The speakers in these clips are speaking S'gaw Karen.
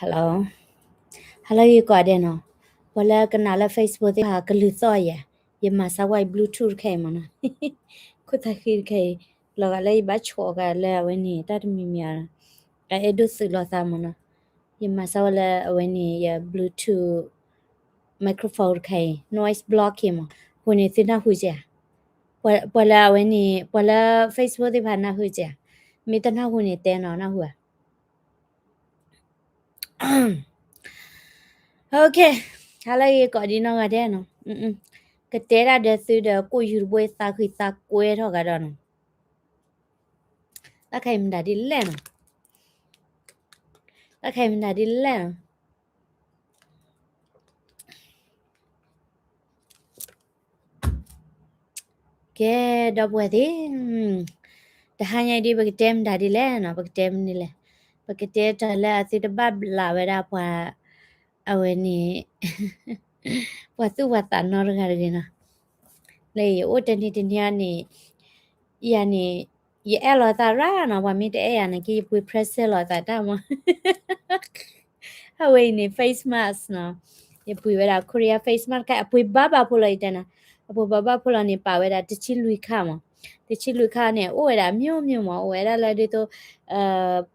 Hello, hello ယကိးဒဲးနီၤ, ပှၤလၢကနၣ်လၢ Facebook သ့ၣ်တဖၣ်ကလုၢ်သီၣ်ယၤ, ယမၤစၢၤဝဲ Bluetooth တခါအံၤမ့ၢ်နီၤ, ခိၣ်သၣ်ဃံတခါအံၤ, လီၤဂာ်လၢယဘၣ်ဆိးကလၢအဝဲန့ၣ် တၢ်တမံၤမံၤဧါ, အအဲၣ်ဒိးသုးလိာ်သးမ့ၢ်နီၤ, ယမၤစၢၤဝဲလၢအဝဲန့ၣ် ယ Bluetooth microphone တခါအံၤ noise block မ့ၢ်, အဃိန့ၣ်သုနၢ်ဟူကဲဧါ, ပှၤလၢအဝဲန့ၣ် ပှၤလၢ Facebook သ့ၣ်တဖၣ်နၢ်ဟူကဲဧါ, မ့ၢ်တနၢ်ဟူန့ၣ်တဲနီၤ နၢ်ဟူဧါ. Okay, ဟါလၢဂ့ၤကိးဒံနီၢ်ဂၤဒဲးနီၤ, ကတဲဒၣ်ဒီးသုဒီးကိးယူၤတဘိသးဃံသးကွဲထီၣ်ဂၤဒီးနီၤ, တၢ်ခါအံၤမတၤဒ်လဲၣ်နီၤ, တၢ်ခါအံၤမတၤဒ်လဲၣ်နီၤ. ကဲ ဒီပုၢ်ဝဲၢ်သ့ၣ်, တဟါညါအံၤဒ်ပကတဲမတၤဒ်လဲၣ်နီၤ, ပကတဲမနုၤလဲၣ်, ပကတဲတၢ်လၢအသုတဘၣ်ဘျးဝဲဒၣ်ပှၤ, အဝဲန့ၣ် ပှၤသူၣ်ပှၤသးနီတဂၤတဂ့ၤနီၤ, လၢယအိၣ်တနံၤတနံၤအံၤန့ၣ်, ယၤန့ၣ်, ယအဲၣ်လီၤသးရၣ်နီၤ, ပှၤမ့ၢ်တအဲၣ်ယၤန့ၣ်က့ ယပှ့ၤ present လီၤသးတၢ်မး အဝဲအံၤန့ၣ် face mask နီၤ, ယပှ့ၤဝဲဒၣ် Korea face mask တခါ, အပှ့ၤဘၣ်ဘၣ်ဖိလီၤ ယတဲနၤ, အပှ့ၤဘၣ်ဘၣ်ဖိလီၤန့ၣ် ပာ်ဝဲဒၣ်တဆံလွံၢ်ခါမး, တဆံလွံၢ်ခါန့ၣ် အိၣ်ဝဲဒၣ် မျိုးမျိုး မး, အိၣ်ဝဲဒၣ်လၢဒ်သိး,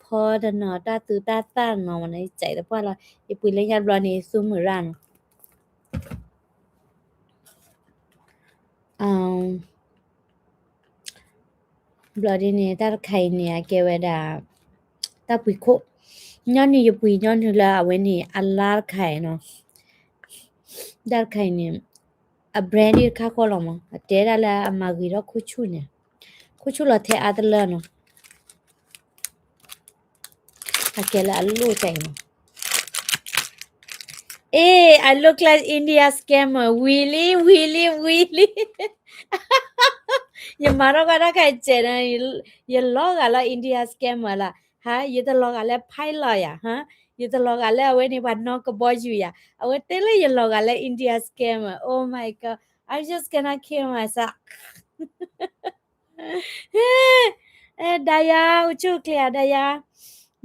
ဖီတနီၤတၢ်သူတၢ်သၣ်နီၤမးန့ၣ် ယစဲးသပှၢ်လီၤ, ယပှ့ၤလၢညါတဘျီန့ၣ် သူမုာ်ရၣ်နီၤ ဘျီဒ်န့ၣ် တၢ်တခါအံၤန့ၣ် အကဲဝဲဒၣ် တၢ်ပှ့ၤခိၣ်, ညီနုၢ်ယပှ့ၤညီနုၢ်လၢအဝဲန့ၣ် အလါတခါအံၤနီၤ, တၢ်တခါအံၤန့ၣ် အ brand ဒ်တခါဃီလီၤမး, အတဲဒၣ်လၢအမၤဂ့ၤထီၣ်ခိၣ်ဆူၣ်န့ၣ်, ခိၣ်ဆူၣ်လီၤထဲအါတလၢနီၤ အကဲလၢအလိၣ်တၢ်အံၤနီၤ, အ့ I look like India scammer, really, really, really. ယမၤထီၣ်ကီတၢ်ခါအံၤစဲးန့ၣ်, ယလီၤဂာ်လၢ India scammer လီၤ, ဟါ, ယတလီၤဂာ်လၢ pilot ယၤ, ဟါ, ယတလီၤဂာ်လၢအဝဲန့ၣ် ပှၤနီၣ်ကဘီယူၤယၤ, အဝဲတဲလၢယလီၤဂာ်လၢ India scammer, oh my god, I just cannot kill myself. ဒၤယၤ, အိၣ်ဆူၣ်အိၣ်ချ့ဧါ ဒၤယၤ,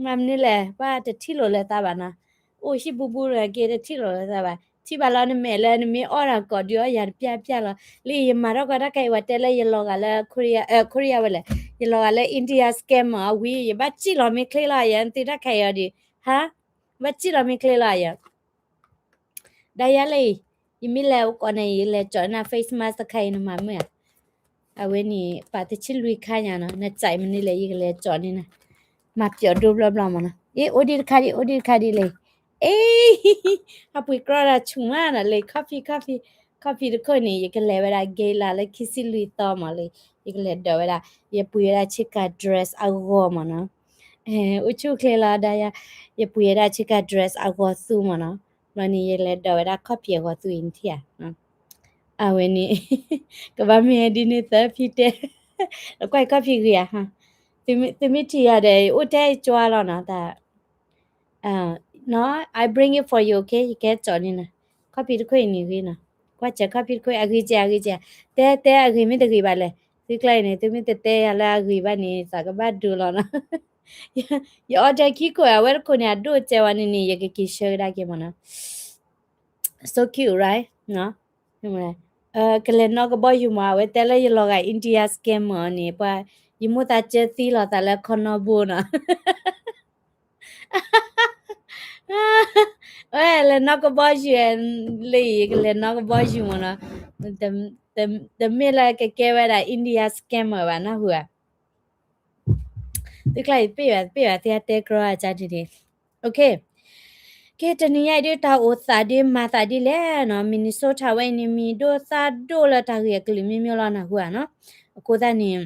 မၤမနုၤလဲၣ်, ပှၤတထံၣ်လိာ်လၢသးဘၣ်နီၤ, အိၣ်ဟံၣ်ဘူးဘူးတဂၤက့ တထံၣ်လိာ်လၢသးဘၣ်, ထံၣ်ဘၣ်လီၤနမဲာ်လၢနမ့ၢ်အီၣ်တၢ်ကိးဒုးအီၣ်ယၤတပျၢ်ပျၢ်လီၤ, လၢယမၤထီၣ်ကီတၢ်ခါအံၤ ပှၤတဲလၢယလီၤဂာ်လၢ Korea, Korea ဝဲလဲၣ်, ယလီၤဂာ်လၢ India scammer အဝံၤ ယဘၣ်စံၣ်လီၤမ့ၢ်ချ့လီၤယၤ သုတၢ်ခါအံၤအီၤဒံး, ဟါ, ဘၣ်စံၣ်လီၤမ့ၢ်ချ့လီၤယၤ ဒၤယၤလၢအံၤ, ယမ့ၢ်လဲၤအိၣ်ကိးနၤအံၤ ယလဲၤကၠီၤနၤ face mask တခါအံၤ နမၤမုာ်ဧါ, အဝဲန့ၣ် ပာ်တဆံလွံၢ်ခါညါနီၤ, နစံးမနုၤလဲၣ် ယကလဲၤကၠီၤန့ၢ်နၤ, မၤပျီဒိဘျီဘျီမးနီၤ, အ့ အိၣ်ဒံးတခါဒံး အိၣ်ဒံးတခါဒံးလၢအံၤ, အ့ အပှ့ၤကြီတၢ်ဆူၣ်မးနီၤလၢ coffee coffee, coffee တခိၣ်န့ၣ် ယကလဲၤဝဲဒၣ် gallon လၢခံဆံလွံၢ်သီမးလၢ ယကလဲၤဒိးဝဲဒၣ်, ယပှ့ၤဝဲဒၣ်ဆ့ကၤ dress အဂီၤမးနီၤ အိၣ်ဆူၣ်အိၣ်ချ့လီၤဒၤယၤ, ယပှ့ၤဝဲဒၣ်ဆ့ကၤ dress အဂီၤသူမးနီၤ, ဘျီန့ၣ် ယလဲၤဒိးဝဲဒၣ် coffee အဂီၤသူအံၤနထံၣ်ဧါ, အဝဲန့ၣ် ကဘၣ်မ့ၢ်ဒ်န့ၣ်သၢဖံတဲ, ကွၢ် coffee ဂ့ၤဧါ, သုမ့ၢ်ထံၣ်ယၤဒီး အိၣ်ထဲအကၠွါလီၤနီၤ, တၢ် နီၤ I bring it for you, okay, ယကဲကၠီၤန့ၢ်နၤ, coffee တခိၣ်အံၤန့ၣ်ဂ့ၤနီၤ, ကွၢ်စဲး coffee တခိၣ် အဂ့ၤစဲး အဂ့ၤစဲး, တဲ တဲအဂ့ၤမ့ၢ်တဂ့ၤဘၣ်လဲၣ်, သုကျါအံၤန့ၣ် သုမ့ၢ်တတဲယၤလၢအဂ့ၤဘၣ်န့ၣ် သးကဘၣ်ဒိလီၤနီၤ, ယ order ခံခိၣ် အဝဲတခိၣ်န့ၣ် အဒိၣ်စဲးဝဲန့ၣ်န့ၣ် ယကက့ၤဆှၢကဒါက့ၤမးနီၤ, so cute, right? နီၤ ကလဲၤနီၣ်ကဘီယူၤမး အဝဲတဲလၢယလီၤဂာ် India scammer န့ၣ် ပှၤ ယမိၢ်သးစၢသံလီၤသးလၢခီနီဘိနီၤ ဝဲလဲၤနီၣ်ကဘီယူၤ လၢယကလဲၤနီၣ်ကဘီယူၤမးနီၤ, တမ့ၢ်လၢကကဲဝဲဒၣ် India scammer ဘၣ် နၢ်ဟူဧါ, သုကျါအံၤတပ့ၢ်ဘၣ် တပ့ၢ်ဘၣ် သုဟဲတဲကြီအကါန့ၣ်န့ၣ်, okay, ကဲ တနံၤညါအံၤဒ်တၢ်အိၣ်သးဒ်မၤသးဒ်လဲၣ်နီၤ, Minnesota ဝဲအံၤန့ၣ် မံၤဒိၣ်သၣ်ဒိၣ်လၢတၢ်ဂ့ၢ်အကလုာ်မ့ၢ်မ့ၢ်လီၤ နၢ်ဟူဧါနီၤ, အဃိသတးန့ၣ်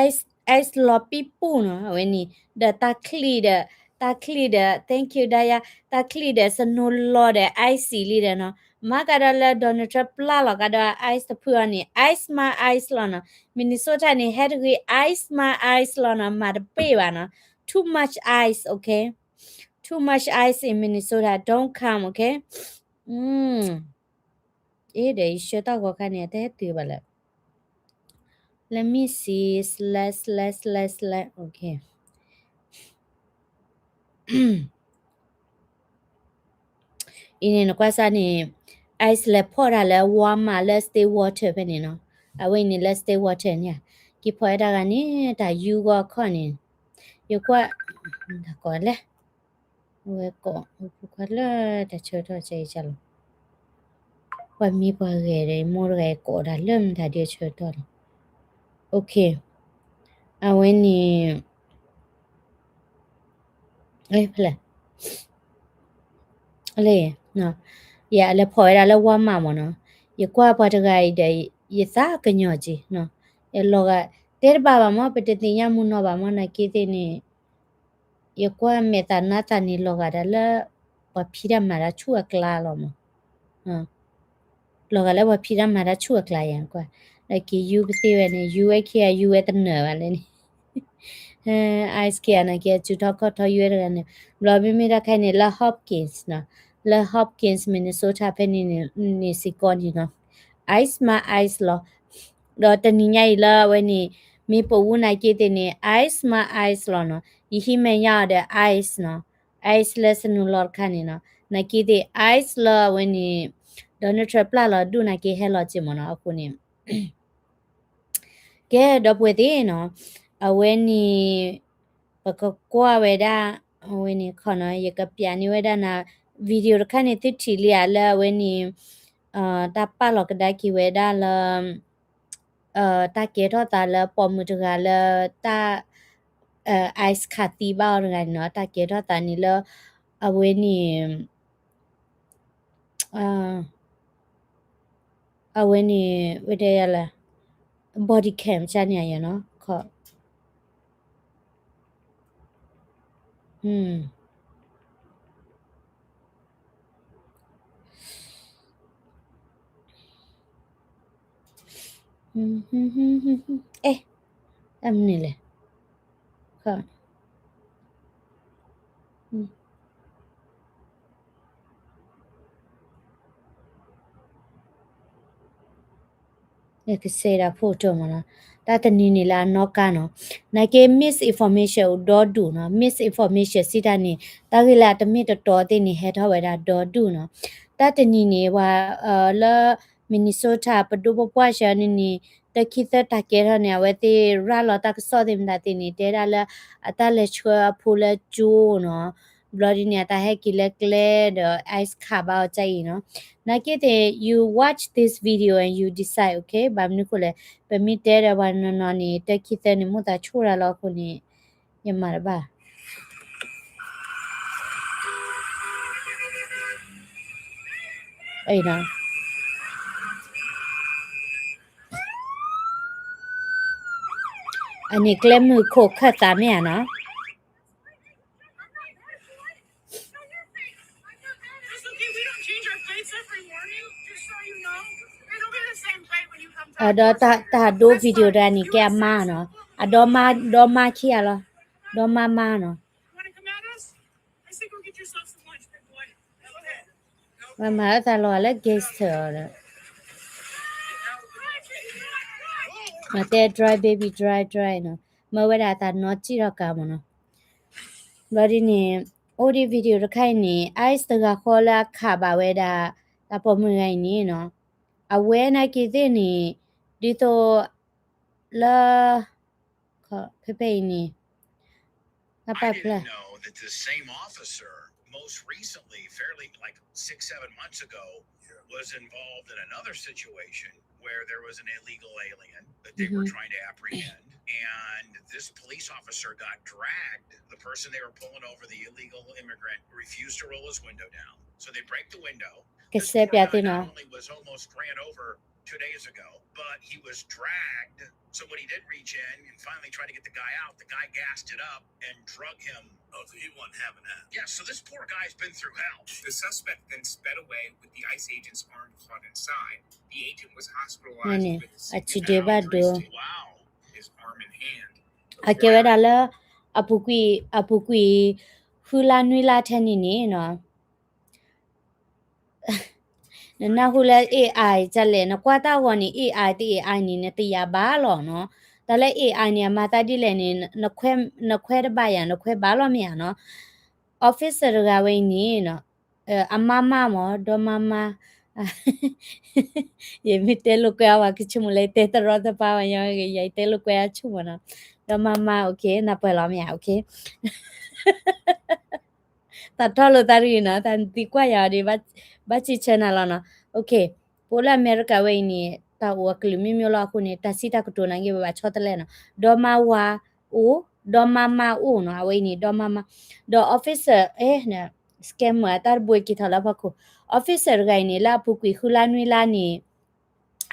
ice, ice လီၤပံပူၣ်နီၤ အဝဲန့ၣ်, ဒီးတၢ်ချံၣ်ဒီး, တၢ်ချံၣ်ဒီး thank you ဒၤယၤ, တၢ်ချံၣ်ဒီး snow လီၤဒီး icy လံဒီးနီၤ, မၤကဒီးလၢ Donald Trump ပျၢ်လီၤကဒီး ice တဖုအံၤန့ၣ် ice မး ice လီၤနီၤ, Minnesota န့ၣ် ဟဲတဂ့ၤ ice မး ice လီၤနီၤ, မၤတပ့ၢ်ဘၣ်နီၤ, too much ice, okay, too much ice in Minnesota, don't come, okay. အ့ ဒီးယဆှၢတၢ်ဂီၤခါန့ၣ် တဟဲတုၤဘၣ်လၢ Let me see, slash slash slash slash, okay. အံၤန့ၣ် နကွၢ်စၢ်န့ၣ် ICE လဲၤဖီၣ်တၢ်လၢ Walmart လၢ Stillwater ဖဲန့ၣ်နီၤ. အဝဲအံၤန့ၣ်လၢ Stillwater န့ၣ် က့ၤဖီၣ်ဝဲတၢ်ဂၤန့ၣ် တၢ်ယူဂီၢ်အခီၣ်န့ၣ် ယကွၢ် တၢ်ကိးလဲၣ် အဝဲကိး ဖိခွါလၢတၢ်ဆၢကတီၢ်ကဲအံၤလီၤ. ပှၤမ့ၢ်ပှၤဂဲၤဒီး မိၢ်တဂၤအံၤကိးတၢ်လၢမတၤဒ်အဆၢကတီၢ်လီၤ. အဝဲန့ၣ် ဖဲလဲၣ် လၢ ယလဲၤဖီၣ်ဝဲဒၣ်လၢ Walmart မ့ၢ်နီၤ. ယကွၢ်ပှၤတဂၤအံၤဒီး ယသးကညီၤက့ၤနီၤ. ယလီၤဂာ် တဲတဘၣ်ဘၣ်မ့ၢ် ပတသ့ၣ်ညါမူနီၤဘၣ်မ့ၢ် နာ်က့သ့ၣ်န့ၣ် ယကွၢ်မဲာ်သးနါသးန့ၣ် လီၤဂာ်ဒၣ်လၢ ပှၤဖံးတၢ်မၤတၢ်ဆူၣ်အကျါလီၤမ့ၢ် လီၤဂာ်လၢပှၤဖံးတၢ်မၤတၢ်ဆူၣ်အကျါယၤကွၢ်, ဒီးက့ၤယူကသ့ဝဲန့ၣ် ယူဝဲခံဂၤ ယူဝဲတနၢၤဘၣ်လဲၣ်န့ၣ်, ICE ခံဂၤန့ၣ် က့ၤအစုထီၣ်ခီၣ်ထီယူဝဲတဂၤန့ၣ်, ဘျီမ့မ့ၢ်တၢ်ခဲအံၤန့ၣ် လၢ Hopkins နီၤ, လၢ Hopkins Minnesota ဖဲန့ၣ်န့ၣ် န့ၣ်စ့ၢ်ကီးန့ၣ်နီၤ, ICE မၤ ICE လီၤ. ဒီးတနံၤညါအံၤလၢအဝဲန့ၣ် မ့ၢ်ပအိၣ်နာ်က့သ့ၣ်န့ၣ် ICE မၤ ICE လီၤနီၤ, ယဟံးမဲာ်ညါအီၤဒီး ICE နီၤ, ICE လၢစနူၤလီၤတခါန့ၣ်နီၤ, နာ်က့သ့ၣ် ICE လၢအဝဲန့ၣ် Donald Trump ပျၢ်လီၤဒူၣ်နာ်က့ဟဲလီၤက့ၤမ့ၢ်နီၤ, အဃိန့ၣ် ကဲ ဒီပုၢ်ဝဲၢ်သ့ၣ်နီၤ, အဝဲန့ၣ် ပကကွၢ်ဝဲဒၣ် အဝဲန့ၣ်ခီနီၤ, ယကပျးန့ၢ်ဝဲဒၣ်နၤ video တခါန့ၣ် သုထံၣ်လံဧါ လၢအဝဲန့ၣ် တၢ်ပာ်လီၤကဒါက့ၤဝဲဒၣ်လၢ တၢ်ကဲထီၣ်သးလၢပိာ်မုၣ်တဂၤလၢတၢ် ICE ခးသံဘၣ်အီၤတဂၤန့ၣ်နီၤ, တၢ်ကဲထီၣ်သးန့ၣ်လၢ အဝဲန့ၣ် အဝဲန့ၣ် ဝဲဒၣ်ယၤလၢ body cam ကန့ၣ်ယၤနီၤ, ခီ အဲ တၢ်မနုၤလဲၣ် ခီ ကစဲဒၣ် photo မ့ၢ်နီၤ, တၢ်တနံၤန့ၣ်လၢအနီၢ်ကါနီၤ, နာ်က့ misinformation အိၣ်ဒီဒူၣ်နီၤ, misinformation စံးတၢ်န့ၣ် တၢ်ဂ့ၢ်လၢအတမ့ၢ်တတီသ့ၣ်န့ၣ် ဟဲထီၣ်ဝဲဒၣ်ဒီဒူၣ်နီၤ, တၢ်တနံၤန့ၣ် ပှၤလၢ Minnesota ပဒိၣ်ပပှၢ်ဆှၢန့ၣ်န့ၣ် တၢခံသၢတၢ်ကဲထီၣ်န့ၣ် အဝဲသ့ၣ်ရၤလီၤတၢ်ကစီၣ်သ့ၣ်မတၤသ့ၣ်န့ၣ် တဲဒၣ်လၢ အတၢ်လဲၤဆှၢအဖိလၢကၠိနီၤ, ဘျီဒ်န့ၣ် အတၢ်ဟဲက့ၤလၢကျဲဒီး ICE ခးဘၣ်အီၤကအံၤနီၤ, နာ်က့သ့ၣ် you watch this video and you decide, okay? ဘၣ်မနုၤအဃိလဲၣ်, ပမ့ၢ်တဲဒီးပှၤနီၤနီၤန့ၣ် တၢခံသၢန့ၣ် မိၣ်သးဆိၣ်တၢ်လီၤအဃိန့ၣ် ယမၤတဘၣ် အန့ၣ်ကျဲမုၢ်ခိၣ်ခၢၣ်သးမ့ၢ်ဧါနီၤ, ဒီးတၢ်ဒိ video တဂၤန့ၣ် ကဲအမါနီၤ, အဒီမါ ဒီမါခံဂၤလီၤ, ဒီမါမါနီၤ မၤအသးလီၤလၢ gangster အီၤဒီး မၤတဲ drive baby drive drive နီၤ, မၢဝဲဒၣ်အသးနီၢ်စံၣ်ထီၣ်ကါမ့ၢ်နီၤ, ဘျီဒ်န့ၣ် အိၣ်ဒံး video တခါအံၤန့ၣ် ICE တဂၤဃီလၢအခးဘၣ်ဝဲဒၣ် တၢ်ပိာ်မုၣ်တဂၤအံၤန့ၣ်နီၤ, အဝဲနာ်က့သ့ၣ်န့ၣ် ဒ်သိး လၢ ဖဲဖဲအံၤန့ၣ် တၢ်ပာ်ဖျါ ကစဲးပျးသ့ၣ်နီၤ န့ၣ် အစုဒ့ဘၣ်ဒိ အကဲဝဲဒၣ်လၢ အပူၤကွံာ် အပူၤကွံာ် ဃုလါနွံလါထဲန့ၣ်န့ၣ်နီၤ နနၢ်ဟူလၢ AI ကလဲၣ် နကွၢ်တၢ်ဂီၤန့ၣ် AI တ AI န့ၣ် နတယာ်ဘၣ်လီၤနီၤ. တၢ်လၢ AI န့ၣ် အမၤသးဒ်လဲၣ်န့ၣ် နခွဲတဘၣ်ယၤ နခွဲဘၣ်လီၤမ့ၢ်ဧါနီၤ. officer တဂၤဝဲအံၤန့ၣ်နီၤ, အမါမါမ့ၢ် ဒီမါမါ, ယမ့ၢ်တဲလိာ်ကွဲအီၤ ပှၤကဆိကမိၣ်လၢယတဲတရီတပါဘၣ်, ယတဲလိာ်ကွဲအဆိကမိၣ်နီၤ, ဒီမါမါ နၢ်ပၢၢ်လီၤမ့ၢ်ဧါ, သးထီၣ်လိာ်သးတဂ့ၤနီၤ, သးသံကွၢ်ယၤဒီး ဘၣ်စံးဆၢနၤလီၤနီၤ, ပအိၣ်လၢအမဲရကၤဝဲအံၤန့ၣ် တၢ်အိၣ်အကလုာ်မ့ၢ်မ့ၢ်လီၤအဃိန့ၣ် တၢ်စံးတၢ်ကတိၤနာ်က့ ပဘၣ်ဆီတလဲနီၤ, ဒီမါဝါအိၣ်, ဒီမါမါအိၣ်နီၤ, အဝဲအံၤန့ၣ် ဒီမါမါ, ဒီး officer, scammer အတၢ်တဘိက့ၤထီၣ်လၢဖီခိၣ်, officer တဂၤအံၤန့ၣ် လၢအပူၤကွံာ်ဃုလါနွံလါန့ၣ်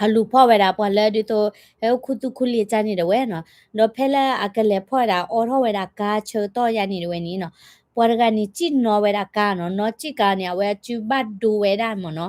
အလူၤဖီၣ်ဝဲဒၣ်ပှၤလၢဒ်သိး ဟဲအိၣ်ခူသူၣ်ခူလံာ်ကၢ်န့ၣ်တဝဲနီၤ, ဒီးဖဲလၢအကလဲၤဖီၣ်ဝဲဒၣ် အိးထီၣ်ဝဲဒၣ်ကါဆၢကတီၢ်ယါန့ၣ်တဝဲန့ၣ်နီၤ, ပှၤတဂၤန့ၣ် စံၣ်နီၤဝဲဒၣ်ကါနီၤ, နီၢ်စံၣ်ကါန့ၣ် အဝဲအစုဘၣ်ဒိဝဲဒၣ်မ့ၢ်နီၤ,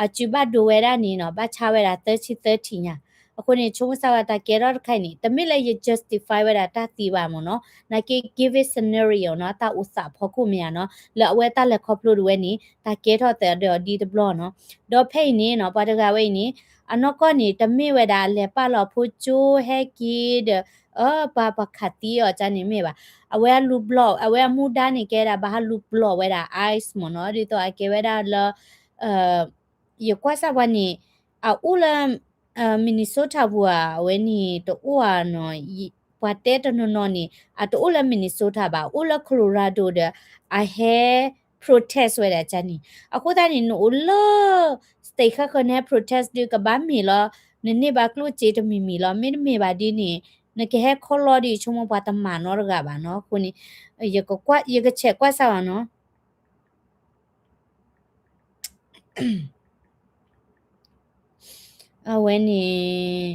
အစုဘၣ်ဒိဝဲဒၣ်န့ၣ်နီၤ, ဘၣ်ဆါဝဲဒၣ်သၢဆံသၢထံၣ်ညါ, အဃိန့ၣ် ဆိကမိၣ်ဆၣ်ဝဲတၢ်ကဲထီၣ်တခါအံၤန့ၣ် တမ့ၢ်လၢယ justify ဝဲဒၣ်တၢ်သံဘၣ်မ့ၢ်နီၤ, နာ်က့ give it scenario နီၤ, တၢ်အိၣ်သးဖီခိၣ်မ့ၢ်ဧါနီၤ, လၢအဝဲတၢ်လဲၤခီဖျိတဝဲန့ၣ် တၢ်ကဲထီၣ်သးဒီးအီၤဒ်တဘျီနီၤ, ဒီးဖဲအံၤန့ၣ်နီၤ ပှၤတဂၤဝဲအံၤန့ၣ် အနီၢ်ကီၢ်န့ၣ် တမ့ၢ်ဝဲဒၣ်အလဲၤပာ်လီၤအဖိကၠိဟဲက့ၤဒီး အၢ ပှၤ ပှၤခးသံအီၤကၠၢန့ၣ်မ့ၢ်ဘၣ်, အဝဲအလူၤဘျီၣ် အဝဲအမူဒါန့ၣ်ကဲဒၣ် ဘၣ်ဟးလူၤဘျီၣ်ဝဲဒၣ် ice မ့ၢ်နီၤ, ဒ်သိးအကဲဝဲဒၣ်လၢ ယကွၢ်စၢ်ပှၤန့ၣ် အအိၣ်လၢ Minnesota ပူၤဧါ, အဝဲန့ၣ်တအိၣ်ဧါနီၤ, ပှၤတဲတနီၤနီၤန့ၣ် အတအိၣ်လၢ Minnesota ဘၣ်, အိၣ်လၢ Colorado ဒီး အဟဲ protest ဝဲဒၣ်ကၠၢန့ၣ်, အဃိသတးန့ၣ် နအိၣ်လၢ state ဃၣ်ဃၢၤ နဟဲ protest ဒုးကဘၣ်မ့ၢ်လီၤ, နန့ၢ်ဘၣ်ကျိၣ်စ့တမံၤမံၤလီၤ, မ့တမ့ၢ်ဘၣ်ဒ်န့ၣ် နကဟဲခီလီၤဒီး ဆိကမိၣ်ပှၤတမၤနီတဂၤဘၣ်နီၤ, အဃိန့ၣ် ယကဆဲးကွၢ်စၢ်အီၤနီၤ. အဝဲန့ၣ်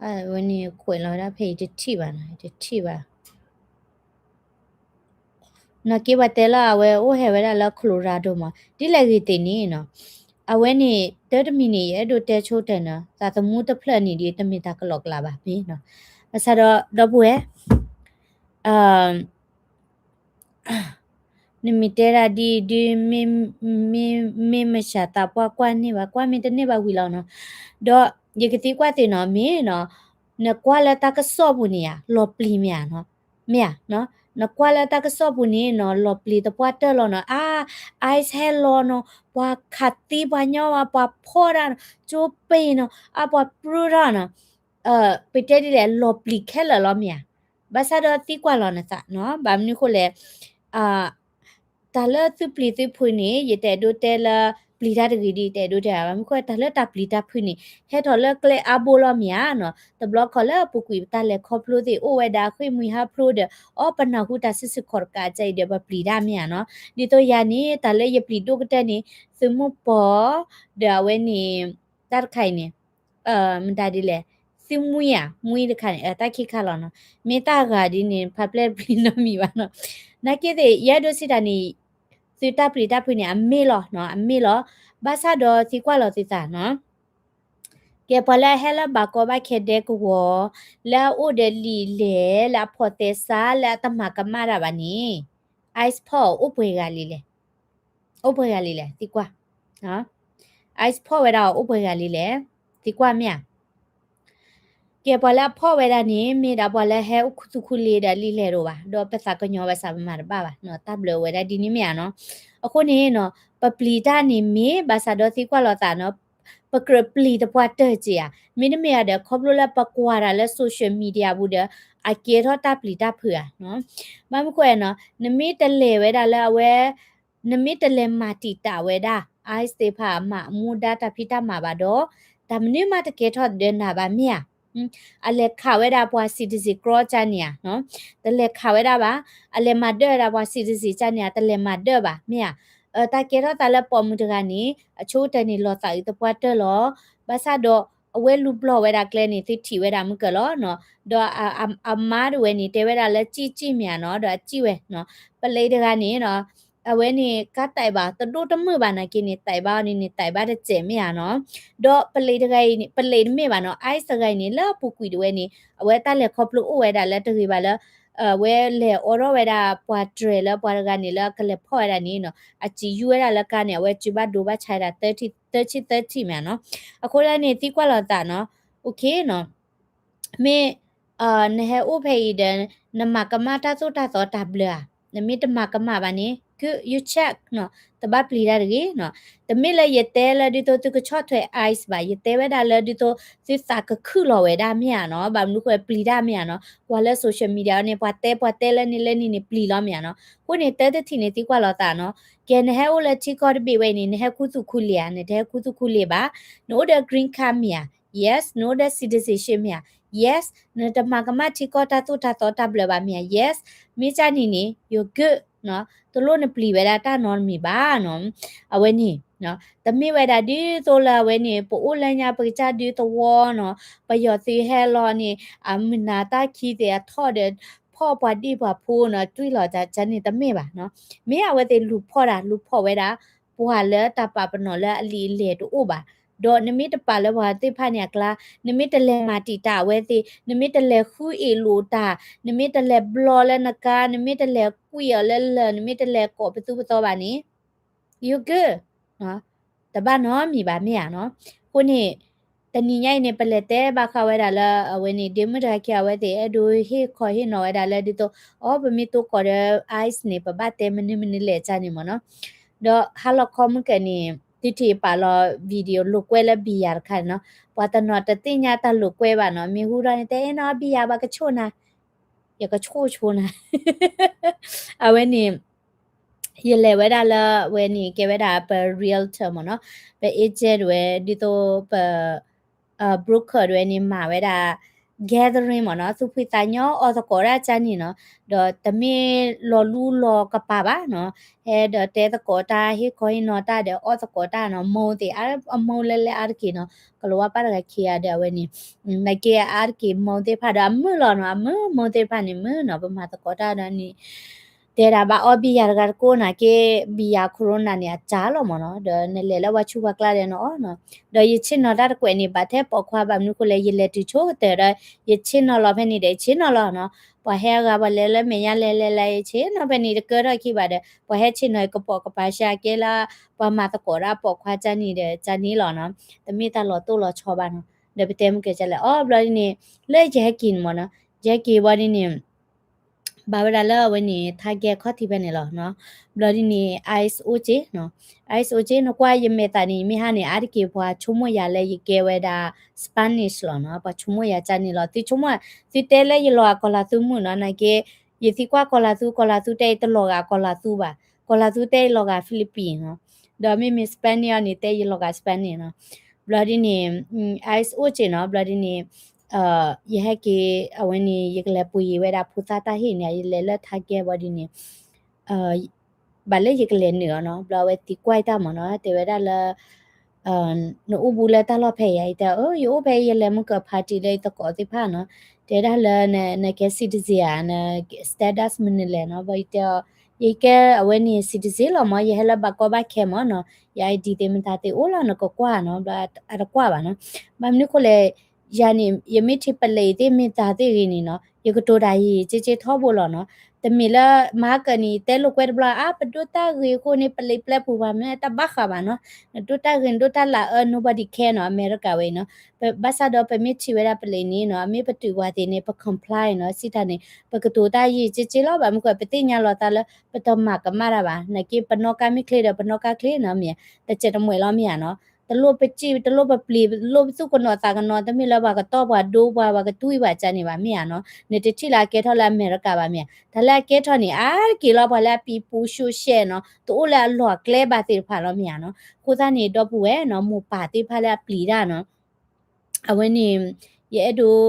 အဝဲန့ၣ် ကွဲးလီၤဝဲဒၣ်ဖဲအံၤတထံၣ်ဘၣ်နီၤ, တထံၣ်ဘၣ်. နာ်က့ပှၤတဲလၢအဝဲအိၣ်ဟဲဝဲဒၣ်လၢ Colorado မး, ဒ်လဲၣ်ဂ့ၤသ့ၣ်န့ၣ်နီၤ, အဝဲန့ၣ် တၢ်တမံၤန့ၣ် ယအဲၣ်ဒိးတဲဆိတၢ်နီၤ, သးသမူတဖျၢၣ်န့ၣ်ဒီး တမ့ၢ်တၢ်ကလီကလီဘၣ်မ့ၢ်နီၤ, ဘၣ်ဆၣ်ဒီး ဒီပုၢ်ဝဲၢ် နမ့ၢ်တဲဒၣ်ဒ်အံၤဒုး မ့ၢ်မ့ၢ်မ့ၢ်မၢ်စၢ်သးပှၢ်ကွၢ်န့ၢ်ဘၣ် ကွၢ်မ့ၢ်တန့ၢ်ဘၣ်ဝံၤလီၤနီၤ, ဒီးယကသံကွၢ်သ့ၣ်နီၤ မ့ၢ်နီၤ, နကွၢ်လၢတၢ်ကစီၣ်ပူၤန့ၣ်ဧါ လီၤပျံၤမ့ၢ်ဧါနီၤ, မ့ၢ်ဧါ, နကွၢ်လၢတၢ်ကစီၣ်ပူၤန့ၣ်နီၤ လီၤပျံၤသပှၢ်တၢၢ်လီၤနီၤ, အါ ice ဟဲလီၤနီၤ, ပှၤခးသံပှၤညီဝဲ ပှၤဖီၣ်တၢ်နီၤ ကၠိပ့ၤနီၤ အါပှၤပြူၢ်ထီၣ်နီၤ, ပတဲဒ်လဲၣ် လီၤပျံၤခဲလၢာ်လီၤမ့ၢ်ဧါ, ဘၣ်ဆၣ်ဒီးသံကွၢ်လီၤနသးနီၤ, ဘၣ်မနုၤဃိလဲၣ် တၢ်လၢသုပျံၤသုဖုးန့ၣ် ယတအဲၣ်ဒိးတဲလၢ ပျံၤတၢ်တဂ့ၤဒ်ယတအဲၣ်ဒိးတဲဘၣ်, မ့ၢ်ဃိတၢ်လၢတၢ်ပျံၤတၢ်ဖုးန့ၣ် ဟဲထီၣ်လၢကျဲအါဘိလီၤမ့ၢ်ဧါနီၤ, တဘျီခီလၢအပူၤကွံာ်ပတၢ်လဲၤခီဖျိသ့ၣ်အိၣ်ဝဲဒၣ် ဃ့ၢ်မှံဟးဖျိးဒီး အီ ပနၢ်ဟူတၢ်စုဆူၣ်ခီၣ်တကးအံၤဒီး ပပျံၤတၢ်မ့ၢ်ဧါနီၤ, ဒ်သိးယၤန့ၣ် တၢ်လၢယပျံၤဒိၣ်ကတၢၢ်န့ၣ် သုးမုၢ်ပီၢ် ဒီးအဝဲန့ၣ် တၢ်တခါအံၤန့ၣ် မတၤဒ်လဲၣ်, သုမှံဧါ မှံတခါန့ၣ် တၢ်ခံခါလီၤနီၤ, မ့ၢ်တၢ်ဂၤဒ်န့ၣ် ဖးပျဲၢ်တပျံၤနီတမံၤဘၣ်နီၤ, နာ်က့သ့ၣ် ယအဲၣ်ဒိးစံးတၢ်န့ၣ် သုတၢ်ပျံၤတၢ်ဖုးန့ၣ် အမ့ၢ်လီၤနီၤ အမ့ၢ်လီၤ, ဘၣ်ဆၣ်ဒီးသံကွၢ်လီၤသုသးနီၤ ကဲပှၤလၢအဟဲလၢဘၣ်ကီဘၣ်ခဲဒဲကဝီၤ လၢအအိၣ်ဒီးလံာ်လဲၢ် လၢအဖီၣ်သဲစး လၢအတမၤကမၣ်တၢ်ဘၣ်န့ၣ် ice ဖီၣ်အီၤအိၣ်ပှဲၤဂၤလံလဲၣ်, အိၣ်ပှဲၤဂၤလံလဲၣ် သံကွၢ်, ice ဖီၣ်ဝဲဒၣ်အီၤအိၣ်ပှဲၤဂၤလံလဲၣ်, သံကွၢ်မ့ၢ်ဧါ ကဲပှၤလၢအဖီၣ်ဝဲဒၣ်န့ၣ် မ့ၢ်ဒၣ်ပှၤလၢဟဲအိၣ်ခူသူၣ်ခူလံာ်ဒီးလံာ်လဲၢ်တအိၣ်ဘၣ်, ဒီးပသးကညီၤဘၣ်ဆၣ်ပမၤတဘၣ်ဘၣ်, တၢ်ဘျုးဝဲဒၣ်ဒ်န့ၣ်မ့ၢ်ဧါနီၤ, အဃိန့ၣ်နီၤ ပပျံၤတၢ်န့ၣ်မ့ၢ်ဘၣ်ဆၣ်ဒီးသံကွၢ်လီၤသးနီၤ, ပကြၢးပျံၤသပှၢ်တၢၢ်က့ဧါ, မ့တမ့ၢ်ဧါဒီး ခီဖျိလၢပကွၢ်တၢ်လၢ social media ပူၤဒီး အကဲထီၣ်တၢ်ပျံၤတၢ်ဖုးဧါ, ဘၣ်မနုၤဃိနီၤ နမ့ၢ်တလဲၤဝဲဒၣ်လၢအဝဲ နမ့ၢ်တလဲၤမၤတံာ်တာ်ဝဲဒၣ် ice သ့ၣ်တဖၣ် မၤမူဒါတၢ်ဖံးတၢ်မၤဘၣ်ဒီး တၢ်မနုၤမးတကဲထီၣ်ဒီးနၤဘၣ်မ့ၢ်ဧါ, အလဲၤခးဝဲဒၣ်ပှၤ citizen ကြီကၢန့ၣ်ဧါ, တလဲၤခးဝဲဒၣ်ဘၣ်, အလဲၤမၤဒၢဝဲဒၣ်ပှၤ citizen ကၢန့ၣ်ဧါ, တလဲၤမၤဒၢဘၣ်မ့ၢ်ဧါ, တၢ်ကဲထီၣ်သးလၢပိာ်မုၣ်တဂၤန့ၣ် အဆိကတၢၢ်န့ၣ် လီၤသးအုးသပှၢ်တၢၢ်လီၤ, ဘၣ်ဆၣ်ဒီး အဝဲလူၤဘျီၣ်ဝဲဒၣ်ကျဲန့ၣ် သုထံၣ်ဝဲဒၣ်မုၢ်ကၢၢ်လီၤနီၤ, ဒီးအမါတဝဲန့ၣ် တဲဝဲဒၣ်လၢစံၣ်စံၣ်မ့ၢ်ဧါနီၤ, ဒီးအစံၣ်ဝဲနီၤ, ပလံးတဂၤန့ၣ်နီၤ အဝဲန့ၣ် ကါတဲာ်ဘၣ် တဒိၣ်တမုာ်ဘၣ်နာ်က့န့ၣ် တဲာ်ဘၣ်အီၤန့ၣ်န့ၣ် တဲာ်ဘၣ်တစဲးမ့ၢ်ဧါနီၤ, ဒီးပလံးတဂၤအံၤန့ၣ် ပလံးတမ့ၢ်ဘၣ်နီၤ ice တဂၤအံၤန့ၣ် လၢအပူၤကွံာ်တဝဲန့ၣ် အဝဲတၢ်လဲၤခီဖျိအိၣ်ဝဲဒၣ်လၢတဂ့ၤဘၣ်လၢ အဝဲလဲၤအိးထီၣ်ဝဲဒၣ်ပှၤတြဲၤလၢပှၤတဂၤန့ၣ်လၢအကလဲၤဖီၣ်ဝဲဒၣ်န့ၣ်နီၤ အစံၣ်ယူၢ်ဝဲဒၣ်လၢကါန့ၣ် အဝဲစုဘၣ်ဒိဘၣ်ဆါဝဲဒၣ် သၢဆံသၢဆံမ့ၢ်ဧါနီၤ, အဃိဒၣ်န့ၣ် သံကွၢ်လီၤသးနီၤ okay နီၤ မ့ၢ် နဟဲအိၣ်ဖဲအံၤဒီး နမၤကမၣ်တၢ်သိၣ်တၢ်သီတၢ်ဘျၢဧါ, နမ့ၢ်တမၤကမၣ်ဘၣ်န့ၣ် good, you check နီၤ, တဘၣ်ပျံၤတၢ်တဂ့ၤနီၤ. တမ့ၢ်လၢယတဲလၢဒ်သိးသုကဆီၣ်ထွဲ ice ဘၣ်, ယတဲဝဲဒၣ်လၢဒ်သိးသုသးကခုၣ်လီၤဝဲဒၣ်မ့ၢ်ဧါနီၤ, ဘၣ်မနုၤဃိပျံၤတၢ်မ့ၢ်ဧါနီၤ, ပှၤလၢ social media န့ၣ် ပှၤတဲပှၤတဲလၢန့ၣ်လၢန့ၣ်န့ၣ်ပျံၤလီၤမ့ၢ်ဧါနီၤ. အဃိန့ၣ် တၢတထံၣ်န့ၣ်သံကွၢ်လီၤသးနီၤ, ကဲနဟဲအိၣ်လၢထံကီၢ်တဘ့ၣ်ဝဲအံၤန့ၣ် နဟဲခူသူၣ်ခူလံာ်ဧါ, နတဟဲခူသူၣ်ခူလံာ်ဘၣ်, နအိၣ်ဒီး green card မ့ၢ်ဧါ, yes, နအိၣ်ဒီး citizenship မ့ၢ်ဧါ, yes, နတမၤကမၣ်ထံကီၢ်တၢ်သိၣ်တၢ်သီတၢ်ဘျၢဘၣ်မ့ၢ်ဧါ, yes, မ့ၢ်ကၢ်န့ၣ်န့ၣ် you're good နီၤ, တလိၣ်နပျံၤဝဲဒၣ်တၢ်နီတမံၤဘၣ်နီၤ. အဝဲန့ၣ် တမ့ၢ်ဝဲဒၣ်ဒ်သိးလၢအဝဲန့ၣ် ပအိၣ်လၢညါပကစၢ်ဒုသဝီနီၤ, ပယီၤသုးဟဲလီၤန့ၣ် အမုၢ်နၤတၢ်ခံသ့ၣ်အထီၣ်ဒီး ဖီၣ်ပှၤဒံၣ်ပှၤဖိနီၤ, တွံၢ်လီၤတၢ်န့ၣ်တမ့ၢ်ဘၣ်နီၤ. မ့ၢ်အဝဲသ့ၣ်လူၤဖီၣ်တၢ် လူၤဖီၣ်ဝဲဒၣ် ပှၤလၢတၢ်ပာ်ပနီၣ်လၢအလံာ်အလဲၢ်တအိၣ်ဘၣ်, ဒီးနမ့ၢ်တပာ်လၢပှၤသ့ၣ်တဖၣ်န့ၣ်အကျါ, နမ့ၢ်တလဲၤမၤတံာ်တာ်အဝဲသ့ၣ်, နမ့ၢ်တလဲၤဃုအ့ၣ်လိာ်တၢ်, နမ့ၢ်တလဲၤဘျီလၢနကါ, နမ့ၢ်တလဲၤကွံာ်အီၤလၢလၢၢ်, နမ့ၢ်တလဲၤကိးပသူပသီဘၣ်န့ၣ် you're good တဘၣ်နီတမံၤဘၣ်မ့ၢ်ဧါနီၤ. အဃိန့ၣ် တနံၤညါအံၤန့ၣ် ပလဲၤတဲဘၣ်ဃးဝဲဒၣ်လၢ အဝဲန့ၣ် ဒ့မုၣ်တဂၤခံ အဝဲသ့ၣ်အဲၣ်ဒိးဟ့ၣ်ခီဟ့ၣ်နီၤဝဲဒၣ်လၢဒ်သိး အိ ပမ့ၢ်တိကိးဒီး ice န့ၣ် ပဘၣ်တဲမနုၤမနုၤလဲၣ်ကၢ်န့ၣ်မ့ၢ်နီၤ. ဒီးဟါလီၤခီမုၢ်ကၢၤန့ၣ် သုထံၣ်ပာ်လီၤ video လိာ်ကွဲလၢဘံယၤတခါန့ၣ်နီၤ, ပှၤတနီၤတသ့ၣ်ညါတၢ်လိာ်ကွဲဘၣ်နီၤ, မ့ၢ်ဟူထီၣ်န့ၣ် တဲအ့နီၤ ဘံယၤပှၤကဆိၣ်နၤ, ယကဆိၣ်ဆိနၤ အဝဲန့ၣ် ယလဲၤဝဲဒၣ်လၢအဝဲန့ၣ် ကဲဝဲဒၣ်ပ realtor မ့ၢ်နီၤ, ပ agent ဝဲ ဒ်သိးပ broker ဝဲန့ၣ် မၤဝဲဒၣ် gathering မ့ၢ်နီၤ, သူၣ်ဖှံသးညီအီၣ်သကိးတၢ်ကၢ်န့ၣ်နီၤ, ဒီးတမ့ၢ်လီၤလူလီၤကပၤဘၣ်နီၤ, ဟဲဒီးတဲသကိးတၢ် ဟ့ၣ်ခီဟ့ၣ်နီၤတၢ်ဒီးအီၣ်သကိးတၢ်နီၤ, မုာ်သ့ၣ် အမုာ်လၢလဲအါတက့ၢ်နီၤ, ကလၤဝါပၢ်တဂၤခံဂၤဒီးအဝဲန့ၣ် နာ်က့အါတက့ၢ်မုာ်သ့ၣ်တဖၣ်ဒီးအမုာ်လီၤနီၤ, အမုာ်မုာ်သ့ၣ်တဖၣ်န့ၣ်မုာ်နီၤ, ပမၤသကိးတၢ်ဒီးန့ၣ် တဲဒၣ်ဘၣ်အီၣ်ဘံယၤတဂၤတကိးနာ်က့ ဘံယၤ Corona န့ၣ် အစှၤလီၤမ့ၢ်နီၤ, ဒီးနလဲၤလၢပှၤဆူးပှၤကျါဒီးနအီၣ်နီၤ, ဒီးယဆ့ၣ်နီၤတၢ်တကွဲးန့ၣ် ဘၣ်ထဲပိာ်ခွါဘၣ်မနုၤဃိလဲၣ် ယလဲၤတုၤဆိကတၢၢ်ဒီး ယဆ့ၣ်နီၤလီၤဖဲန့ၣ်ဒီး ယဆ့ၣ်နီၤလီၤနီၤ, ပှၤဟဲအဂၤပှၤလဲၤလၢမဲာ်ညါလဲၤလဲၤလဲၤ ယဆ့ၣ်နီၤဖဲန့ၣ် တကၢထီၣ်ခံဘၣ်ဒီး ပှၤဟဲဆ့ၣ်နီၤကပိာ်ကပၤရှါကဲလၢ ပှၤမၤသကိးတၢ်ပိာ်ခွါကၢ်န့ၣ်ဒီး ကၢ်န့ၣ်လီၤနီၤ, တမ့ၢ်တၢ်လီၤတိၢ်လီၤဆီဘၣ်နီၤ, ဒီးပတဲမုၢ်ကၢၤကၢ်လဲၣ် အိ ဘျီဒ်န့ၣ် လၢယဟဲက့ၤန့ၣ်မ့ၢ်နီၤ, ယဟဲက့ၤဘၣ်ဒ်န့ၣ် ဘၣ်ဝဲဒၣ်လၢအဝဲန့ၣ် Target ခီၣ်ထံးဖဲန့ၣ်လီၤနီၤ, ဘျီဒ်န့ၣ် ice အိၣ်က့နီၤ, ice အိၣ်က့ နကွၢ်ယမဲာ်သးန့ၣ် မ့ၢ်ဟါန့ၣ် အါတက့ၢ်ပှၤဆိကမိၣ်ယၤလၢယကဲဝဲဒၣ် Spanish လီၤနီၤ, ပှၤဆိကမိၣ်ယၤကၢ်န့ၣ်လီၤ, သုဆိကမိၣ် သုတဲလၢယလီၤဂာ်ကီၤလၤသူမုၣ်နီၤ, နာ်က့ ယသံကွၢ်ကီၤလၤသူ ကီၤလၤသူတဲယတလီၤဂာ်ကီၤလၤသူဘၣ်, ကီၤလၤသူတဲယလီၤဂာ် Philippine နီၤ, ဒီးမ့မ့ၢ် Spanish အီၤန့ၣ် တဲယလီၤဂာ် Spanish နီၤ, ဘျီဒ်န့ၣ် ice အိၣ်က့နီၤ, ဘျီဒ်န့ၣ် ယဟဲက့ၤ အဝဲန့ၣ် ယကလဲၤပှ့ၤဝဲဒၣ်ဖိသၣ်တၢ်ဟ့ၣ်န့ၣ် ယလဲၤလၢ Target ဘၣ်ဒ်န့ၣ် ဘၣ်လၢယကလဲၤနုာ်အီၤနီၤ, ဘျီအဝဲသံကွၢ်တၢ်မ့ၢ်နီၤ, တဲဝဲဒၣ်လၢ နအိၣ်ဘူးလၢတၢ်လီၢ်ဖဲယၤ, ယတဲအီၤ ယအိၣ်ဖဲယလဲၤမုၢ်ကၢၤ party လၢယသကိးသ့ၣ်တဖၣ်နီၤ, တဲဒၣ်လၢနကဲ citizen ဧါ, န status မနုၤလဲၣ်နီၤ, ဘျီယတဲအီၤ ယကဲအဝဲန့ၣ် citizen လီၤမ့ၢ်, ယဟဲလၢဘၣ်ကီဘၣ်ခဲမ့ၢ်နီၤ, ယ ID သ့ၣ်မတၤသ့ၣ်အိၣ်လီၤ နကကွၢ်နီၤ, ဘျီအတကွၢ်ဘၣ်နီၤ, ဘၣ်မနုၤဃိလဲၣ် ယၤန့ၣ် ယမ့ၢ်ထံၣ်ပလံးသ့ၣ်မ့ၢ်တၤသ့ၣ်ဂ့ၤန့ၣ်နီၤ, ယကတိၤတၢ်ယံာ်ယံာ်က့က့ထီဘိလီၤနီၤ, တမ့ၢ်လၢမဟါကၢၤန့ၣ် ယတဲလိာ်ကွဲတဘျီ အါ ပဒိၣ်တၢ်ဂ့ၤအဃိန့ၣ် ပလံးပျဲပူၤပှၤမ့ၢ်တၢ်ဘၣ်ဃးဘၣ်နီၤ, နဒိၣ်တၢ်ဂ့ၤ နဒိၣ်တၢ်လၢအၢ nobody care နီၤ, အမဲရကၤဝဲအံၤနီၤ, ဘၣ်ဆၣ်ဒီးပမ့ၢ်ထံၣ်ဝဲဒၣ်ပလံးန့ၣ်နီၤ, အမ့ၢ်ပတုာ်ပှၤသ့ၣ်န့ၣ် ပ comply နီၤ, စံးတၢ်န့ၣ် ပကတိၤတၢ်ယံာ်ယံာ်က့က့လီၤ, ဘၣ်မနုၤဃိ ပသ့ၣ်ညါလီၤသးလၢ ပတမၤကမၣ်တၢ်ဘၣ်, နာ်က့ပနီၣ်ကါမ့ၢ်ချ့ဒီး ပနီၣ်ကါချ့နီၤ, မ့ၢ်ဧါ, တစဲးတမှဲာ်လီၤ မ့ၢ်ဧါနီၤ, တလိၣ်ပစံၣ် တလိၣ်ပပျံၤ တလိၣ်ပသူၣ်ကနိးသးကနိး, တမ့ၢ်လၢပှၤကတီၢ်ပှၤဒိပှၤ ပှၤကတွံၢ်ပှၤကၢ်န့ၣ်ဘၣ် မ့ၢ်ဧါနီၤ, နတထံၣ်လၢအကဲထီၣ်လၢအမဲရကၤဘၣ် မ့ၢ်ဧါ, တၢ်လၢအကဲထီၣ်န့ၣ် အါတက့ၢ်လီၤ ပှၤလၢအပံၤပူၤ social နီၤ, တအိၣ်လၢအလီၢ်အကျဲဘၣ်သ့ၣ်တဖၣ်လီၤ မ့ၢ်ဧါနီၤ, အဃိသတးန့ၣ် ဒီပုၢ်ဝဲၢ်နီၤ မိၢ်ပၢ်သ့ၣ်တဖၣ်လၢအပျံၤတၢ်နီၤ အဝဲန့ၣ် ယအဲၣ်ဒိး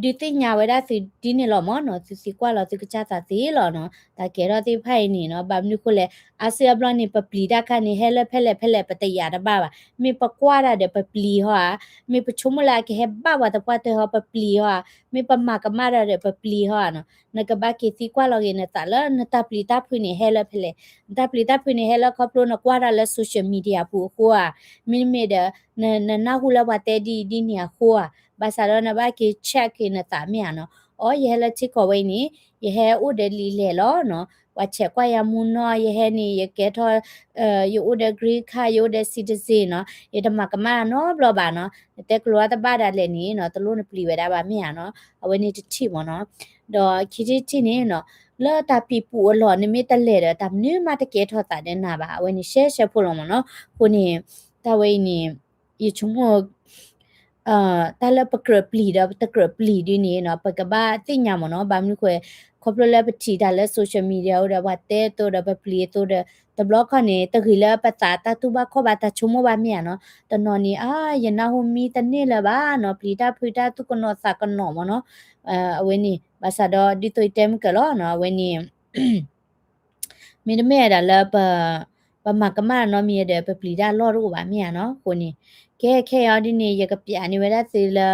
ဒုးသ့ၣ်ညါဝဲဒၣ်သုဒ်န့ၣ်လီၤမ့ၢ်နီၤ, သုသံကွၢ်လီၤသုကစၢ်သးသ့လီၤနီၤ, တၢ်ကဲထီၣ်သ့ၣ်တဖၣ်အံၤန့ၣ်နီၤ, ဘၣ်မနုၤဃိလဲၣ် အါစုအါဘျီန့ၣ် ပပျံၤတၢ်ခါန့ၣ် ဟဲလၢဖဲလဲၣ်ဖဲလဲၣ် ပတယာ်တဘၣ်ဘၣ်, မ့ၢ်ပကွၢ်တၢ်ဒီးပပျံၤဟီဧါ, မ့ၢ်ပဆိကမိၣ်လၢအကဟဲဘၣ်ပှၤသပှၢ်တၢၢ်ဟီ ပပျံၤဟီဧါ, မ့ၢ်ပမၤကမၣ်တၢ်ဒီးပပျံၤဟီဧါနီၤ, နကဘၣ်က့ၤသံကွၢ်လီၤဂ့ၤနသးလၢနတၢ်ပျံၤတၢ်ဖုးန့ၣ် ဟဲလၢဖဲလဲၣ်, နတၢ်ပျံၤတၢ်ဖုးန့ၣ် ဟဲလၢခီဖျိနကွၢ်တၢ်လၢ social media ပူၤအဃိဧါ, မ့တမ့ၢ်ဒီး နနၢ်ဟူလၢပှၤတဲဒ်အံၤဒ်န့ၣ်အဃိဧါ, ဘၣ်ဆၣ်ဒီးနဘၣ်က့ၤ check က့ၤနသး မ့ၢ်ဧါနီၤ, အိ ယဟဲလၢထံကီၢ်ဝဲအံၤန့ၣ် ယဟဲအိၣ်ဒီးလံာ်လဲၢ်လီၤနီၤ ပှၤဆဲးကွၢ်ယၤမူနီၢ် ယဟဲန့ၣ် ယကဲထီၣ် ယအိၣ်ဒီး green card ယအိၣ်ဒီး citizen နီၤ ယတမၤကမၣ်နီတဘျီဘၣ်နီၤ နတဲကလိၤတၢ်တဘၣ်ဒၣ်လဲာ်န့ၣ်နီၤ တလိၣ်နပျံၤဝဲဒၣ်ဘၣ်မ့ၢ်ဧါနီၤ အဝဲန့ၣ်တထံၣ်မ့ၢ်နီၤ ဒီးခံထံၣ်တထံၣ်န့ၣ်နီၤ လၢတၢ်ပံၤပူၤအလီၢ် နမ့ၢ်တလဲၤဒီး တၢ်မနုၤမးတကဲထီၣ်သးဒီးနၤဘၣ် အဝဲန့ၣ်ရှဲရှဲဖိလီၤမ့ၢ်နီၤ အဃိန့ၣ် တၢ်ဝဲအံၤန့ၣ် ယဆိကမိၣ် တၢ်လၢပကြၢးပျံၤဒီးပတကြၢးပျံၤဒ်န့ၣ်နီၤ ပကဘၣ်သ့ၣ်ညါမ့ၢ်နီၤ ဘၣ်မနုၤဃိ ခီဖျိလၢပထံၣ်တၢ်လၢ social media အိၣ်ဒီးပှၤတဲအသိးဒီးပပျံၤအသိးဒီး တဘျီခီန့ၣ် တဂ့ၤလၢပသးတၢ်တူၢ်ဘၣ်ခီၣ်ဘၣ်တၢ်ဆိကမိၣ်ဘၣ်မ့ၢ်ဧါနီၤ တနီၤန့ၣ် အါ ယနၢ်ဟူမံတန့ၢ်လၢၤဘၣ်နီၤ ပျံၤတၢ်ဖုးတၢ်သူၣ်ကနိးသးကနိးမ့ၢ်နီၤ အဝဲန့ၣ် ဘၣ်ဆၣ်ဒီးဒ်သိးယတဲမုၢ်ကၢၤလီၤနီၤ အဝဲန့ၣ် မ့တမ့ၢ်ဝဲဒၣ်လၢ ပမၤကမၣ်နီတမံၤဒီး ပပျံၤတၢ်လီၢ်တအိၣ်ဘၣ်မ့ၢ်ဧါနီၤ အဃိန့ၣ် ကဲခဲအံၤဒ်န့ၣ် ယကပျးန့ၢ်ဝဲဒၣ်သုလၢ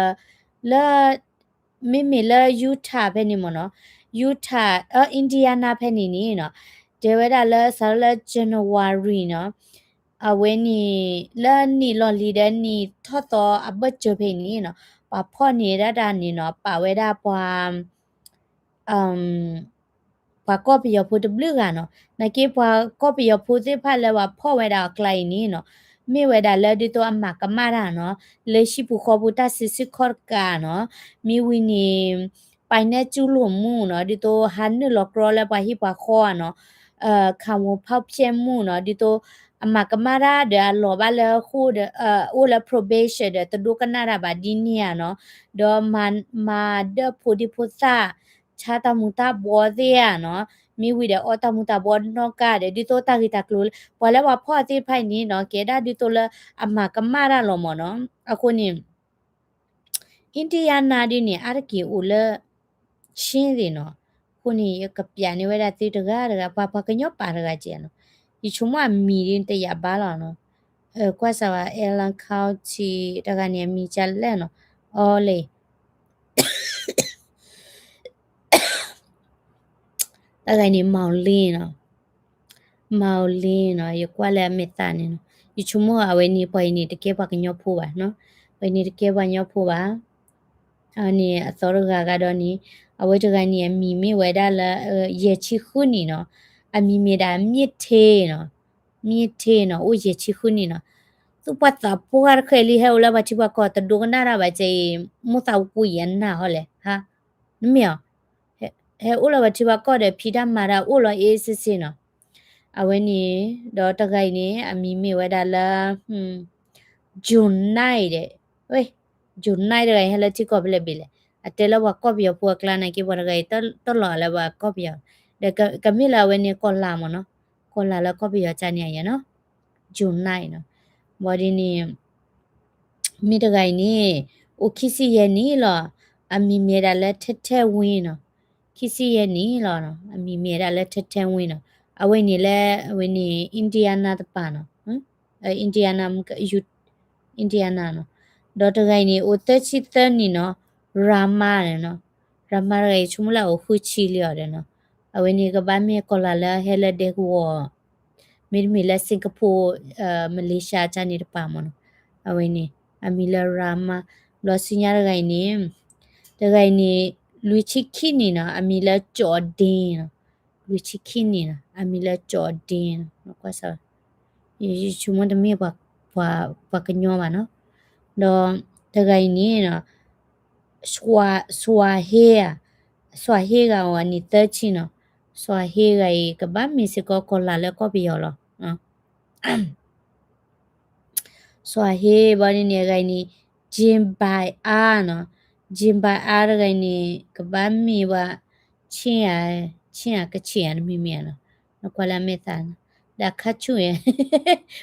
လၢ မ့မ့ၢ်လၢ Utah ဖဲန့ၣ်မ့ၢ်နီၤ Utah အ Indiana ဖဲန့ၣ်န့ၣ်နီၤ တဲဝဲဒၣ်လၢစးထီၣ်လၢ January နီၤ အဝဲန့ၣ် လၢနံၣ်လီၤလံၤဒီးနံၣ်ထီၣ်သီအဘၢၣ်စၢၤဖဲအံၤန့ၣ်နီၤ ပှၤဖီၣ်န့ၢ်ဒၣ်တၢ်န့ၣ်နီၤ ပာ်ဝဲဒၣ်ပှၤ ပှၤကီၢ်ပယီၤဖိတဘျုးဂၤနီၤ နာ်က့ပှၤကီၢ်ပယီၤဖိသ့ၣ်တဖၣ်လၢပှၤဖီၣ်ဝဲဒၣ်အကျါအံၤန့ၣ်နီၤ မ့ၢ်ဝဲဒၣ်လၢဒ်သိးအမၤကမၣ်တၢ်နီၤ လၢဟံၣ်ပူၤဃီပူၤတၢ်စုဆူၣ်ခီၣ်တကးနီၤ မ့ၢ်ဝံၤန့ၣ် ပာ်နဲၣ်ကၠူလိာ်မူနီၤ ဒ်သိးဟးနုာ်လီၤကြီလၢပှၤဟံၣ်ပှၤဃီဧါနီၤ ခံဝန်ဖျက်မှုနီၤ ဒ်သိး အမၤကမၣ်တၢ်ဒီးအလီၤဘၣ်လၢဃိဒီး အိၣ်လၢ probation ဒီးတဒိကနၣ်တၢ်ဘၣ်ဒ်န့ၣ်ဧါနီၤ ဒီးမၤဒၢၣ်ဖိဒံဖိသၣ် ဆါတၢ်မူၤတၢ်ဘှီသ့ၣ်ဧါနီၤ မ့ၢ်ဝံၤဒီးအီတၢ်မူၤတၢ်ဘှီနီၢ်ကါဒီး ဒ်သိးတၢ်ဂ့ၢ်တၢ်ကျိၤ ပှၤလၢပှၤဖီၣ်သ့ၣ်တဖၣ်အံၤန့ၣ်နီၤ ကဲဒၣ်ဒ်သိးလၢအမၤကမၣ်တၢ်လီၤမ့ၢ်နီၤ အဃိန့ၣ် Indiana ဒ်န့ၣ် အါတက့ၢ်အိၣ်လၢ Chin သ့ၣ်နီၤ အဃိန့ၣ် ယကပျးန့ၢ်ဝဲဒၣ်သုတဂၤတဂၤ ပှၤပှၤကညီပာ်တဂၤကဲနီၤ ယဆိကမိၣ်အမံၤဒ်တယာ်ဘါလီၤနီၤ ကွၢ်စၢ်ဝဲ Allen County တဂၤန့ၣ် အမံၤကလဲၣ်နီၤ အီလဲၣ် တဂၤန့ၣ် Maulin နီၤ Maulin နီၤ ယကွၢ်လၢအမဲာ်သးန့ၣ်နီၤ ယဆိကမိၣ်အဝဲန့ၣ် ပှၤအံၤန့ၣ် တကဲပှၤကညီဖိဘၣ်နီၤ ပှၤအံၤန့ၣ်တကဲပှၤကညီဖိဘၣ် အန့ၣ်အသီတဂၤဂၤဒီးန့ၣ် အဝဲတဂၤန့ၣ် အမံၤမ့ၢ်ဝဲဒၣ်လၢ ယဲၢ်ဆံဃုနံၣ်နီၤ အမံၤမ့ၢ်ဒၣ် မြင့်ဌေးနီၤ မြင့်ဌေးနီၤ အိၣ်ယဲၢ်ဆံဃုနံၣ်နီၤ သူၣ်ပှၢ်သးပှၢ်တဃဲးလံ ဟဲအိၣ်လၢပှၤထံပှၤကီၢ် တဒိကနၣ်တၢ်ဘၣ်ကဲအံၤ မိၢ်သးဝူအံၤအနၢ်ဟီလဲၣ် ဟါ နမ့ၢ်အီၤ ဟဲအိၣ်လၢပှၤထံပှၤကီၢ်ဒီး ဖံးတၢ်မၤတၢ်အိၣ်လီၤ အ့စ့စ့နီၤ အဝဲန့ၣ် ဒီးတဂၤအံၤန့ၣ် အမံၤမ့ၢ်ဝဲဒၣ်လၢ June nine ဒီး June nine တဂၤအံၤ ဟဲလၢထံကီၢ်ဖဲလဲၣ်ဘ့ၣ်လဲၣ် အတဲလၢပှၤကီၢ်ပယီၤဖိအကျါ နာ်က့ ပှၤတဂၤအံၤ တလီၤလၢပှၤကီၢ်ပယီၤ ဒီးကမ့ၢ်လၢအဝဲန့ၣ်ကီၢ်လၤမ့ၢ်နီၤ ကီၢ်လၤလၢကီၢ်ပယီၤကန့ၣ်ယဲနီၤ June nine နီၤ ဘၣ်ဒ်န့ၣ် မ့ၢ်တဂၤအံၤန့ၣ် အိၣ်ခံဆံယဲၢ်နံၣ်လီၤ အမံၤမ့ၢ်ဒၣ်လၢ ထဲထဲဝ့နီၤ ခံဆံယဲၢ်နံၣ်လီၤ အမံၤမ့ၢ်ဒၣ်လၢ ထဲထဲဝ့နီၤ အဝဲန့ၣ်လၢ အဝဲန့ၣ် Indiana တပၤနီၤ Indiana Indiana နီၤ ဒီးတဂၤအံၤန့ၣ် အိၣ်သၢဆံသၢနံၣ်နီၤ Rama န့ၣ်နီၤ Rama တဂၤအံၤ ဆိကမိၣ်လၢအအိၣ်ဃုဆံလံအီၤဒီးနီၤ အဝဲန့ၣ်ကဘၣ်မ့ၢ်ကီၢ်လၤလၢဟဲလၢဒဲကဝီၤ မ့တမ့ၢ်လၢ Singapore Malaysia ကန့ၣ်တပၤမ့ၢ်နီၤ အဝဲန့ၣ် အမံၤလၢ Rama ဘျီဆူညါတဂၤအံၤန့ၣ် တဂၤအံၤန့ၣ် လွံၢ်ဆံခံနံၣ်နီၤ အမံၤလၢ Jordan နီၤ လွံၢ်ဆံခံနံၣ်နီၤ အမံၤလၢ Jordan နီၤ ကွၢ်စၢ် ယဆိကမိၣ်တမ့ၢ် ပှၤကညီဘၣ်နီၤ ဒီးတဂၤအံၤန့ၣ်နီၤ စွၤဟ့ဧါ စွၤဟ့ဂၤအီၤအနံၣ်သၢဆံနီၤ စွၤဟ့ဂၤအံၤ ကဘၣ်မ့ၢ်စ့ၢ်ကီးကီၢ်လၤလၢကီၢ်ပယီၤလီၤ စွၤဟ့ဘၣ်ဒ်န့ၣ် အဂၤအံၤန့ၣ် Jim Bai အါနီၤ Jim Bai အါတဂၤအံၤန့ၣ် ကဘၣ်မ့ၢ်ဝဲ ဆ့ၣ်ဧါ ဆ့ၣ်ဧါ ကဆ့ၣ်ဧါ တမံၤမ့ၢ်ဧါနီၤ နကွၢ်လၢအမဲာ်သးနီၤ ဒီးခါဆူၣ်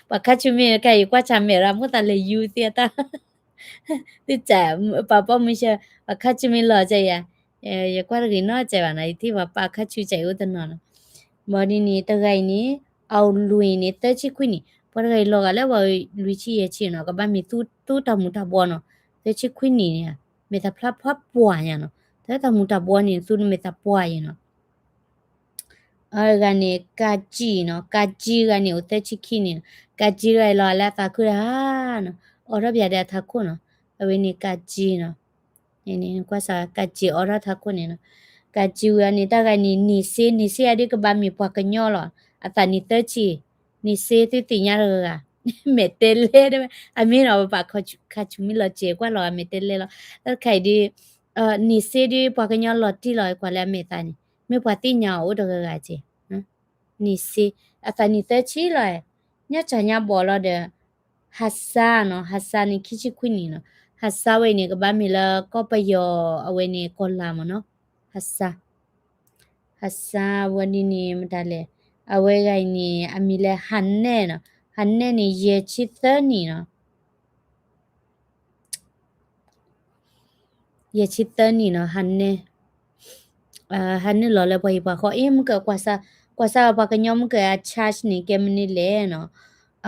ပှၤခါဆူၣ်မ့ၢ်တခါ ယကွၢ်ဆၣ်မဲာ်ရၣ် မိၣ်သးလဲၤယူၤသ့ၣ်တၢ် သုစၢ် ပှၤပိာ်မုၣ်ဆၢ ပှၤခါဆူၣ်မ့ၢ်လီၤကဲယၤ ယကွၢ်တဂ့ၤနီတစဲးဘၣ်နီၤ ယထံၣ်ပှၤပာ်ခါဆူၣ်စဲးအိၣ်တနီၤနီၤ ဘၣ်ဒ်န့ၣ် တဂၤအံၤန့ၣ် အဝဲလွံၢ်န့ၣ် သၢဆံခွံနံၣ် ပှၤတဂၤအံၤလီၤဂာ်လၢပှၤလွံၢ်ဆံယဲၢ်ဆံနီၤ ကဘၣ်မ့ၢ်သူတၢ်မူၤတၢ်ဘှီနီၤ သၢဆံခွံနံၣ်န့ၣ် မ့ၢ်သးဖျါဖျါပှၢ်ညါနီၤ တၢ်မူၤတၢ်ဘှီန့ၣ် သူမ့ၢ်သးပှၢ်ယဲနီၤ အဂၤန့ၣ် ကၢ်ကံနီၤ ကၢ်ကံဂၤန့ၣ် အိၣ်သၢဆံခံနံၣ်နီၤ ကၢ်ကံဂၤအံၤလီၤလၢအသးခုတဟါနီၤ အိးထီၣ်ပၠးဒီးအထးခိၣ်နီၤ အဝဲန့ၣ်ကၢ်ကံနီၤ ကွၢ်စၢ် ကၢ်ကံအိးထီၣ်ထးခိၣ်န့ၣ်နီၤ ကးကံဝံၤအီၤန့ၣ် တၢ်ဂၤန့ၣ် နံၤစ့, နံၤစ့အဒုးကဘၣ်မ့ၢ်ပှၤကညီလီၤ. အသးနံၤသၢဆံ, နံၤစ့သုသ့ၣ်ညါတဂၤဂၤ, မဲာ်တဲလဲၣ်, အမ့ၢ်နီၤ ပပာ်ခါဆူၣ်မ့ၢ်လီၤစဲး ကွၢ်လီၤဂၤမဲာ်တဲလဲၣ်လီၤ. တၢ်တခါအံၤဒုး နံၤစ့ဒုး ပှၤကညီလီၤတံၢ်လီၤ ကွၢ်လၢအမဲာ်သးန့ၣ် မ့ၢ်ပှၤသ့ၣ်ညါအီၤအိၣ်တဂၤဂၤက့ၤ နံၤစ့, အသးနံၤသၢဆံလီၤ, ညၣ်စၢ်ညါဘီးလီၤဒီး ဟးစါနီၤ, ဟးစါန့ၣ် ခံဆံခွံနံၣ်နီၤ, ဟးစါဝဲအံၤန့ၣ် ကဘၣ်မ့ၢ်လၢကီၢ်ပယီၤအဝဲန့ၣ်ကီၢ်လၤမ့ၢ်နီၤ, ဟးစါ, ဟးစါဝဲဒ်န့ၣ် မတၤလဲၣ်, အဝဲဂၤအံၤန့ၣ် အမံၤလၢဟးနဲၣ်နီၤ, ဟးနဲၣ်န့ၣ် ယဲၢ်ဆံသၢနံၣ်နီၤ ယဲၢ်ဆံသၢနံၣ်နီၤ, ဟးနဲၣ်, ဟးနဲၣ်လီၤလၢပှၤဟံၣ်ပှၤဃီ, အ့ မုၢ်ကၢးကွၢ်စၢ်, ကွၢ်စၢ်ပှၤကညီမုၢ်ကၢးအ charge န့ၣ် ကဲမနုၤလဲၣ်နီၤ,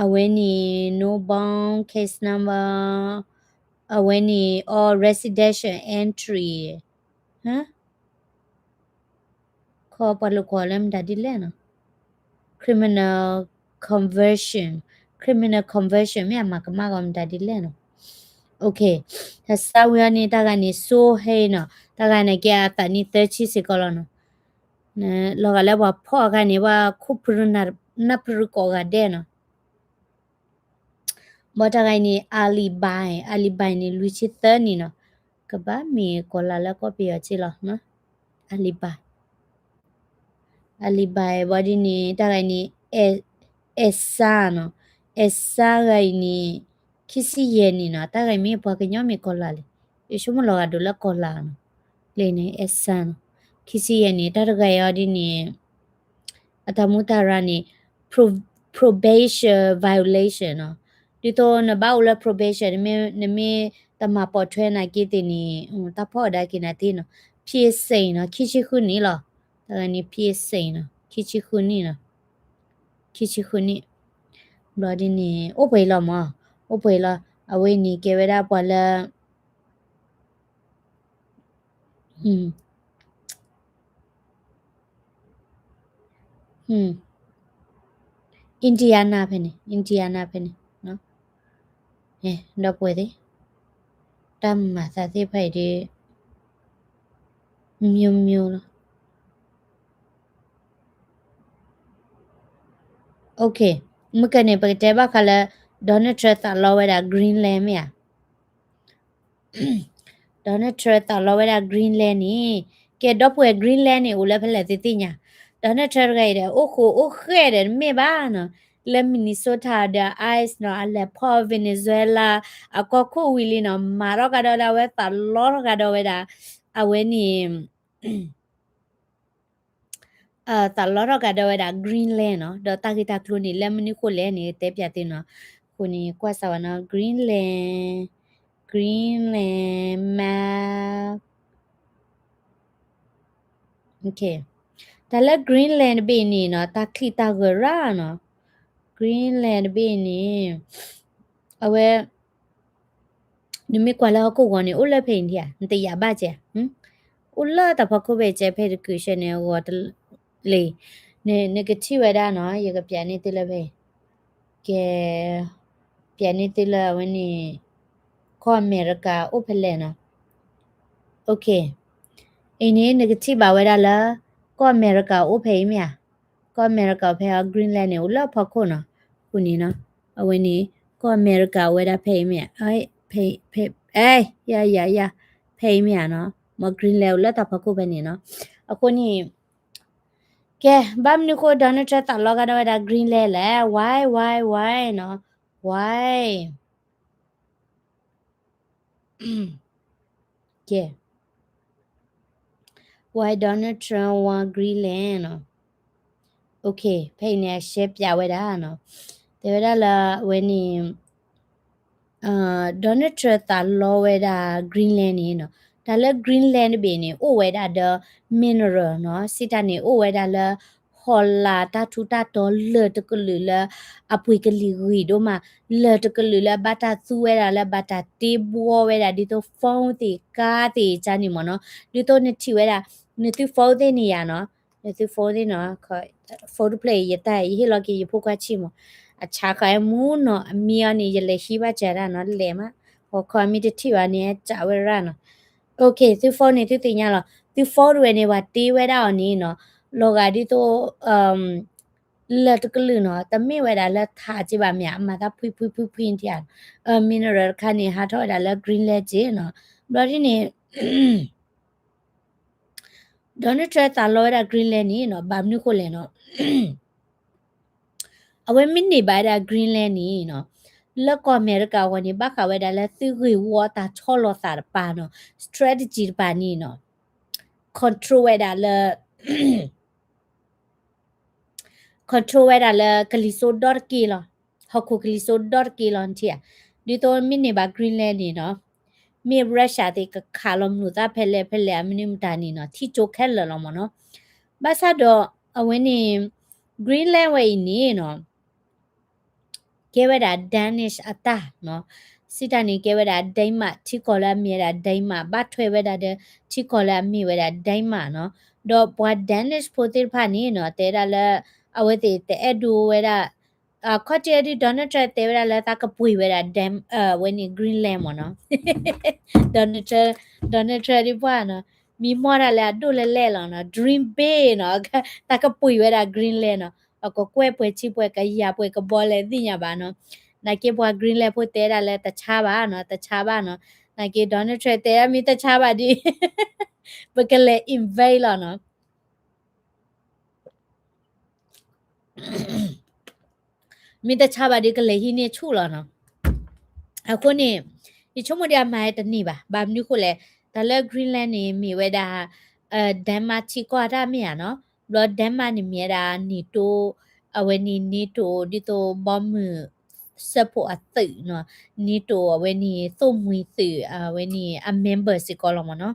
အဝဲန့ၣ် no bond case number, အဝဲန့ၣ် all residential entry, ခီပှၤလိာ်ကွီၢ်လၢမတၤဒ်လဲၣ်နီၤ, criminal conversion, criminal conversion မ့ၢ်အမၤကမၣ်ဂီၤမတၤဒ်လဲၣ်နီၤ. Okay, ဟးစါဝံၤအီၤန့ၣ် တၢ်ဂၤန့ၣ် စိဟဲနီၤ, တၢ်ဂၤန့ၣ်ကဲအသးနံၤသၢဆံစ့ၢ်ကီးလီၤနီၤ. လီၤဂာ်လၢပှၤဖီၣ်အခါန့ၣ် ပှၤခိၣ်ဖုရူနၢ်ဖုရူကိးဂၤဒဲးနီၤ. ဘၣ်တၢ်ဂၤအံၤန့ၣ် alibi, alibi န့ၣ် လွံၢ်ဆံသၢနံၣ်နီၤ, ကဘၣ်မ့ၢ်ကီၢ်လၤလၢကီၢ်ပယီၤက့လီၤ, alibi, alibi ဘၣ်ဒ်န့ၣ် တၢ်ဂၤအံၤန့ၣ် အဲၣ်စါနီၤ, အဲၣ်စါဂၤအံၤန့ၣ် ခံဆံယဲၢ်နံၣ်နီၤ, တၢ်ဂၤအံၤမ့ၢ်ပှၤကညီမ့ၢ်ကီၢ်လၤလဲၣ်, ယဆိကမိၣ်လီၤဂာ်ဒိၣ်လၢကီၢ်လၤနီၤ, လၢန့ၣ် အဲၣ်စါနီၤ, ခံဆံယဲၢ်နံၣ်, တၢ်တဂၤအံၤအီၤဒ်န့ၣ် အတၢ်မူတၢ်ရၢန့ၣ် probation violation နီၤ, ဒ်သိးနဘၣ်အိၣ်လၢ probation နမ့ၢ်တမၤပိာ်ထွဲနာ်က့သ့ၣ်န့ၣ် တၢ်ဖီၣ်အီၤဒါက့ၤနၤသ့နီၤ, ဖံးစ့ၣ်နီၤ, ခံဆံဃုနံၣ်လီၤ, တၢ်ဂၤန့ၣ် ဖံးစ့ၣ်နီၤ, ခံဆံဃုနံၣ်နီၤ, ခံဆံဃုနံၣ်, ဘျီဒ်န့ၣ် အိၣ်ပှဲၤလီၤမး, အိၣ်ပှဲၤလီၤ, အဝဲန့ၣ်ကဲဝဲဒၣ်ပှၤလၢ Indiana ဖဲန့ၣ်, Indiana ဖဲန့ၣ်, ဒီပုၢ်ဝဲၢ်သ့ၣ်, တၢ်မၤသးသ့ၣ်တဖၣ်အံၤဒ် မျိုးမျိုးလီၤ. Okay, မုၢ်ကၢန့ၣ် ပကတဲဘၣ်ဃးလၢ Donald Trump သးလီဝဲဒၣ် Greenland မ့ၢ်ဧါ. Donald Trump သးလီဝဲဒၣ် Greenland န့ၣ်, ကဲဒီပုၢ်ဝဲၢ် Greenland န့ၣ် အိၣ်လၢဖဲလဲၣ်သုသ့ၣ်ညါ, Donald Trump တဂၤအံၤဒီး အိၣ်ဃိအိၣ်ဃဲၣ်ဒီး တမ့ၢ်ဘၣ်နီၤ, လၢ Minnesota ဒီး ICE နီၤ, အလဲၤဖီၣ် Venezuela အကီၢ်ခိၣ်ဝံၤလံနီၤ, မၤထီၣ်ကဒီးဒၣ်ဝဲ သးလီထီၣ်ကဒီးဝဲဒၣ်, အဝဲန့ၣ် သးလီထီၣ်ကဒီးဝဲဒၣ် Greenland နီၤ, ဒီးတၢ်ဂ့ၢ်တၢ်ကျိၤန့ၣ် လၢမနုၤဃိလဲၣ်န့ၣ် တဲပၠးသုနီၤ, အဃိန့ၣ် ကွၢ်စၢ်ဝဲနီၤ, Greenland, Greenland map, တၢ်လၢ Greenland တဘ့ၣ်အံၤန့ၣ်နီၤ, တၢ်ချံၣ်တၢ်ဂၢၢ်ရၣ်နီၤ, Greenland တဘ့ၣ်အံၤန့ၣ်, အဝဲ နမ့ၢ်ကွၢ်လၢဟီၣ်ခိၣ်ဂီၤန့ၣ် အိၣ်လၢဖဲအံၤဧါ, နတယာ်ဘၣ်ကဲ, အိၣ်လၢတၢ်ဖီခိၣ်ဖဲအံၤကဲ ဖဲတကုာ်ဆဲန့ၣ် အဂီၤတလ့ၢ်, နကထံၣ်ဝဲဒၣ်နီၤ, ယကပၠးန့ၢ်သုလၢဖဲအံၤ, ကဲ, ပၠးန့ၢ်သုလၢအဝဲန့ၣ် ကီၢ်အမဲရကၤအိၣ်ဖဲလဲၣ်နီၤ. Okay, အံၤန့ၣ် နကထံၣ်ဘၣ်ဝဲဒၣ်လၢ ကီၢ်အမဲရကၤအိၣ်ဖဲအံၤမ့ၢ်ဧါ, ကီၢ်အမဲရကၤဖဲအံၤ Greenland န့ၣ် အိၣ်လၢအဖီခိၣ်နီၤ, အဃိန့ၣ်နီၤ, အဝဲန့ၣ် ကီၢ်အမဲရကၤအိၣ်ဝဲဒၣ်ဖဲအံၤမ့ၢ်ဧါ, ဖဲ, ဖဲ, ယၤ, ယၤ, ယၤ, ဖဲအံၤမ့ၢ်ဧါနီၤ, မ့ၢ် Greenland အိၣ်လၢတၢ်ဖီခိၣ်ဖဲန့ၣ်နီၤ, အဃိန့ၣ် ကဲ, ဘၣ်မနုၤဃိ Donald Trump သးလီကဒီးဝဲဒၣ် Greenland လဲၣ်, why, why, why နီၤ, why, why Donald Trump want Greenland နီၤ. Okay, ဖဲအံၤန့ၣ် အရှဲပၠးဝဲဒၣ်နီၤ, တဲဝဲဒၣ်လၢအဝဲန့ၣ် Donald Trump သးလီဝဲဒၣ် Greenland န့ၣ်နီၤ, တၢ်လၢ Greenland တဘ့ၣ်န့ၣ် အိၣ်ဝဲဒၣ်ဒီး mineral နီၤ, စံးတၢ်န့ၣ် အိၣ်ဝဲဒၣ်လၢ ဟီၣ်လာ်တၢ်ထူးတၢ်တီၤလၢာ်တကလုာ်လၢ အပှ့ၤကလံၤဂံၢ်ဒိၣ်မး, လၢာ်တကလုာ်လၢအဘၣ်တၢ်သူဝဲဒၣ်လၢဘၣ်တၢ်တ့ဘှီဝဲဒၣ် ဒ်သိး phone သ့ၣ် car သ့ၣ်ကန့ၣ်မ့ၢ်နီၤ, ဒ်သိးနထံၣ်ဝဲဒၣ် နသု phone သ့ၣ်န့ၣ်ယၤနီၤ, နသု phone သ့ၣ်နီၤ, phone တဖျၢၣ်အံၤ ယတၢ် ယဟ့ၣ်လီၤက့ၤယဖိခွါဆံးမး, အဆါဃာ်ဝဲမူနီၤ, အမံအီၤန့ၣ် ယလဲၤဟံးဘၣ်စၢၤဒၣ်နီၤ, လဲၤမး, ဟီၣ်ခီမ့ၢ်တထံၣ်ဘၣ်န့ၣ် စးဝဲရၣ်နီၤ. Okay, သု phone န့ၣ် သုသ့ၣ်ညါလီၤ. သု forest ဝဲန့ၣ် ပှၤတ့ဝဲဒၣ်အီၤန့ၣ်နီၤ, လီၤဂာ်ဒ်သိး လၢၢ်တကလုာ်နီၤ, တမ့ၢ်ဝဲဒၣ်လၢထးက့ဘၣ်မ့ၢ်ဧါ, အမၤသးဖှံဖှံဖှံဖှံထံဧါ, mineral တခါန့ၣ် ဟးထီၣ်ဝဲဒၣ်လၢ Greenland က့နီၤ. ဘျီဒ်န့ၣ် Donald Trump သးလီဝဲဒၣ် Greenland န့ၣ်နီၤ, ဘၣ်မနုၤဃိလဲၣ်နီၤ. အဝဲမ့ၢ်န့ၢ်ဘၣ်ဝဲဒၣ် Greenland န့ၣ်နီၤ, လၢကီၢ်အမဲရကၤအဂီၢ်န့ၣ် ဘၣ်ဃးဝဲဒၣ်လၢသုဂ့ၢ်ဝီတၢ်ဆီလီၤသးတပၤနီၤ, strategy တပၤန့ၣ်နီၤ, control ဝဲဒၣ်လၢ control ဝဲဒၣ်လၢကလံၤစိးဒီတက့ၢ်လီၤ, ဟီၣ်ခိၣ်ကလံၤစိးဒီတက့ၢ်လီၤ နထံၣ်ဧါ. ဒ်သိးမ့ၢ်န့ၢ်ဘၣ် Greenland န့ၣ်နီၤ, မ့ၢ် Russia သ့ၣ်ကခးလီၤမုာ်သးဖဲလဲၣ်ဖဲလဲၣ် အမနုၤမတၤန့ၣ်နီၤ, ထံၣ်ကၠိခဲလၢာ်လီၤမ့ၢ်နီၤ. ဘၣ်ဆၣ်ဒီး အဝဲန့ၣ် Greenland ဝဲအံၤန့ၣ်နီၤ ကဲဝဲဒၣ် Danish အတၢ်နီၤ, စံးတၢ်န့ၣ်ကဲဝဲဒၣ် Denmark ထံကီၢ်လၢအမ့ၢ်ဝဲဒၣ် Denmark ဘၣ်ထွဲဝဲဒၣ်ဒီး ထံကီၢ်လၢအမ့ၢ်ဝဲဒၣ် Denmark နီၤ. ဒီးပှၤ Danish ဖိသ့ၣ်တဖၣ်န့ၣ်နီၤ တဲဒၣ်လၢ အဝဲသ့ၣ်တအဲၣ်ဒိးဝဲဒၣ် အခီၣ်ထံးဒ် Donald Trump တဲဝဲဒၣ်လၢသးကပှ့ၤဝဲဒၣ် Dan အဝဲန့ၣ် Greenland မ့ၢ်နီၤ. Donald Trump, Donald Trump ဒ်ပှၢ်နီၤ, မံမီၢ်တၢ်လၢအဒိၣ်လဲၣ်လဲၣ်လီၤနီၤ, dream big နီၤ, သးကပှ့ၤဝဲဒၣ် Greenland နီၤ, အကကွဲၢ်ပှဲၤထံပှဲၤကယၤပှဲၤကဘီလဲၣ်သ့ၣ်ညါဘၣ်နီၤ. နာ်က့ပှၤ Greenland ဖိတဲဒၣ်လၢတဆါဘၣ်နီၤ, တဆါဘၣ်နီၤ. နာ်က့ Donald Trump တဲဒၣ်မ့ၢ်တဆါဘၣ်ဒီး ပကလဲၤ invade လီၤနီၤ. မ့ၢ်တဆါဘၣ်ဒီးကလဲၤဟံးန့ၢ်ဆူၣ်လီၤနီၤ. အဃိန့ၣ် ယဆိကမိၣ်ဒ်အမၤတန့ၢ်ဘၣ်. ဘၣ်မနုၤဃိလဲၣ်, တၢ်လၢ Greenland န့ၣ် မ့ၢ်ဝဲဒၣ် Denmark ထံကီၢ်တၢ်မ့ၢ်ဧါနီၤ. ဘျီ Denmark န့ၣ်မ့ၢ်ဝဲဒၣ် NATO အဝဲန့ၣ် NATO ဒ်သိးဘီမုၢ်စၢဖှိၣ်အသုးနီၤ, NATO အဝဲန့ၣ် သိၣ်မှံၤသုး အဝဲန့ၣ် အ member စ့ၢ်ကီးလီၤမ့ၢ်နီၤ.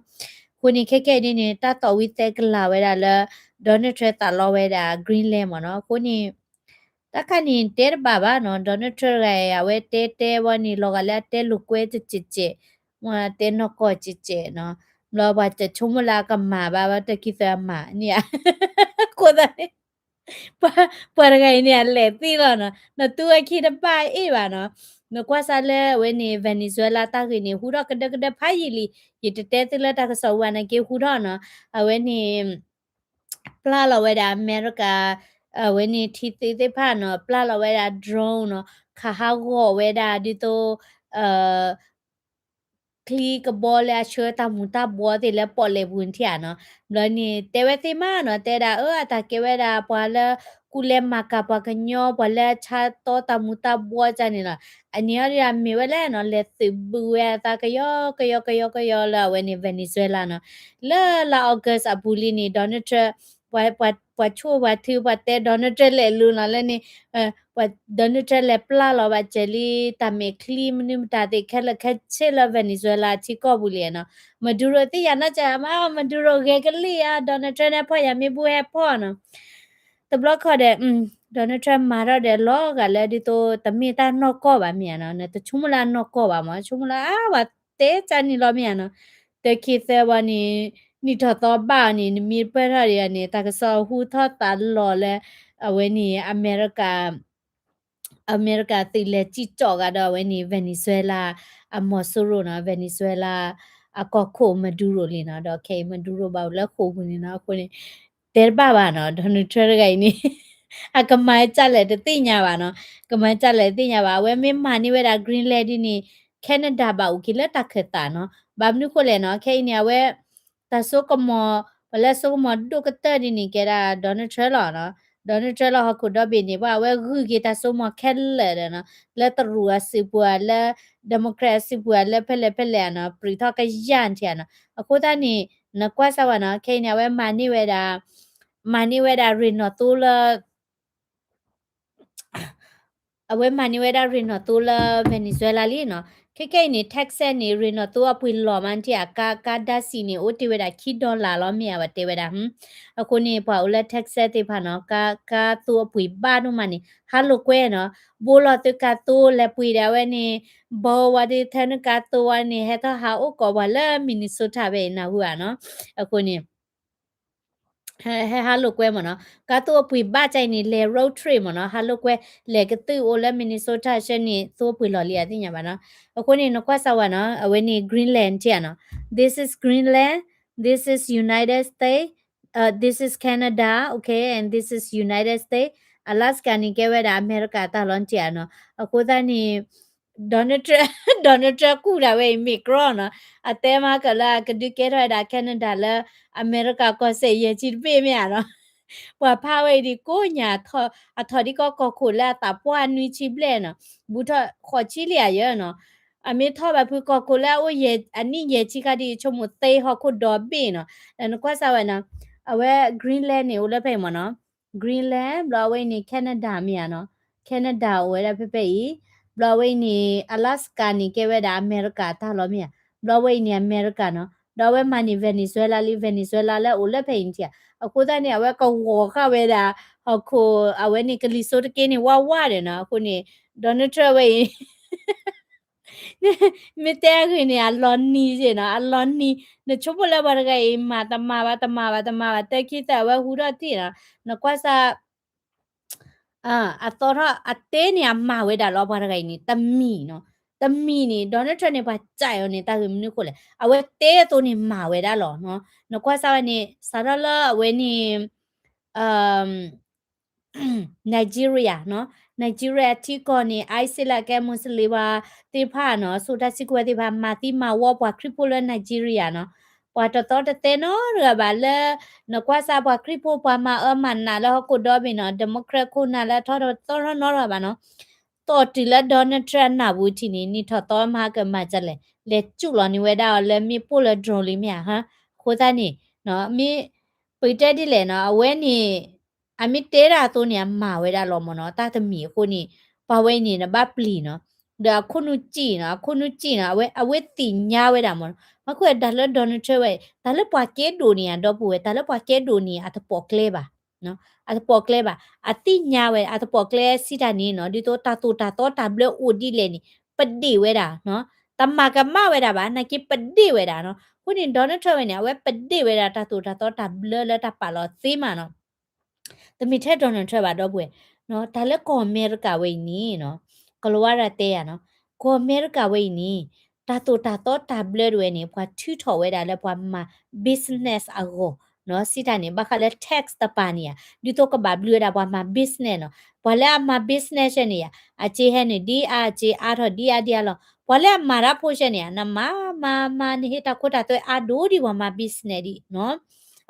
အဃိန့ၣ် ခဲကဲအံၤဒ်န့ၣ် တၢ်သီၣ်ဝံသဲကလၤဝဲဒၣ်လၢ Donald Trump သးလီဝဲဒၣ် Greenland မ့ၢ်နီၤ. အဃိန့ၣ် တၢ်ခါန့ၣ် တဲတဘၣ်ဘၣ်နီၤ, Donald Trump တဂၤအံၤ အဝဲတဲတဲဝဲန့ၣ် လီၤဂာ်လၢအတဲလိာ်ကွဲတစဲးစဲး, တဲနီၢ်ကီၢ်စဲးစဲးနီၤ. ဘျီပှၤတဆိကမိၣ်လၢအကမၤဘၣ် ဘၣ်တခံသၢအမၤန့ၣ်ဧါ. အဃိသတးန့ၣ် ပှၤ ပှၤတဂၤအံၤန့ၣ် အလဲၤသ့လီၤနီၤ, နတူၢ်ဝဲခံတဘၣ်အ့ၣ်ဘၣ်နီၤ. နကွၢ်စၢ်လၢအဝဲန့ၣ် Venezuela တၢ်ဂ့ၢ်န့ၣ် ဟူထီၣ်ကဒၢကဒၢဖးယံာ်လံ, ယတတဲသုလၢတၢ်ကစီၣ်ဝဲနာ်က့ ဟူထီၣ်နီၤ. အဝဲန့ၣ် ပျၢ်လီၤဝဲဒၣ်အမဲရကၤ အဝဲန့ၣ်ထံသ့သ့ၣ်တဖၣ်နီၤ, ပျၢ်လီၤဝဲဒၣ် drone နီၤ, ခးဟးဂီၤဝဲဒၣ်ဒ်သိး ချံကဘီလၢအဆှၢတၢ်မူၤတၢ်ဘှီးသ့ၣ်လၢပီၣ်လဲၣ်ပူၤနထံၣ်ဧါနီၤ. ဘျီန့ၣ် တဲဝဲသ့ၣ်မးနီၤ, တဲဒၣ်အၢ အတၢ်ကဲဝဲဒၣ်ပှၤလၢကူလဲၤမၤကၤပှၤကညီ ပှၤလၢဆါတီတၢ်မူၤတၢ်ဘှီးကန့ၣ်လီၤ. အန့ၣ်အီၤဒ်မ့ၢ်ဝဲလဲၣ်နီၤ, လဲၤသုးဘုးဝဲအသးကယီကယီကယီကယီလၢအဝဲန့ၣ် Venezuela နီၤ. လၢလါ August အပူၤလံန့ၣ် Donald Trump ပှၤ ပှၤဆိၣ်ပှၤထု ပှၤတဲ Donald Trump လဲၤလူနီၤလၢန့ၣ် Donald Trump လဲၤပျၢ်လီၤဘၣ်စၢၤလံတၢ်မဲာ်ချံမနုၤမတၤသ့ၣ်ခဲလၢာ်ခဲဆ့လၢ Venezuela ထံကီၢ်ပူၤလံနီၤ. Maduro သ့ၣ်ညါနီၢ်ကၢမး Maduro ဂဲၤကလံၣ်ဧါ Donald Trump န့ၣ်ဖီၣ်ယၤမ့ၢ်ဘူၣ်ဟဲဖီၣ်နီၤ. တဘျီခီဒီး Donald Trump မၤထီၣ်ဒီးလီၤဂာ်လၢဒ်သိးတမ့ၢ်တၢ်နီၢ်ကီၢ်ဘၣ်မ့ၢ်ဧါနီၤ, နတဆိကမိၣ်လၢအနီၢ်ကီၢ်ဘၣ်မး, ဆိကမိၣ်လၢအဝဲတဲကန့ၣ်လီၤမ့ၢ်ဧါနီၤ. တခံသၢဘၣ်န့ၣ် နံၣ်ထီၣ်သီဘၣ်အီၤန့ၣ် နမ့ၢ်ပၢၢ်ထီၣ်ဒံးအီၤန့ၣ် တၢ်ကစီၣ်ဟူထီၣ်သးလီၤလၢ အဝဲန့ၣ် အမဲရကၤ အမဲရကၤသုးလဲၤစံၣ်ကၠီၣ်ဂၤဒီးအဝဲန့ၣ် Venezuela အမီၤစိရိၤနီၤ, Venezuela အကီၢ်ခိၣ် Maduro လံနီၤ, ဒီးခဲအံၤ Maduro ဘၣ်အိၣ်လၢဃိာ်ပူၤန့ၣ်နီၤ, အဃိန့ၣ် တဲတဘၣ်ဘၣ်နီၤ, Donald Trump တဂၤအံၤန့ၣ် အကမၤကၢ်လဲၣ်တသ့ၣ်ညါဘၣ်နီၤ, ကမၤကၢ်လဲၣ်တသ့ၣ်ညါဘၣ်, အဝဲမ့ၢ်မၤန့ၢ်ဝဲဒၣ် Greenland ဒ်န့ၣ် Canada ဘၣ်အိၣ်က့ၤလၢတၢ်ခၢၣ်သးနီၤ, ဘၣ်မနုၤဃိလဲၣ်နီၤ, ခဲအံၤန့ၣ် အဝဲ တၢ်စိကမီၤ ပှၤလၢစိကမီၤဒိၣ်ကတၢၢ်ဒ်န့ၣ် ကဲဒၣ် Donald Trump လီၤနီၤ, Donald Trump လီၤဟီၣ်ခိၣ်ဒီဘ့ၣ်န့ၣ် ပှၤအဝဲဂုာ်က့ၤတၢ်စိကမီၤခဲလၢာ်ဒီးနီၤ, လၢတရူးအစုပူၤဧါ လၢ Democrat အစုပူၤဧါ လၢဖဲလဲၣ်ဖဲလဲၣ်ဧါနီၤ, ပြံးထီၣ်ကယၢ်ထံၣ်ဧါနီၤ, အဃိသတးန့ၣ် နကွၢ်စၢ်ဝဲနီၤ, ခဲအံၤန့ၣ် အဝဲမၤန့ၢ်ဝဲဒၣ် မၤန့ၢ်ဝဲဒၣ်ရ့ၣ်နီၣ်သိလၢ အဝဲမၤန့ၢ်ဝဲဒၣ်ရ့ၣ်နီၣ်သိလၢ Venezuela လံနီၤ, ခဲခဲအံၤန့ၣ် Texas န့ၣ် ရ့ၣ်နီၣ်သိအပှ့ၤလီၢ်မးနထံၣ်ဧါ, ကါ ကါဒါစံးန့ၣ် အိၣ်တ့ၢ်ဝဲဒၣ်ခံ dollar လီၤမ့ၢ်ဧါ ပှၤတဲဝဲဒၣ်, အဃိန့ၣ် ပှၤအိၣ်လၢ Texas သ့ၣ်တဖၣ်နီၤ, ကါ ကါသိအပှ့ၤဘၣ်ဒိၣ်မးန့ၣ် ဟးလိာ်ကွဲနီၤ, ဘိလီၤသုကါသိလဲၤပှ့ၤဒၣ်ဝဲန့ၣ်, ဘီဝဲဒၣ်ထဲနကါသိဝဲန့ၣ် ဟဲထီၣ်ဟးအိၣ်ကိးပှၤလၢ Minnesota ဖဲအံၤနၢ်ဟူဧါနီၤ, အဃိန့ၣ် ဟဲဟးလိာ်ကွဲမ့ၢ်နီၤ, ကါသိအပှ့ၤဘၣ်ကါအံၤန့ၣ် လဲၤ road trip မ့ၢ်နီၤ, ဟးလိာ်ကွဲ လဲၤကသုၣ်အိၣ်လၢ Minnesota ဆၢန့ၣ် သိအပှ့ၤလီၢ်လံအသ့ၣ်ညါဘၣ်နီၤ, အဃိန့ၣ် နကွၢ်စၢ်ဝဲနီၤ, အဝဲန့ၣ် Greenland ထံၣ်ဧါနီၤ, this is Greenland, This is Canada, okay, and this is United States. Alaska န့ၣ် ကဲဝဲဒၣ်အမဲရကၤတၢ်လီၤ နထံၣ်ဧါနီၤ. အဃိသတးန့ၣ် Donald Trump, Donald Trump ကူၣ်ဒၣ်ဝဲအံၤ မ့ၢ်ကြီနီၤ, အတဲမၤကလၢအကဒုးကဲထီၣ်ဝဲဒၣ် Canada လၢအမဲရကၤကီၢ်စဲၣ်ယဲၢ်ဆံတဘ့ၣ်မ့ၢ်ဧါနီၤ. ပှၤဖးဝဲအံၤဒ်ကိးညါ, အထီၣ်ဒ်ကီးကီၢ်ခိၣ်လၢအသးပှၢ်နွံဆံဘျဲၣ်နီၤ, ဘူးထီၣ်ဃိးဆံလံဧါယဲနီၤ. အမ့ၢ်ထီၣ်ဘၣ်ဖုကီၢ်ခိၣ်လၢအအိၣ်အနံၣ်ယဲၢ်ဆံခါဒ်အံၤ ဆိကမိၣ်သ့ဟီၣ်ခိၣ်ဒီဘ့ၣ်နီၤ. နကွၢ်စၢ်ဝဲနီၤ, အဝဲ Greenland န့ၣ် အိၣ်လၢဖဲအံၤမ့ၢ်နီၤ. Greenland ဘျီအဝဲအံၤန့ၣ် Canada မ့ၢ်ဧါနီၤ. Canada အိၣ်ဝဲဒၣ်ဖဲဖဲအံၤ, ဘျီအဝဲအံၤန့ၣ် Alaska န့ၣ် ကဲဝဲဒၣ်အမဲရကၤတၢ်လီၤမ့ၢ်ဧါ, ဘျီအဝဲအံၤန့ၣ် အမဲရကၤနီၤ. ဒီးအဝဲမၤန့ၢ် Venezuela လံ Venezuela လၢအိၣ်လၢဖဲအံၤနထံၣ်ဧါ. အဃိသတးန့ၣ် အဝဲကဝီၤဃာ်ဝဲဒၣ် ဟီၣ်ခိၣ် အဝဲန့ၣ်ကလံၤစိးတက့ၢ်န့ၣ် ဝးဝးဒီးနီၤ. အဃိန့ၣ် Donald Trump ဝဲအံၤ မ့ၢ်တဲအဂ့ၢ်န့ၣ် အလီၤနံၤက့နီၤ, အလီၤနံၤ. နဆိကမိၣ်လၢပှၤတဂၤအံၤ မၤတမၤဘၣ် တမၤဘၣ် တမၤဘၣ် တၢ်ခံသၢအဝဲဟူထီၣ်တ့ၢ်နီၤ. နကွၢ်စၢ် အသီထီၣ်အတဲန့ၣ် အမၤဝဲဒၣ်လီၤ ပှၤတဂၤအံၤန့ၣ် တမံၤနီၤ. တမံၤန့ၣ် Donald Trump န့ၣ် ပှၤစံးအီၤန့ၣ် တၢ်ဂ့ၢ်မနုၤဃိလဲၣ်, အဝဲတဲအသိးန့ၣ် မၤဝဲဒၣ်လီၤနီၤ. နကွၢ်စၢ်ဝဲန့ၣ် စးထီၣ်လၢအဝဲန့ၣ် Nigeria နီၤ, Nigeria ထံကီၢ်န့ၣ် ISIS လၢအကဲ Muslim ပှၤသ့ၣ်တဖၣ်နီၤ, စိာ်တၢ်စုကဝဲၤသ့ၣ်တဖၣ် မၤသံမၤဝီပှၤခရံာ်ဖိလၢ Nigeria နီၤ, ပှၤတသီတသဲနီတဂၤဘၣ်လၢ နကွၢ်စၢ်ပှၤခရံာ်ဖိ ပှၤမၤအၢမၤနးလၢဟီၣ်ခိၣ်ဒီဘ့ၣ်နီၤ, Democrat ခိၣ်နၢ်လၢအထီၣ်တသီထီၣ်နီတဂၤဘၣ်နီၤ, သီၣ်တုၤလၢ Donald Trump အနၢ်ပူၤထံၣ်န့ၣ် နံၣ်ထီၣ်သီမၤကမၤကလဲၣ်, လဲၤစူးလီၤန့ၢ်ဝဲဒၣ်အီၤလၢမ့ၣ်ပိၢ်လၢ drone လံမ့ၢ်ဧါ, အဃိသတးန့ၣ် မ့ၢ် ပတဲဒ်လဲၣ်နီၤ, အဝဲန့ၣ် အမ့ၢ်တဲဒၣ်အသိးန့ၣ် အမၤဝဲဒၣ်လီၤမ့ၢ်နီၤ, တၢ်တမံၤအဃိန့ၣ် ပှၤဝဲအံၤန့ၣ် နဘၣ်ပျံၤနီၤ, ဒီးအခိၣ်နူာ်စံၣ်နီၤ, အခိၣ်နူာ်စံၣ်နီၤ, အဝဲ အဝဲသ့ၣ်ညါဝဲဒၣ်မ့ၢ်နီၤ, မ့ၢ်ကွၢ်တၢ်လၢ Donald Trump ဝဲ တၢ်လၢပှၤကဲဒိၣ်န့ၣ် အဒီပုၢ်ဝဲၢ် တၢ်လၢပှၤကဲဒိၣ်န့ၣ် အတပိာ်ကျဲဘၣ်, အတပိာ်ကျဲဘၣ်, အသ့ၣ်ညါဝဲ အတပိာ်ကျဲစံးတၢ်န့ၣ်နီၤ, ဒ်သိးတၢ်သိၣ်တၢ်သီတၢ်ဘျၢအိၣ်ဒ်လဲၣ်န့ၣ် ပဒ့ၣ်ဝဲဒၣ်နီၤ, တမၤကမၣ်ဝဲဒၣ်ဘၣ်, နာ်က့ပဒ့ၣ်ဝဲဒၣ်နီၤ, အဃိန့ၣ် Donald Trump ဝဲန့ၣ် အဝဲပဒ့ၣ်ဝဲဒၣ်တၢ်သိၣ်တၢ်သီတၢ်ဘျၢလၢတၢ်ပာ်လီၤသ့မးနီၤ တမ့ၢ်ထဲ Donald Trump ဘၣ် ဒီပုၢ်ဝဲၢ်, တၢ်လၢကီၢ်အမဲရကၤဝဲအံၤန့ၣ်နီၤ, ကလီၤဝါရၤတဲယၤနီၤ, ကီၢ်အမဲရကၤဝဲအံၤန့ၣ် တၢ်သိၣ်တၢ်သီတၢ်ဘျၢတဝဲန့ၣ် ပှၤထုးထီၣ်ဝဲဒၣ်လၢပှၤမၤ business အဂီၢ်နီၤ, စံးတၢ်န့ၣ် ဘၣ်ဃးလၢ tax တပၤန့ၣ်ဧါ, ဒ်သိးကဘၣ်ဘျုးဝဲဒၣ်ပှၤမၤ business နီၤ, ပှၤလၢအမၤ business န့ၣ်ဧါ, အစ့ဟဲနုာ်ဒ်အါ အစ့အါထီၣ်ဒ်အါဒ်အါလီၤ, ပှၤလၢအမၤတၢ်ဖိစဲန့ၣ်ဧါ, နမၤ မၤ မၤ နဟ့ၣ်တၢ်ခိတၢ်သွဲအါဒိၣ်ဒံးပှၤမၤ business ဒံးနီၤ,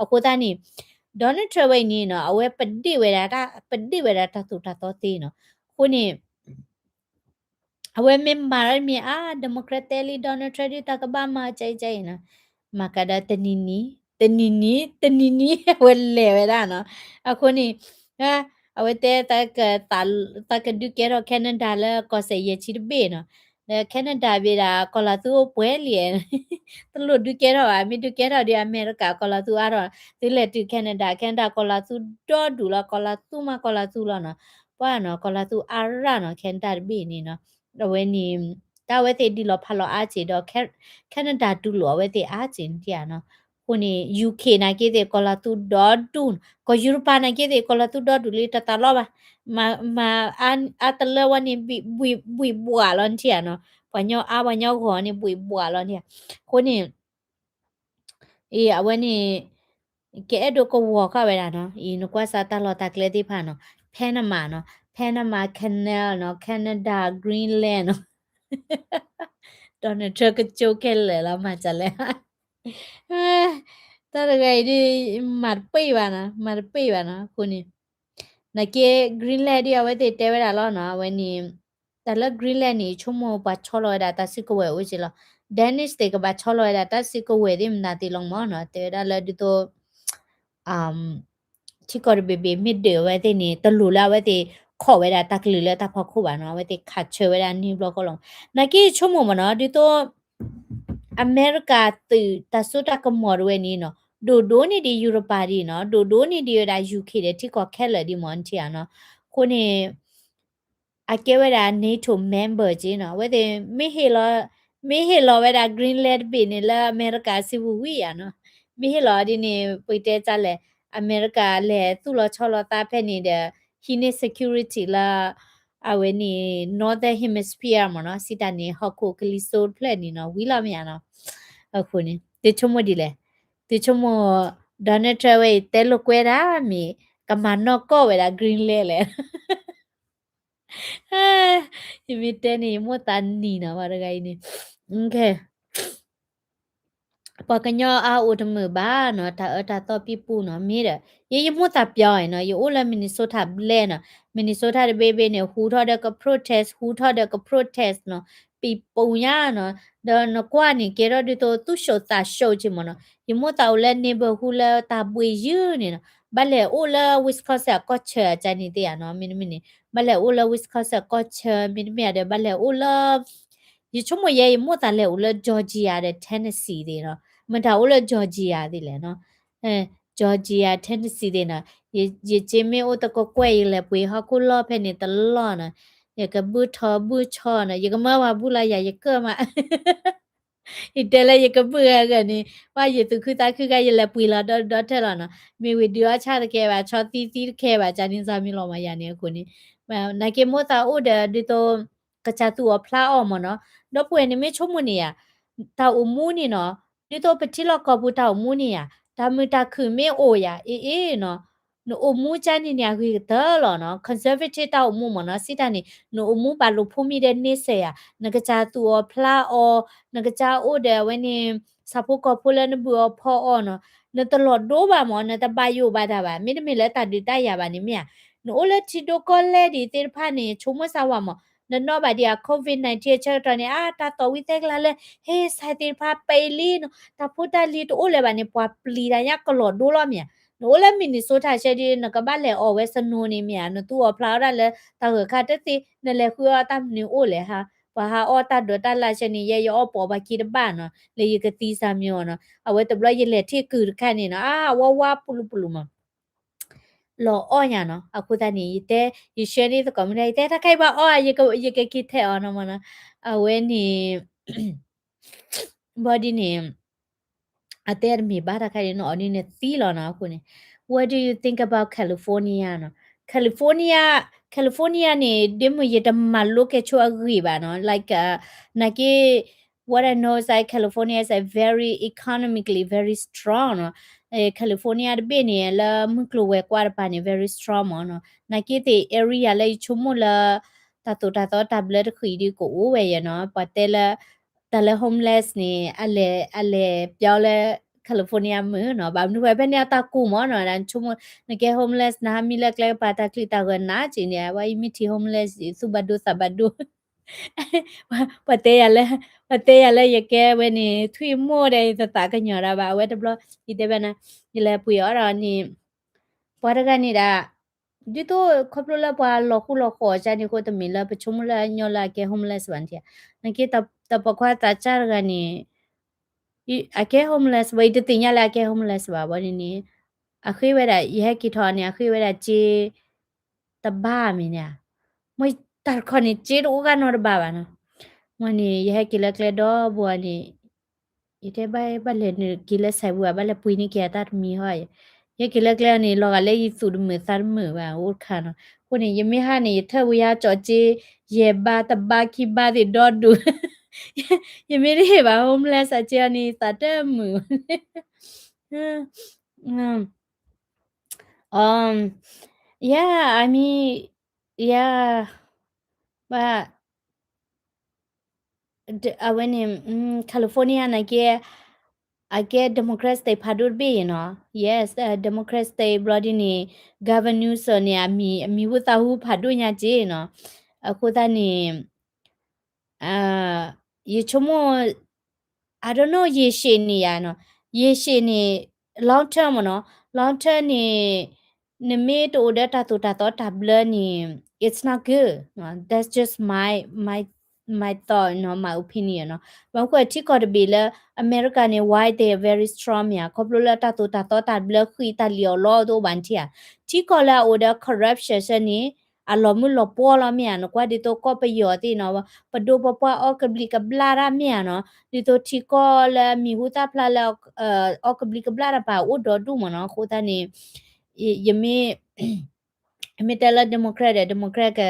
အဃိသတးန့ၣ် Donald Trump ဝဲအံၤန့ၣ်နီၤ, အဝဲပဒ့ၣ်ဝဲဒၣ်တၢ် ပဒ့ၣ်ဝဲဒၣ်တၢ်သိၣ်တၢ်သီသ့နီၤ, အဃိန့ၣ် အဝဲမ့ၢ်မၤတၢ်တမံၤအါ Democrat တဲလံ Donald Trump ဒ်တၢ်ကဘၣ်မၤကဲကဲအံၤနီၤ, မၤကဒါတနံၤနံၤ တနံၤနံၤ တနံၤနံၤ အဝဲလဲၤဝဲဒၣ်နီၤ, အဃိန့ၣ် အဝဲတဲ သးကဒုးကဲထီၣ် Canada လၢကီၢ်စဲၣ်ယဲၢ်ဆံတဘ့ၣ်နီၤ, ဒီး Canada ဘ့ၣ်ဒၣ် ကီၢ်လီၤသူအိၣ်ပှဲၤလံ, တလိၣ်ဒုးကဲထီၣ်ဘၣ်, မ့ၢ်ဒုးကဲထီၣ်ဒီး အမဲရကၤကီၢ်လီၤသူအါထီၣ်, သုလဲၤတုၤ Canada, Canada ကီၢ်လီၤသူဒီဒူၣ်လီၤ, ကီၢ်လီၤသူမးကီၢ်လီၤသူလီၤနီၤ, ပှၤနီၤ ကီၢ်လီၤသူအါရၣ်နီၤ Canada တဘ့ၣ်န့ၣ်နီၤ, အဝဲန့ၣ် တၢ်အဝဲသ့ၣ်ဒ်လီၤဖးလီၤအါစ့ၢ်ဒီး Canada တူၢ်လိာ်အဝဲသ့ၣ်အါစ့ၢ်န့ၣ်ဧါနီၤ, အဃိန့ၣ် UK နာ်က့သ့ၣ် ကီၢ်လီၤသူဒီဒူၣ်, ကီၢ်ယူရပၤနာ်က့သ့ၣ် ကီၢ်လီၤသူဒီဒူၣ်လံ တသးလီဘၣ်, မၤ မၤ အါတလၢဝဲန့ၣ် ဘှံးဘှံးဘှးလီၤန့ၣ်ဧါနီၤ, ပှၤညီအါပှၤညီဂီၢ်န့ၣ် ဘှံးဘှးလီၤန့ၣ်, အဃိန့ၣ် အံၤ အဝဲန့ၣ် ကအဲၣ်ဒိးကဝီၤဃာ်ဝဲဒၣ်နီၤ, အံၤ နကွၢ်စၢ်တၢ်လီၢ်တၢ်ကျဲသ့ၣ်တဖၣ်နီၤ, Panama နီၤ, Panama Canal နီၤ, Canada, Greenland နီၤ, Donald Trump ကကၠိခဲလၢာ်လီၤ မၤစၢၤလဲၣ် တၢ်တဂၤအံၤဒ် မၤတပ့ၢ်ဘၣ်နီၤ, မၤတပ့ၢ်ဘၣ်နီၤ, အဃိန့ၣ် နာ်က့ Greenland ဒ်အဝဲသ့ၣ်တဲဝဲဒၣ်လီၤနီၤ, အဝဲန့ၣ် တၢ်လၢ Greenland န့ၣ် ဆိကမိၣ်ပှၤဆီလီၤဝဲဒၣ်တၢ်စုကဝဲၤအိၣ်က့လီၤ, Danish သ့ၣ်ကဘၣ်ဆီလီၤဝဲဒၣ်တၢ်စုကဝဲၤသ့ၣ်မနုၤသ့ၣ်လီၤမ့ၢ်နီၤ, တဲဝဲဒၣ်လၢဒ်သိး ထံကီၢ်တဘ့ၣ်ဘ့ၣ် မ့ၢ်ဒၢးဝဲသ့ၣ်န့ၣ် တလိၣ်လၢအဝဲသ့ၣ်ခိးဝဲဒၣ်တၢ်ကလုၢ်လၢတၢ်ဖီခိၣ်ဘၣ်နီၤ, အဝဲသ့ၣ်ခးဆၢဝဲဒၣ်န့ၣ်ဘျီဃီလီၤ, နာ်က့ဆိကမိၣ်မ့ၢ်နီၤ, ဒ်သိး အမဲရကၤသုးတၢ်စိတၢ်ကမီၤတဝဲန့ၣ်နီၤ, ဒိၣ်ဒိၣ်န့ၢ်ဒံးယူရပၤဒံးနီၤ, ဒိၣ်ဒိၣ်န့ၢ်ဒံးဝဲဒၣ် UK ဒီးထံကီၢ်ခဲလၢာ်ဒံးမ့ၢ်နထံၣ်ဧါနီၤ, အဃိန့ၣ် အကဲဝဲဒၣ် NATO member က့နီၤ, အဝဲသ့ၣ် မ့ၢ်ဟ့ၣ်လီၤဝဲဒၣ် Greenland တဘ့ၣ်န့ၣ်လၢအမဲရကၤစုပူၤဝံၤဧါနီၤ, မ့ၢ်ဟ့ၣ်လီၤဒ်န့ၣ် ပကတဲတၢ်လဲၣ်, အမဲရကၤလဲၤသူၣ်လီၤဆီလီၤသးဖဲန့ၣ်ဒီး ဟံးန့ၢ် security လၢ အဝဲန့ၣ် Northern Hemisphere မ့ၢ်နီၤ, စံးတၢ်န့ၣ် ဟီၣ်ခိၣ်ကလံၤစိးတဖျၢၣ်န့ၣ်နီၤ, ဝံၤလီၤမ့ၢ်ဧါနီၤ, အဃိန့ၣ် သုဆိကမိၣ်ဒ်လဲၣ်, သုဆိကမိၣ် Donald Trump ဝဲအံၤတဲလိာ်ကွဲဒၣ်မ့ၢ် ကမၤနီၢ်ကီၢ်ဝဲဒၣ် Greenland လဲၣ်. ယမ့ၢ်တဲန့ၣ် ယမိၢ်သးနံၤနီၤ ပှၤတဂၤအံၤန့ၣ် ပှၤကညီအါအိၣ်တမုာ်ဘၣ်နီၤ တၢ်အၢတၢ်သီပံပူၤနီၤ မ့ၢ်ဒီး ယဲယမိၢ်သးပျီအံၤနီၤ ယအိၣ်လၢ Minnesota ဘျဲၣ်နီၤ Minnesota တဘ့ၣ်ဘ့ၣ်န့ၣ် ဟူထီၣ်ဒီးက protest ဟူထီၣ်ဒီးက protest နီၤ ပံပူၤညါနီၤ ဒီးနကွၢ်န့ၣ် ကဲထီၣ်ဒ်သိးသူၣ်ရှူးသးရှူးက့မ့ၢ်နီၤ ယမိၢ်သးအိၣ်လၢ neighborhood လၢတၢ်ဘှ့ၣ်ယုၢ်န့ၣ်နီၤ ဘၣ်လဲၤအိၣ်လၢ Wisconsin အကီၢ်ဆၢအကါန့ၣ်သ့ၣ်ဧါနီၤ မ့တမ့ၢ်န့ၣ် ဘၣ်လဲၤအိၣ်လၢ Wisconsin အကီၢ်ဆၢ မ့တမ့ၢ်ဧါဒီး ဘၣ်လဲၤအိၣ်လၢ ယဆိကမိၣ်ယဲ ယမိၢ်သးလဲၤအိၣ်လၢ Georgia ဒီး Tennessee သ့ၣ်နီၤ မတၤအိၣ်လၢ Georgia သ့ၣ်လဲၣ်နီၤ Georgia Tennessee သ့ၣ်နီၤ ယစ့မ့ၢ်အိၣ်တကကွဲၢ် ယလဲၤပှ့ၤဟီၣ်ခိၣ်လီၢ်ဖဲန့ၣ်တလီၢ်နီၤ ယကဘုၣ်ထီဘုၣ်ဆီနီၤ ယကမၢပှၤဘူၣ်လၢယၤ ယကၢၢ်မး ယတဲလၢယကဘုၣ်ဂၤဂၤန့ၣ် ပှၤယသူၣ်ခုသးခုခါ ယလဲၤပှ့ၤလီၤဒီဒီထၢၣ်လီၤနီၤ မ့ၢ်ဝံၤဒုးအီၣ်ဆၣ်တကဲဘၣ် ဆီသံသံတကဲဘၣ် ကန့ၣ်စၢ်မံလီၤမးယၤန့ၣ်အဃိန့ၣ် နာ်က့မိၢ်သးအိၣ်ဒီးဒ်သိး ကစၢ်သူၣ်အီၣ်ဖျါအီၣ်မ့ၢ်နီၤ ဒီပုၢ်ဝဲၢ်န့ၣ်မ့ၢ်ဆိကမိၣ်န့ၣ်ယၤ တၢ်အိၣ်မူန့ၣ်နီၤ ဒ်သိးပထံလီၢ်ကီၢ်ပူၤတၢ်အိၣ်မူန့ၣ်ယၤ တၢ်မုာ်တၢ်ခုၣ်မ့ၢ်အိၣ်ယၤ အ့ၣ်အ့ၣ်နီၤ နအိၣ်မူကါန့ၣ်န့ၣ် အဂ့ၤကတၢၢ်လီၤနီၤ conservative တၢ်အိၣ်မူမ့ၢ်နီၤ စံးတၢ်န့ၣ် နအိၣ်မူဘၣ်လိာ်ဖိမံၤဒီးန့ဆၢၣ်ယၤ နကစၢ်သူၣ်အီၣ်ဖျါအီၣ် နကစၢ်အိၣ်ဒီးအဝဲန့ၣ် ဆၣ်ဖိကီၢ်ဖိလၢနဘုၣ်အီၣ်ဖီအီၣ်နီၤ နတလီၤဒိဘၣ်မ့ၢ် နတဘၣ်ယိၣ်ဘၣ်တၢ်ဘၣ် မ့တမ့ၢ်လၢတၢ်ဒုးတၢ်ယၤဘၣ်န့ၣ်မ့ၢ်ဧါ နအိၣ်လၢထံဒိၣ်ကီၢ်လဲၢ်ဒံးသ့ၣ်တဖၣ်န့ၣ် ဆိကမိၣ်စၢ်ဝဲမ့ၢ် နနီၣ်ဘၣ်ဒံးအ COVID nineteen အဆၢကတီၢ်န့ၣ် အါ တၢ်သီၣ်ဝံသဲကလၤလၢ ဟ့ၣ် စဲးသ့ၣ်တဖၣ်ပံးလံနီၤ တၢ်ဖိတၢ်လံၤတအိၣ်လၢၤဘၣ်န့ၣ် ပှၤပျံၤတၢ်ညါကလီၤဒိလီၤမ့ၢ်ဧါ နအိၣ်လၢ Minnesota ဆဲဒ် နကဘၣ်လဲၤအီၣ်ဝဲ snow န့ၣ်မ့ၢ်ဧါ နသူၣ်အီၣ်ဖျါအီၣ်ဒၣ်လၢတၢ်ဂၢၢ်ခါတသ့ နလဲၤဃုအီၣ်တၢ်မနုၤအိၣ်လဲၣ်ဟါ ပှၤဟးအီၣ်တၢ်ဒိးတၢ်လၣ်ဆဲန့ၣ် ယဲယအီၣ်ပိာ်ပှၤခံတဘၣ်နီၤ လၢယကသံစၢ်မံအီၤနီၤ အဝဲတဘျီယလဲၤထံၣ်ကုၢ်တခါန့ၣ်နီၤ အါ ဝါဝါပူၤလူၤပူၤလူၤမး လီၤအီၣ်ညါနီၤ အဃိသတးန့ၣ် ယတဲ ယဆှၢန့ၢ်သကိးမုၢ်တၢ် ယတဲတၢ်ခါအံၤဘၣ်အီၣ် ယကက့ၤထဲးအီၤနီၤမ့ၢ်နီၤ အဝဲန့ၣ် ဘီဒ်န့ၣ် အတဲတမ့ၢ်ဘၣ်တၢ်ခါအံၤနီၤ အီၤဒ်န့ၣ်သံလီၤနီၤ အဃိန့ၣ် What do you think about California နီၤ California California န့ၣ် ဒ်မ့ၢ်ယတမၤလိကဲဆိအဂ့ၢ်ဘၣ်နီၤ like နာ်က့ what I know is that California is a very economically very strong နီၤ California တဘ့ၣ်န့ၣ် လၢမုၢ်ကျိၤဝဲၤကွာ်တပၤန့ၣ် very strong မ့ၢ်နီၤ နာ်က့သ့ၣ် area လၢယဆိကမိၣ်လၢ တၢ်သိၣ်တၢ်သီတၢ်ဘျၢတဃံးဒ်ကအိၣ်ဝဲယဲနီၤ ပှၤတဲလၢ တၢ်လၢ homeless န့ၣ် အလဲၤ အလဲၤပျီလၢ California မုၢ်နီၤ ဘၣ်မနုၤဃိဖဲန့ၣ်အတၢ်ကိၢ်မ့ၢ်နီၤ နဆိကမိၣ် နကဲ homeless နဟးမံလၢကျဲကပၤတၢ်ချံတၢ်ဂီၤနးက့န့ၣ် အဝဲယမ့ၢ်ထံၣ် homeless သူၣ်ဘၣ်ဒိသးဘၣ်ဒိ ပှၤတဲယၤလၢ ပှၤတဲယၤလၢယကဲဝဲန့ၣ် ထွံၣ်မိၢ်ဒီး ယတသးကညီၤဒၣ်ဘၣ် အဝဲတဘျီ ယတဲဘၣ်နၤ ယလဲၤပှ့ၤအီၣ်ဒီးန့ၣ် ပှၤတဂၤန့ၣ်ဒၣ် ဒ်သိးခီဖျိလၢပှၤလီၤဃူလီၤဃီၤကန့ၣ်အဃိ တမ့ၢ်လၢပဆိကမိၣ်လၢညီလၢအကဲ homeless ဘၣ်န့ၣ် နာ်က့တၢ်ပိာ်ခွါသးစၢ်တဂၤန့ၣ် အကဲ homeless ဘၣ် ယတသ့ၣ်ညါလၢအကဲ homeless ဘၣ် ဘၣ်န့ၣ်န့ၣ် အဃ့ဝဲဒၣ် ယဟဲက့ၤထီၣ်န့ၣ် အဃ့ဝဲဒၣ်စ့ တဘၣ်မ့ၢ်န့ၣ်ဧါ, မ့ၢ်တၢ်တခီန့ၣ် စ့တအိၣ်ဂၤနီတဘၣ်ဘၣ်နီၤ, မ့ၢ်န့ၣ် ယဟဲက့ၤလၢကျဲဒီဘိန့ၣ် ယတဲဘၣ် ဘၣ်လဲၤနုာ်က့ၤလၢစဲးပူၤဘၣ် ဘၣ်လဲၤပှ့ၤန့ၢ်က့ၤအတၢ်တမံၤဟီ, ယဟဲက့ၤလၢကျဲန့ၣ် လီၤဂာ်လၢယသူၣ်တမုာ်သးတမုာ်ဘၣ် အိၣ်တခါနီၤ, အဃိန့ၣ် ယမ့ၢ်ဟါန့ၣ် ယထၢၣ်ဝံၤယဟးကၠီၣ်စ့ ယဲၢ်ဘးတဘးခံဘးသ့ၣ်ဒီဒူၣ်, ယမ့ၢ်တဟ့ၣ်ဘၣ် homeless အစ့အီၤန့ၣ် သးတမုာ် Um, yeah, I mean, yeah, but အဝဲန့ၣ် California နာ်က့ အကဲ Democrat state ဖးဒိၣ်တဘ့ၣ်အံၤနီၤ, yes, Democrat state ဘျီဒ်န့ၣ် Gavin Newsom န့ၣ် အမံၤဟူသၣ်ဟူဖးဒိၣ်ညါက့နီၤ, အဃိသတးန့ၣ် ယဆိကမိၣ် I don't know ရေရှည်န့ၣ်ယါနီၤ, ရေရှည်န့ၣ် long term မ့ၢ်နီၤ, long term န့ၣ် နမ့ၢ်တအိၣ်ဒီးတၢ်သိၣ်တၢ်သီတၢ်ဘျၢန့ၣ် it's not good, that's just my my my thought, my opinion နီၤ, ဘၣ်မနုၤဃိထံကီၢ်တဘ့ၣ်လၢ America န့ၣ် why they are very strong မ့ၢ်ဧါ, ခီဖျိလၢတၢ်သိၣ်တၢ်သီတၢ်ဘျၢဃံတၢ်လံၣ်အီၣ်လီအီၤတအိၣ်ဘၣ်န့ၣ်ဧါ, ထံကီၢ်လၢအအိၣ်ဒီး corruption ဆၢန့ၣ် အလီၤမုၢ်လီၤပှီၢ်လီၤမ့ၢ်ဧါ, နကွၢ်ဒ်သိးကီၢ်ပယီၤသ့ၣ်နီၤ, ပဒိၣ်ပပှၢ်အီၣ်ကဘျံးကဘျၣ်တၢ်မ့ၢ်ဧါနီၤ, ဒ်သိးထံကီၢ်လၢမံၤဟူသၣ်ဖျါလၢ အီၣ်ကဘျံးကဘျၣ်တၢ်ပာ်အိၣ်ဒီဒူၣ်မ့ၢ်နီၤ, အဃိသတးန့ၣ် ယမ့ၢ် မ့ၢ်တဲလၢ Democrat ဒီး Democrat က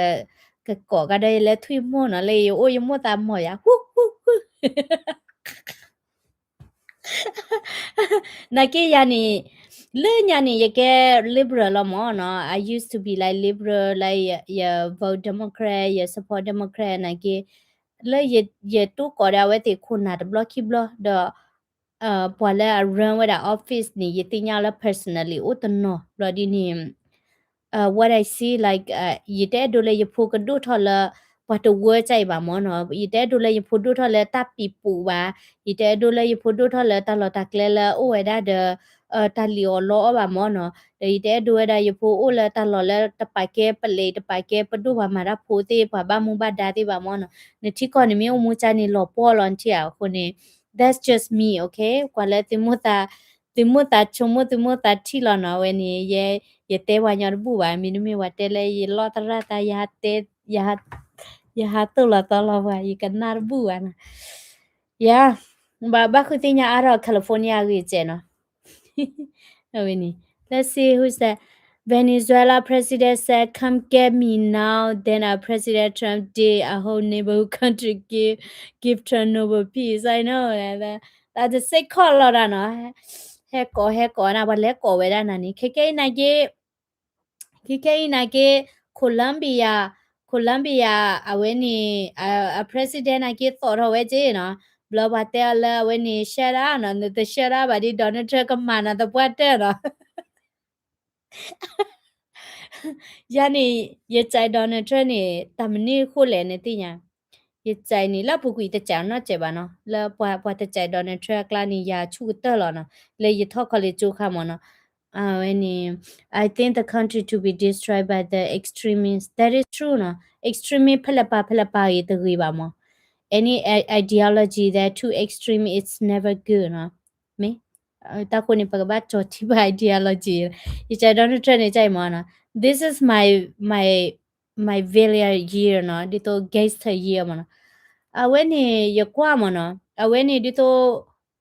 ကိးကဒီးယလၢထွံၣ်မိၢ်နီၤ, လၢယအိၣ်ယမိၢ်သးမီၢ်ယၤ ဟူ ဟူ ဟူ ဟူ နာ်က့ယၤန့ၣ်, လၢညါန့ၣ် ယကဲ liberal လီၤမၢ်နီၤ. I used to be like liberal, like ယ vote Democrat, ယ support Democrat နာ်က့, လၢယတိၢ်ကိးဒီးအဝဲသ့ၣ်ခိၣ်နၢ်တဘျီခံဘျီ ဒီး ပှၤလၢအ run ဝဲဒၣ် office န့ၣ် ယသ့ၣ်ညါလၢ personally အိၣ်တနီၤ ဘျီဒ်န့ၣ် what I see, like ယတအဲၣ်ဒိးလၢယဖိကဒိၣ်ထီၣ်လၢ ပှၤတဝၢကၢ်အံၤဘၣ်မၢ်နီၤ. ယတအဲၣ်ဒိးလၢယဖိဒိၣ်ထီၣ်လၢတၢ်ပံၤပူၤဘၣ်. ယတအဲၣ်ဒိးလၢယဖိဒိၣ်ထီၣ်လၢတၢ်လီၢ်တၢ်ကျဲလၢအိၣ်ဝဲဒၣ်ဒီး တၢ်လံၣ်အီၣ်လီအီၣ်ဘၣ်မၢ်နီၤ. ဒီးယတအဲၣ်ဒိးဝဲဒၣ်ယဖိအိၣ်လၢတၢ်လီၢ်လၢတပာ်ကဲပလံး တပာ်ကဲပဒိၣ်ပှၤမၤတၢ်ဖိသ့ၣ် ပှၤဘၣ်မူဘၣ်ဒါသ့ၣ်ဘၣ်မၢ်နီၤ. နထံကီၢ်န့ၣ်မ့ၢ်အိၣ်မူကၢ်န့ၣ်လီၤပှီၢ်လီၤနထံၣ်ဧါ. အဃိန့ၣ် that's just me, okay? ပှၤလၢ သုမိၣ်သးဆိကမိၣ်သုမိၣ်သးထံၣ်လီၤနီၤ. အဝဲန့ၣ် ယတဲပှၤညီတဘူၣ်ဘၣ်. မ့တမ့ၢ်ပှၤတဲလၢယလီၢ်သရၣ်တၢ် ယဟးသိၣ်လီၤသီလီၤပှၤ ယကနၣ်တဘူၣ်ဘၣ်နီၤ. ယၤ ဘၣ်ဘၣ်ဃုသ့ၣ်ညါအါထီၣ် California အဂ့ၢ်စဲးနီၤ. အဝဲန့ၣ် let's see who said, Venezuela president said, come get me now, then our President Trump did, our whole neighborhood country give, give Trump Nobel Peace, I know, တၢ်တစ့ၢ်ကီးလီၤဒၣ်နီၤ. ဟဲကိးဟဲကိးနၤ ပှၤလဲၤကိးဝဲဒၣ်နၤန့ၣ် ခဲကဲအံၤနာ်က့ ခဲကဲအံၤနာ်က့ Colombia, Colombia အဝဲန့ၣ် အ president နာ်က့သီၣ်ထီၣ်ဝဲက့နီၤ. ဘျီပှၤတဲအီၤလၢအဝဲန့ၣ် shut up နီၤ, နတ shut up ဘၣ်ဒီး Donald Trump ကမၤနၤသပှၢ်တၢၢ်နီၤ. ယၤန့ၣ် ယစဲး Donald Trump န့ၣ် တၢ်မနုၤအဃိလဲၣ် နသ့ၣ်ညါ, ယစဲးန့ၣ် လၢအပူၤကွံာ်တစဲးနီတစဲးဘၣ်နီၤ, လၢပှၤတစဲး Donald Trump အကျါန့ၣ် ယၤဆူၣ်ကတၢၢ်လီၤနီၤ, လၢယထီၣ် college ကၠိခါမၢ်နီၤ, အဝဲန့ၣ် I think the country to be destroyed by the extremist, that is true နီၤ, extremist ဖဲလဲၣ်ပၤဖဲလဲၣ်ပၤဂ့ၤတဂ့ၤဘၣ်မၢ်, any ideology that too extreme is never good နီၤ, မ့ၢ် တၢ်ဃိန့ၣ် ပကဘၣ်ကၠီၤထံပှၤ ideology, ယစဲး Donald Trump န့ၣ် ကၠဲအံၤမၢ်နီၤ, this is my, my my villain year နီၤ, ဒ်သိး gangster year မၢ်နီၤ, အဝဲန့ၣ် ယကွၢ်မၢ်နီၤ, အဝဲန့ၣ်ဒ်သိး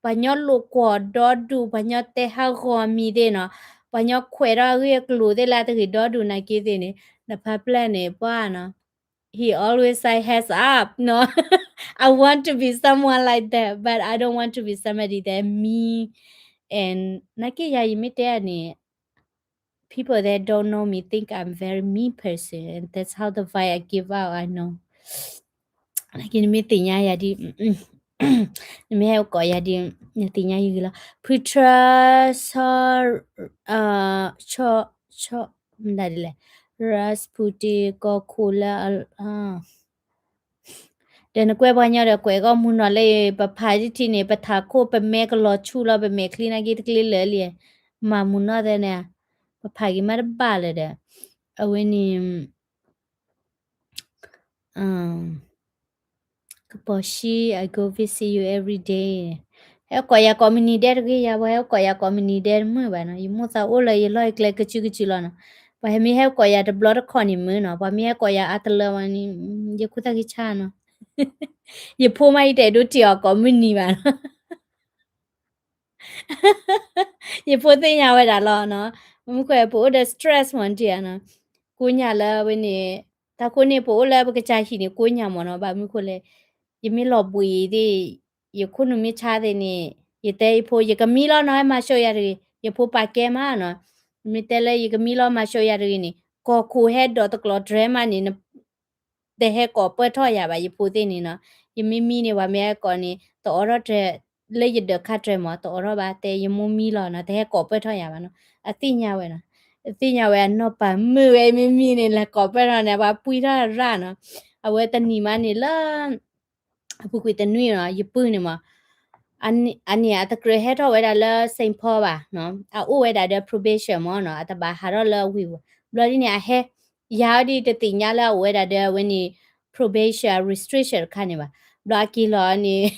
ပှၤညီလိာ်ကွီၢ်ဒီဒူၣ်, ပှၤညီတဲဟးဂီၤမံၤသ့ၣ်နီၤ, ပှၤညီခွဲးထီၣ်အဂ့ၢ်အကျိၤသ့ၣ်လၢအတဂ့ၤဒီဒူၣ်နာ်က့သ့ၣ်န့ၣ်, နဖးဖျဲၣ်န့ၣ် ပှၤနီၤ, he always say hands up နီၤ, I want to be someone like that, but I don't want to be somebody that mean, and နာ်က့ယၤ ယမ့ၢ်တဲအန့ၣ် people that don't know me think I'm very mean person, and that's how the vibe I give out, I know. နာ်က့နမ့ၢ်သ့ၣ်ညါယၤဒ်, နမ့ၢ်ဟဲကိးယၤဒ်, နသ့ၣ်ညါယဂ့ၤလီၤ, ဖုထြၢ ဆီ, ဆီ, ဆီ, မတၤဒ်လဲၣ်, Rasputin ကီၢ်ခိၣ်လၢ ဒီးနကွဲပှၤညီဒီးကွဲးဂီၢ်မုၢ်နီၢ်လၢ ပဖးတထံၣ်န့ၣ် ပထးခိၣ်ပမဲကလီၤဆူၣ်လီၤ ပမဲာ်ချံနာ်က့တကျ့လၢာ်လံ, မၤမုၢ်နီၢ်သဲန့ၣ်, ပဖးက့ၤမးတဘၣ်လၢၤဒီး, အဝဲန့ၣ် ကပီၤဆံ I go visit you every day, ဟဲကိးယၤကိးမုၢ်နံၤဒဲးတဂ့ၤ, ယၤပှၤဟဲကိးယၤကိးမုၢ်နံၤဒဲးတမုာ်ဘၣ်နီၤ, ယမိၣ်သးအိၣ်လၢယလီၢ်ယကျဲကစုကစုလီၤနီၤ, ပှၤဟဲမ့ၢ်ဟဲကိးယၤတဘျီတခီၣ်န့ၣ်မုာ်နီၤ, ပှၤမ့ၢ်ဟဲကိးယၤအါတလၢဝဲန့ၣ်, ယခိၣ်သၣ်ခံဆါနီၤ, ယဖိမးယတအဲၣ်ဒိးထံၣ်အီၤကိးမုၢ်နံၤဘၣ်နီၤ ယဖိသ့ၣ်ညါဝဲဒၣ်လီၤနီၤ, မုၢ်ခွဲးပအိၣ်ဒီး stress မ့ၢ်ထံၣ်ဧါနီၤ, ကိးညၢ်လၢဝဲန့ၣ်, တၢ်ဃိန့ၣ် ပအိၣ်လၢပကစၢ်ဟံၣ်န့ၣ် ကိးညၢ်မ့ၢ်နီၤ, ဘၣ်မနုၤဃိလဲၣ်, ယမ့ၢ်လီၤဘှံးသ့ၣ်, ယခိၣ်နူာ်မ့ၢ်ဆါသ့ၣ်န့ၣ်, ယတဲယဖိ ယကမံလီၤနီၤ ဟဲမၤစိာ်ယၤတဂ့ၤ, ယဖိပာ်ကဲမးနီၤ, မ့ၢ်တဲလၢယကမံလီၤမၤစိာ်ယၤတဂ့ၤန့ၣ် ကီၢ်ခိၣ်ဟဲဒိးတကျိးတြဲၤမးန့ၣ် တဟဲကိးပၢၢ်ထီၣ်ယၤဘၣ် ယဖိသ့ၣ်န့ၣ်နီၤ, ယမ့ၢ်မံန့ၣ် ပှၤမ့ၢ်ဟဲကိးန့ၣ် တအိးထီၣ်တြဲၤ, လၢယဒၢးခါတြဲၤမး တအိးထီၣ်ဘၣ် တဲယမိၢ်မံလီၤနီၤ တဟဲကိးပၢၢ်ထီၣ်ယၤဘၣ်နီၤ, အသ့ၣ်ညါဝဲနီၤ, အသ့ၣ်ညါဝဲအနီၢ်ပၤမုၣ်ဝဲ မ့ၢ်မံန့ၣ် လဲၤကိးပၢၢ်ထီၣ်န့ၣ် ပှၤပှံထီၣ်ရၣ်နီၤ, အဝဲတနံၤမးန့ၣ်လၢ အပူၤကွံာ်တနွံနီၤ ယပုၢ်န့ၣ်မး အန့ၣ်အတကြၢးဟဲထီၣ်ဝဲဒၣ်လၢ Saint Paul ဘၣ်နီၤ, အအိၣ်ဝဲဒၣ်ဒီး probation မးနီၤ, အတဘၣ်ဟးထီၣ်လၢအဝ့ၢ်ပူၤ, ဘျီဒ်န့ၣ် အဟဲ, ယၤဒ်တသ့ၣ်ညါလၢအအိၣ်ဝဲဒၣ်ဒီးအဝဲန့ၣ် probation restriction တခါန့ၣ်ဘၣ်, ဘျီအက့ၤလီၤန့ၣ်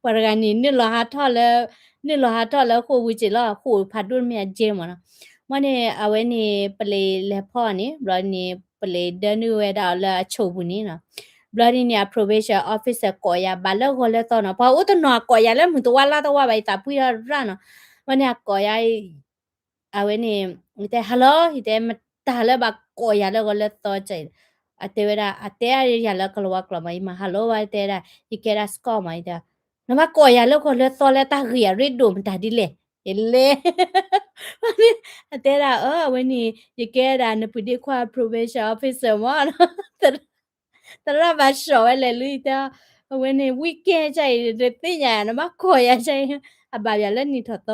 ပှၤတဂၤန့ၣ် နုာ်လီၤဟးထီၣ်လၢ, နုာ်လီၤဟးထီၣ်လၢဃိာ်ပူၤစ့ၢ်လီၤ, ဃိာ်ဖးဒိၣ်မ့ၢ်အကဲမးနီၤ, မ့ၢ်န့ၣ် အဝဲန့ၣ် ပလံးလဲၤဖီၣ်န့ၣ် ဘျီန့ၣ် ပလံးဒၢနုာ်ဝဲဒၣ်အီၤလၢအဆိးပူၤန့ၣ်နီၤ, ဘျီဒ်န့ၣ် အ probation officer ကိးယၤဘၣ်လၢဂီၤလၢသီနီၤ, ပှၤအိၣ်တနီၤအကိးယၤလၢမုၢ်တဝါလါတဝါဘၣ် ယသးပှံထီၣ်ရၣ်နီၤ, မ့ၢ်န့ၣ်အကိးယၤ အဝဲန့ၣ် ယတဲ hello ယတဲ မတၤလၢဘၣ်ကိးယၤလၢဂီၤလၢသီကဲ, အတဲဝဲဒၣ် အတဲယၤလၢကလၤဝါကျိာ်မး ယမၤ hello ဝဲတဲဒၣ် ယကဲဒၣ် Scott မး ယတဲ နဘၣ်ကိးယၤလၢကီၢ်လၢသီလၢတၢ်ဂ့ၢ်အရ့ဒိၣ်မတၤဒ်လဲၣ်, ယလဲၤ, အတဲဒၣ် အၢ အဝဲန့ၣ် ယကဲဒၣ်နပှၤဒ့ခွါ probation officer မၢ်နီၤ, သရၣ်ဘၣ်စံးဝဲလဲၤလၢယတဲ, အဝဲန့ၣ် weekend ကအံၤ တသ့ၣ်ညါ နဘၣ်ကိးယၤကအံၤ, အဘၣ်ယၤလၢနံၣ်ထီၣ်သီ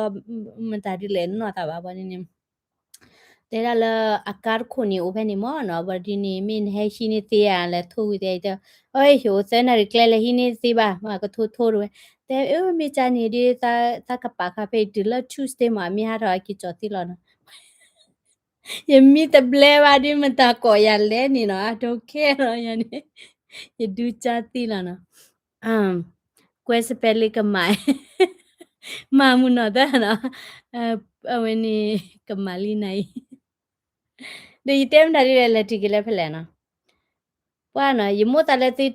မတၤဒ်လဲၣ်နီၢ်သးဘၣ်ဘၣ်န့ၣ်န့ၣ် တဲဒၣ်လၢအကါတခိၣ်န့ၣ်အိၣ်ဖဲန့ၣ်မၢ်နီၤ, ဘၣ်ဒ်န့ၣ် မ့ၢ်နဟဲဟံးန့ၢ်သ့ဧါ လဲၤထိၣ်ဝံၤသ့ၣ်တဲ, အိၣ် ယအိၣ်သၢနၣ်ရံၣ်ကျဲ လဲၤဟံးန့ၢ်သ့ဘၣ်, မ့ၢ်ကထိထိတဝဲ, တဲ အၢ မ့ၢ်ကါန့ၣ်ဒ် သးကပာ်ခါဖဲတုၤလၢ Tuesday မး မ့ၢ်ဟးထီၣ်အက့ၤကၠီၤသ့လီၤနီၤ, ယမံတဘျဲဘၣ်ဒ်မတၤကိးယၤလဲၣ်န့ၣ်နီၤ, I don't care လီၤယၤန့ၣ်, ယဒူကၢ်သ့လီၤနီၤ, ကွဲစပဲလ့ကမၤ မၤမုၢ်နီၢ်သၢနီၤ, အဝဲန့ၣ် ကမၤလံနၤအံၤ, ဒီးယတဲမတၤဒ်လဲၣ် လဲၤတုၤက့ၤလၢဖဲလဲၣ်နီၤ, ပှၤနီၤ ယမိၣ်သးလၢသု,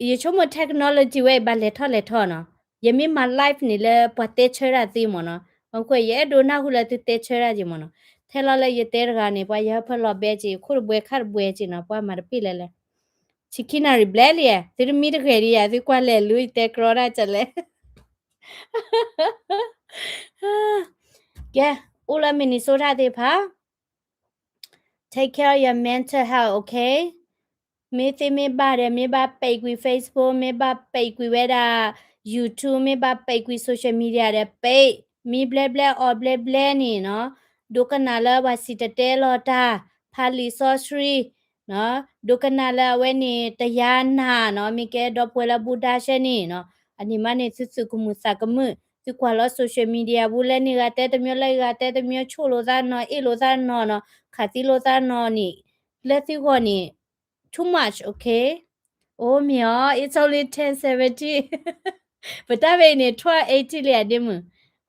ယဆိကမိၣ် technology ဝဲအံၤဘၣ်လဲၤထီၣ်လဲၤထီနီၤ, ယမ့ၢ်မၤ live န့ၣ်လၢပှၤတဲဆၢတၢ်သ့မၢ်နီၤ, အဃိ ယအဲၣ်ဒိးနၢ်ဟူလၢသုတဲဆၢတၢ်က့ၤမၢ်နီၤ, ထဲလီၤလၢယတဲတဂၤန့ၣ် ပှၤယဟၢဖၢလီၤဘဲက့ၤ ခိၣ်တဘှဲခါတဘှဲက့ၤနီၤ, ပှၤမၤတပ့ၢ်လဲၣ်လဲၣ်, ဆံခံနၣ်ရံၣ်ဘျဲလံ, သုတမံတဂ့ၤဒံးယၤ သုကွၢ်လဲၤလူၤယတဲကြီဒၣ်ကလဲၣ် ကဲ, အိၣ်လၢ Minnesota သ့ၣ်တဖၣ်, take care of your mental health, okay? မ့ၢ်သ့မ့ၢ်ဘၣ်ဒီး မ့ၢ်ဘၣ်ပဲာ်ကွံာ် Facebook, မ့ၢ်ဘၣ်ပဲာ်ကွံာ်ဝဲဒၣ် YouTube, မ့ၢ်ဘၣ်ပဲာ်ကွံာ် social media ဒီး ပဲာ်, မံဘျဲဘျဲအီၣ်ဘျဲဘျဲန့ၣ်နီၤ, ဒိကနၣ်လၢပှၤစံၣ်တဲၤတဲလီၤတၢ်, ဖးလံာ်စီဆှံ ဒိကနၣ်လၢအဝဲန့ၣ် တရားနာနီၤ, မ့ၢ်ကဲဒီပုၢ်ဝဲၢ်လၢ Buddha ဆဲန့ၣ်နီၤ, အန့ၣ်မးန့ၣ် သုသူၣ်ကမုာ်သးကမုာ်, သုကွၢ်လီၤ social media ပူၤ လၢန့ၣ်ဂၤတဲတမံၤ လၢဂၤတဲတမံၤ ဆိၣ်လိာ်သးနီၤ အ့ၣ်လိာ်သးနီၤနီၤ ခးသံလိာ်သးနီၤန့ၣ်, လၢသုဂီၢ်န့ၣ် too much, okay? အိၣ်မ့ၢ်အီၤ it's only ten seventeen, ပတၢ်ဖဲအံၤန့ၣ် twelve eighteen လံဧါဒ့မုၣ်,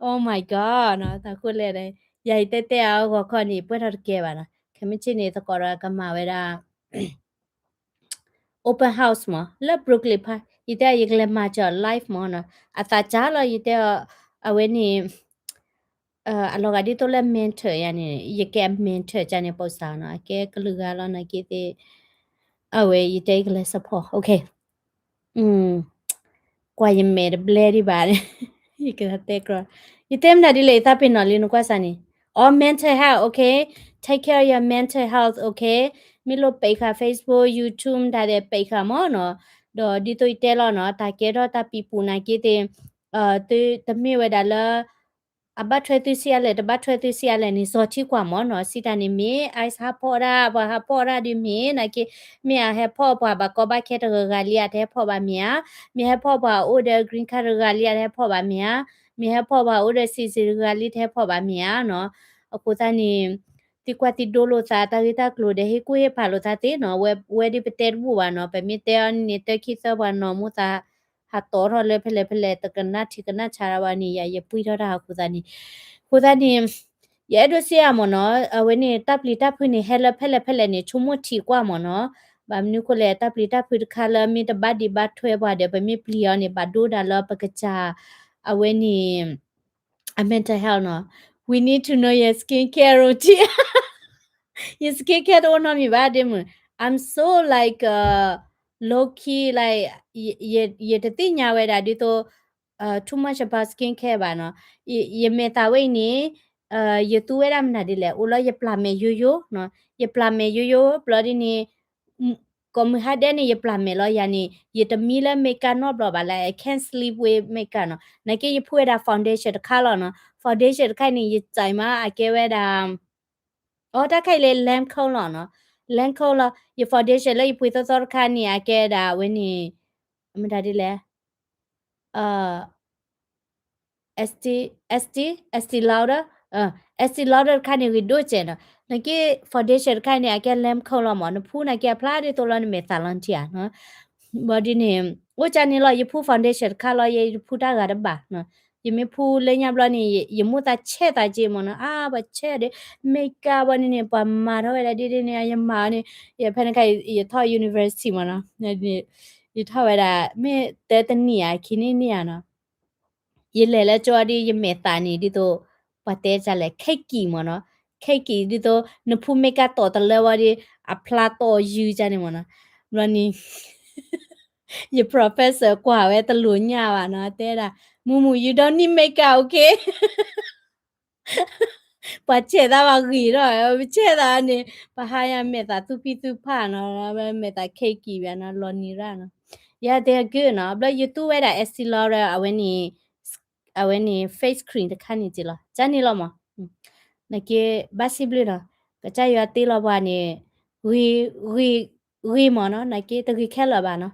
oh my god နီၤ, တၢ်ဃိလဲၣ်ဒီး ယၤယတဲတဲအဂီၤခီန့ၣ် ပှဲၤထီၣ်တကဲဘၣ်နီၤ, ခဲမုၢ်ဆ့ၣ်န့ၣ် သကိးဒီးကမၤဝဲဒၣ် open house မး လၢ Brooklyn ဖၣ်, ယတဲယကလဲၤမၤစၢၤ live မးနီၤ, အသးစၢ်လီၤ ယတဲအီၤ, အဝဲန့ၣ် အလီၤဂာ်ဒ်သိးလၢ mentor ယၤန့ၣ် ယကဲ mentor ကန့ၣ် ပိာ်စၢ်နီၤ, အကဲကလုာ်ဂၤလီၤ နာ်က့သ့ၣ်, အဝဲယတဲယကလဲၤ support, okay. ကွၢ်ယမဲာ်တဘျဲဒံးဘၣ်, ယကတဲကြီ, ယတဲမနုၤဒ်လဲၣ် ယသးပ့ၤနီၣ်လံ နကွၢ်စၢ်န့ၣ်, အီ mental health, okay? Take care of your mental health, okay? မ့ၢ်လိၣ်ပဲာ်ဃာ် Facebook, YouTube တၢ်ဒီးပဲာ်ဃာ်မးနီၤ, ဒီးဒ်သိးယတဲလီၤနီၤ တၢ်ကဲထီၣ်တၢ်ပံၤပူၤနာ်က့သ့ၣ်, သုတမ့ၢ်ဝဲဒၣ်လၢ အဘၣ်ထွဲသုဆံးအါလဲၣ် တဘၣ်ထွဲသုဆံးအါလဲၣ်န့ၣ် စီၤထံကွၢ်မးနီၤ, စံးတၢ်န့ၣ်မ့ၢ် ICE ဟးဖီၣ်ဒၣ် ပှၤဟးဖီၣ်ဒၣ်ဒ်မ့ၢ်နာ်က့, မ့ၢ်အဟဲဖီၣ်ပှၤဘၣ်ကီဘၣ်ခဲတဂၤဂၤလံ အတဟဲဖီၣ်ဘၣ်မ့ၢ်ဧါ, မ့ၢ်ဟဲဖီၣ်ပှၤအိၣ်ဒီး green card တဂၤဂၤလံ အတဟဲဖီၣ်ဘၣ်မ့ၢ်ဧါ, မ့ၢ်ဟဲဖီၣ်ပှၤအိၣ်ဒီး citizen တဂၤဂၤလံ တဟဲဖီၣ်ဘၣ်မ့ၢ်ဧါနီၤ, အဃိသတးန့ၣ် သုကွၢ်သံဒိလိာ်သး တၢ်ဂ့ၢ်တၢ်ကျိၤဒီး ဟ့ၣ်ကူၣ်ဟ့ၣ်ဖးလိာ်သးသ့နီၤ, ဝဲဒ်ပတဲတဘူၣ်ဘၣ်နီၤ, ပမ့ၢ်တဲအီၤန့ၣ် တၢ်ခံသၢပှၤနီၤ မိၢ်သး ဟးတီထီၣ်လၢဖဲလဲၣ်ဖဲလဲၣ် တကနၣ်ထံကနၣ်ဆးဒၣ်ဘၣ်န့ၣ် ယၤယပှံၢ်ထီၣ်တၢ်အဃိသတးန့ၣ်, အဃိသတးန့ၣ် ယအဲၣ်ဒိးစံးအါမ့ၢ်နီၤ, အဝဲန့ၣ် တၢ်ပျံၤတၢ်ဖုးန့ၣ် ဟဲလၢဖဲလဲၣ်ဖဲလဲၣ်န့ၣ် ဆိကမိၣ်ထံကွၢ်မ့ၢ်နီၤ, ဘၣ်မနုၤဃိလဲၣ် တၢ်ပျံၤတၢ်ဖုးတခါလၢမ့ၢ်တဘၣ်ဒံးဘၣ်ထွဲပှၤဒီး ပမ့ၢ်ပျံၤအီၤန့ၣ် ဘၣ်ဒိဒၣ်လၢပကစၢ် အဝဲန့ၣ် အ mental health နီၤ, we need to know your skincare routine, ယ skincare တအိၣ်နီတမံၤဘၣ်ဒ့မုၣ်, I'm so like, uh, low key, like, ယတသ့ၣ်ညါဝဲဒၣ်ဒ်သိး too much about skincare ဘၣ်နီၤ, ယမဲာ်သၣ်ဝဲအံၤန့ၣ် ယသူဝဲဒၣ်မနုၤဒ်လဲၣ် အိၣ်လီၤယပျၢ်မဲာ်ယိယိ, ယပျၢ်မဲာ်ယိယိ ဘျီဒ်န့ၣ် ကိးမုၢ်ဟါဒဲးန့ၣ် ယပျၢ်မဲာ်လီၤယၤန့ၣ် ယတမံလၢ makeup နီတဘျီဘၣ်လၢ I can't sleep with makeup နီၤ, နာ်က့ယဖှူဝဲဒၣ် foundation တခါလီၤနီၤ, foundation တခါန့ၣ် ယစံးမး အကဲဝဲဒၣ် အီ တၢ်ခါအံၤလၢ Lancôme လီၤနီၤ, Lancôme လီၤ, ယ foundation လၢယပှ့ၤသီသီတခါန့ၣ် အကဲဒၣ်ဝဲန့ၣ် မတၤဒ်လဲၣ် Estee, Estee, Estee Lauder, Estee Lauder တခါန့ၣ် ဂ့ၤဒိၣ်စဲးနီၤ, နာ်က့ foundation တခါန့ၣ် အကဲ Lancôme လီၤမး, နဖှူနာ်က့အဖျါဒ်သိးလီၤ နမဲာ်သၣ်လီၤထံဧါနီၤ, ဘျီဒ်န့ၣ် အိၣ်ကန့ၣ်လီၤ, ယဖှူ foundation တခါလီၤ, ယဖှူတၢ်ဂၤတဘၣ်နီၤ, ယမ့ၢ်ဖှူလၢညါဘျီန့ၣ် ယမိၢ်သးဆဲးသးက့မးနီၤ, အါ ပှၤဆဲးဒီး makeup ဘၣ်န့ၣ်န့ၣ် ပှၤမၤထီၣ်ဝဲဒၣ်ဒ်ဒ်န့ၣ် ယမၤန့ၣ်, ယဖဲန့ၣ်ခါ ယထီၣ် university မးနီၤ, ယထီၣ်ဝဲဒၣ် မ့ၢ်တၢတနံၣ်ဧါ ခံနံၣ်နံၣ်ဧါနီၤ, ယလဲၤလၢကၠိဒ်ယမဲာ်သၣ်န့ၣ် ဒ်သိး ပှၤတဲဒ်လဲၣ် cakey မးနီၤ, cakey ဒ်သိး နဖှူ makeup တီၢ်တလၢဝဲဒီး အဖျါတီၢ်ယုၢ်ကန့ၣ်မးနီၤ, ဘျီန့ၣ် ယ professor ကွၢ်ဝဲတလိၤညၣ်ဘၣ်နီၤ, တဲဒၣ် မူမူ you don't need makeup, okay? ပှၤဆဲးသးဘၣ်ဂ့ၤထီၣ်, ပဆဲးသးန့ၣ် ပဟါယၤမဲာ်သးသူၣ်ဖံးသူၣ်ဖးနီၤ, မဲာ်သးခဲကံၤဘၣ်နီၤ, လီၤနံၤရၣ်နီၤ. ယတဲဂ့ၢ်နီၤ, ဘျီယသူဝဲဒၣ် Estee Lauder အဝဲန့ၣ်, အဝဲန့ၣ် face cream တခါန့ၣ်က့လီၤ, ကန့ၣ်လီၤမး. နက့ ဘၣ်စံးဘျုးနီၤ, ကစၢ်ယွၤတ့လီၤပှၤန့ၣ် ဂ့ၤ, ဂ့ၤမးနီၤ, နက့တဂ့ၤခဲလၢာ်ဘၣ်နီၤ.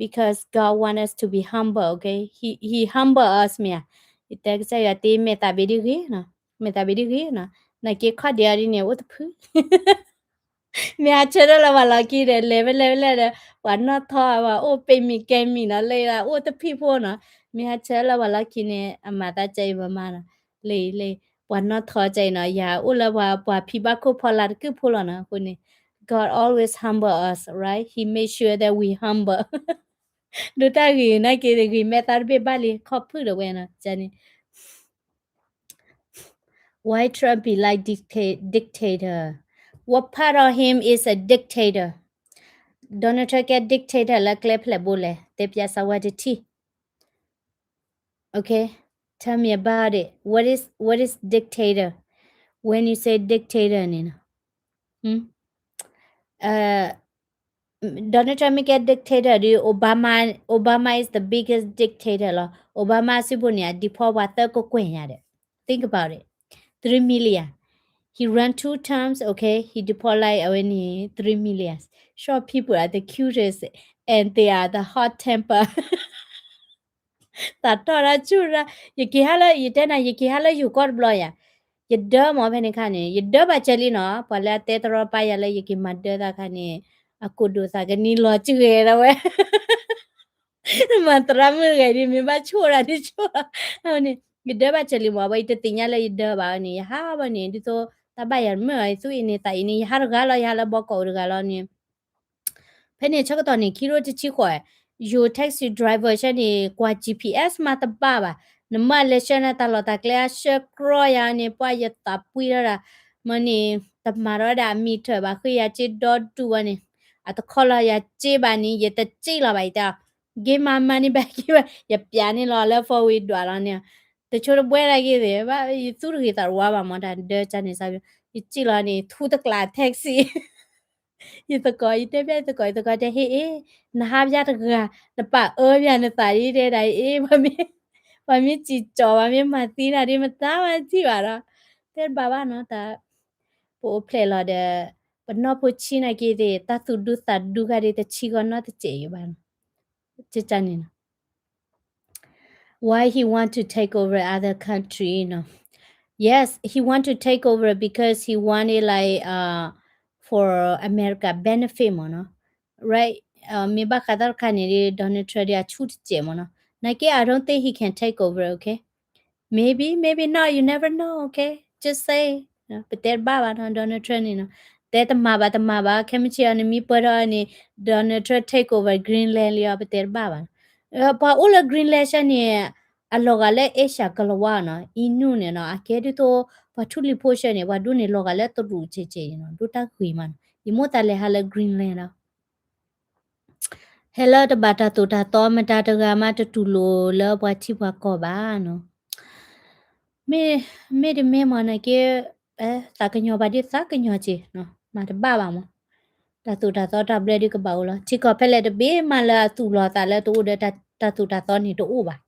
Because God want us to be humble, okay? He, he humble us မ့ၢ်ဧါ. ယတဲကစၢ်ယွၤတ့မဲာ်သးဘ့ၣ်ဒ်ဂ့ၤနီၤ, မဲာ်သးဘ့ၣ်ဒ်ဂ့ၤနီၤ, နက့ခီၣ်ဒံးအီၤဒ်န့ၣ် အိၣ်တဖု မ့ၢ်ဟးဆၢထၢၣ်လၢပှၤလီၢ်ခံဒီး လဲၤဖဲလဲၣ်ဖဲလဲၣ်ဒီး ပှၤနီၣ်ထီၣ် ပှၤအိၣ်ပ့ၤမံၤကဲမံၤနီၤ လၢအိၣ်တဖံးဖိနီၤ. မ့ၢ်ဟးဆၢလၢပှၤလီၢ်ခံန့ၣ် အမၤသးကဲအံၤပမၤနီၤ, လၢ, လၢ, ပှၤနီၣ်ထီၣ်ကဲအံၤနီၤ, ယၤအိၣ်လၢပှၤ, ပှၤဖံးဘၣ်ခိၣ်ဖီလာ်တကုၢ်ဖိလီၤနီၤ. အဃိန့ၣ် God always humble us, right? He make sure that we humble. ဒိၣ်တၢ်ဂ့ၤနာ်က့ၤဂ့ၤမဲာ်သးတဘ့ၣ်ဘၣ်လံ ခီၣ်ဖုၣ်ဒီးဝဲနီၤ, ကန့ၣ် Why Trump be like dicta-, dictator? What part of him is a dictator? Donald Trump ကဲ dictator လၢကျဲဖျဲၣ်ဘိလဲၣ်, တဲပၠးစၢၤဝဲတထံၣ်. Okay, tell me about it. What is, what is dictator? When you say dictator န့ၣ်နီၤ, Donald Trump မ့ၢ်ကဲ dictator ဒီး Obama, Obama is the biggest dictator လီၤ. Obama စုပူၤန့ၣ် အ deport ပှၤသၢကကွဲၢ်ညါဒီး think about it. Three million. He run two terms, okay? He deport like အဝဲန့ၣ် three million. Short people are the cutest and they are the hot temper. သးတီၢ်တၢ်ဆူၣ်ရၣ်, ယက့ၤဟးလၢ, ယတဲနၤ ယက့ၤဟးလၢယိၤကီၢ်တဘျီယၤ, ယဒၢမ့ၢ်ဖဲန့ၣ်ခါန့ၣ် ယဒၢဘၣ်စၢၤလံနီၤ, ပှၤလၢအတဲတရီတပါယၤလၢယက့ၤမၤဒၢသးခါန့ၣ် အကိးဒိးသးကနံလီၤစှဲဒီးဝဲ မၤသရၣ်မုၣ်တဂၤဒ် မ့ၢ်ဘၣ်ဆိၣ်တၢ်ဒ်ဆိၣ်လီၤ, အဝဲန့ၣ် ယဒၢဘၣ်စၢၤလံမ့ၢ် အဝဲယတသ့ၣ်ညါလၢယဒၢဘၣ်ဝဲန့ၣ် ယဟးဘၣ်န့ၣ် ဒ်သိး တၢ်ဘၣ်ယၤတမုာ် ယသူၣ်အံၤန့ၣ်သးအံၤန့ၣ် ယဟးတဂၤလီၤ ယဟးလၢဘီကီးအိၣ်တဂၤလီၤန့ၣ် ဖဲန့ၣ်ဆၢကတီၢ်န့ၣ် ခံရိတဆံဃိး, ယိၤ taxi driver ဆၢန့ၣ် ကွၢ် G P S မးတဘၣ်ဘၣ်, နမ့ၢ်လဲၤဆှၢနၤတၢ်လီၢ်တၢ်ကျဲအဆှၢကြီယၤန့ၣ် ပှၤယသးပှံထီၣ်ဒၣ်, မ့ၢ်န့ၣ် တမၤထီၣ်ဒၣ်အမံၤထၢၣ်ဘၣ် ဃ့ယၤစ့ဒီဒူၣ်ဝဲန့ၣ်, အတခီလီၤယၤစ့ဘၣ်န့ၣ် ယတစ့လီၤဘၣ် ယတဲ, give my money back ဘၣ် ယပျးန့ၢ်လီၤလၢ four wheel ဒွးလီၤန့ၣ်, တဆိတဘှဲဒၣ်က့ၤသ့ၣ်, ယသူၣ်တဂ့ၤသးတဝါဘၣ်မ့ၢ်တၢ်ဒၢကန့ၣ်စၢ်, ယစ့လီၤန့ၣ် ထူတကျး taxi ယသကိး ယတဲဘၣ်ယသကိး ယသကိးတဲ ဟ့ၣ်အ့ၣ်, နဟးပၠးတဂၤ, နပာ်အၢပၠးနသးဒ်တဲဒၣ်အ့ၣ်, ပှၤမ့ၢ်စံၣ်ကၠီၤ ပှၤမ့ၢ်မၤသံနၤဒ်မတၤမၤထံၣ်ဘၣ်ဒီး, တဲတဘၣ်ဘၣ်နီၤ, တၢ် ပအိၣ်ဖျဲၣ်လီၤဒီး ပနီၢ်ဖိဆံးနာ်က့ၤသ့ၣ် တၢ်သူၣ်ဒူသးဒူဂၤဒ်တဆံးဂီၤနီတစဲးယဘၣ်နီၤ, ကန့ၣ်နီၤ Why he want to take over other country, you know? Yes, he want to take over because he want it like, uh, for America benefit မ့ၢ်နီၤ. Right? မ့ၢ်ဘၣ်ဃးတၢ်တခါန့ၣ်ဒီး Donald Trump ဒီးအဆူၣ်တစဲးမ့ၢ်နီၤ. နာ်က့ I don't think he can take over, okay? Maybe, maybe not, you never know, okay? Just say. ပတဲတဘၣ်ဘၣ်နီၤ Donald Trump န့ၣ်နီၤ. တဲတမၤဘၣ်တမၤဘၣ် ခဲမုၢ်ဆ့ၣ်အီၤန့ၣ် မ့ၢ်ပၢၢ်ထီၣ်န့ၣ် Donald Trump take over Greenland လံအီၤ ပတဲတဘၣ်ဘၣ်. ပှၤအိၣ်လၢ Greenland ဆၢန့ၣ် အလီၤဂာ်လၢ Asia ကလၤဝါနီၤ, Inuit န့ၣ်နီၤ, အကဲဒ်သိး ပှၤထူလံၤဖိဆၢန့ၣ် ပှၤဒိၣ်န့ၣ် လီၤဂာ်လၢတရူးဆဲးဆဲးနီၤ, ဒိၣ်တၢ်ဂ့ၤမးနီၤ, ယမိၣ်သးလဲၤဟးလၢ Greenland လီၤ. ဟဲလၢတဘၣ်တၢ်သိၣ်တၢ်သီ မတၤတဂၤမးတတူၢ်လိာ်လၢပှၤထံပှၤကီၢ်ဘၣ်နီၤ. မ့ၢ်, မ့ၢ်တမ့ၢ်မးနာ်က့, သးကညီၤဘၣ်ဒ်သးကညီၤက့ၤ, မၤတဘၣ်ဘၣ်မး. တၢ်သိၣ်တၢ်သီတၢ်ဘျၢဒ်ကဘၣ်အိၣ်လီၤ. ထံကီၢ်ဖဲလဲၣ်တဘ့ၣ်မးလၢအသူၣ်လီၤသးလၢတအိၣ်ဒီးတၢ်သိၣ်တၢ်သီန့ၣ်တအိၣ်ဘၣ်.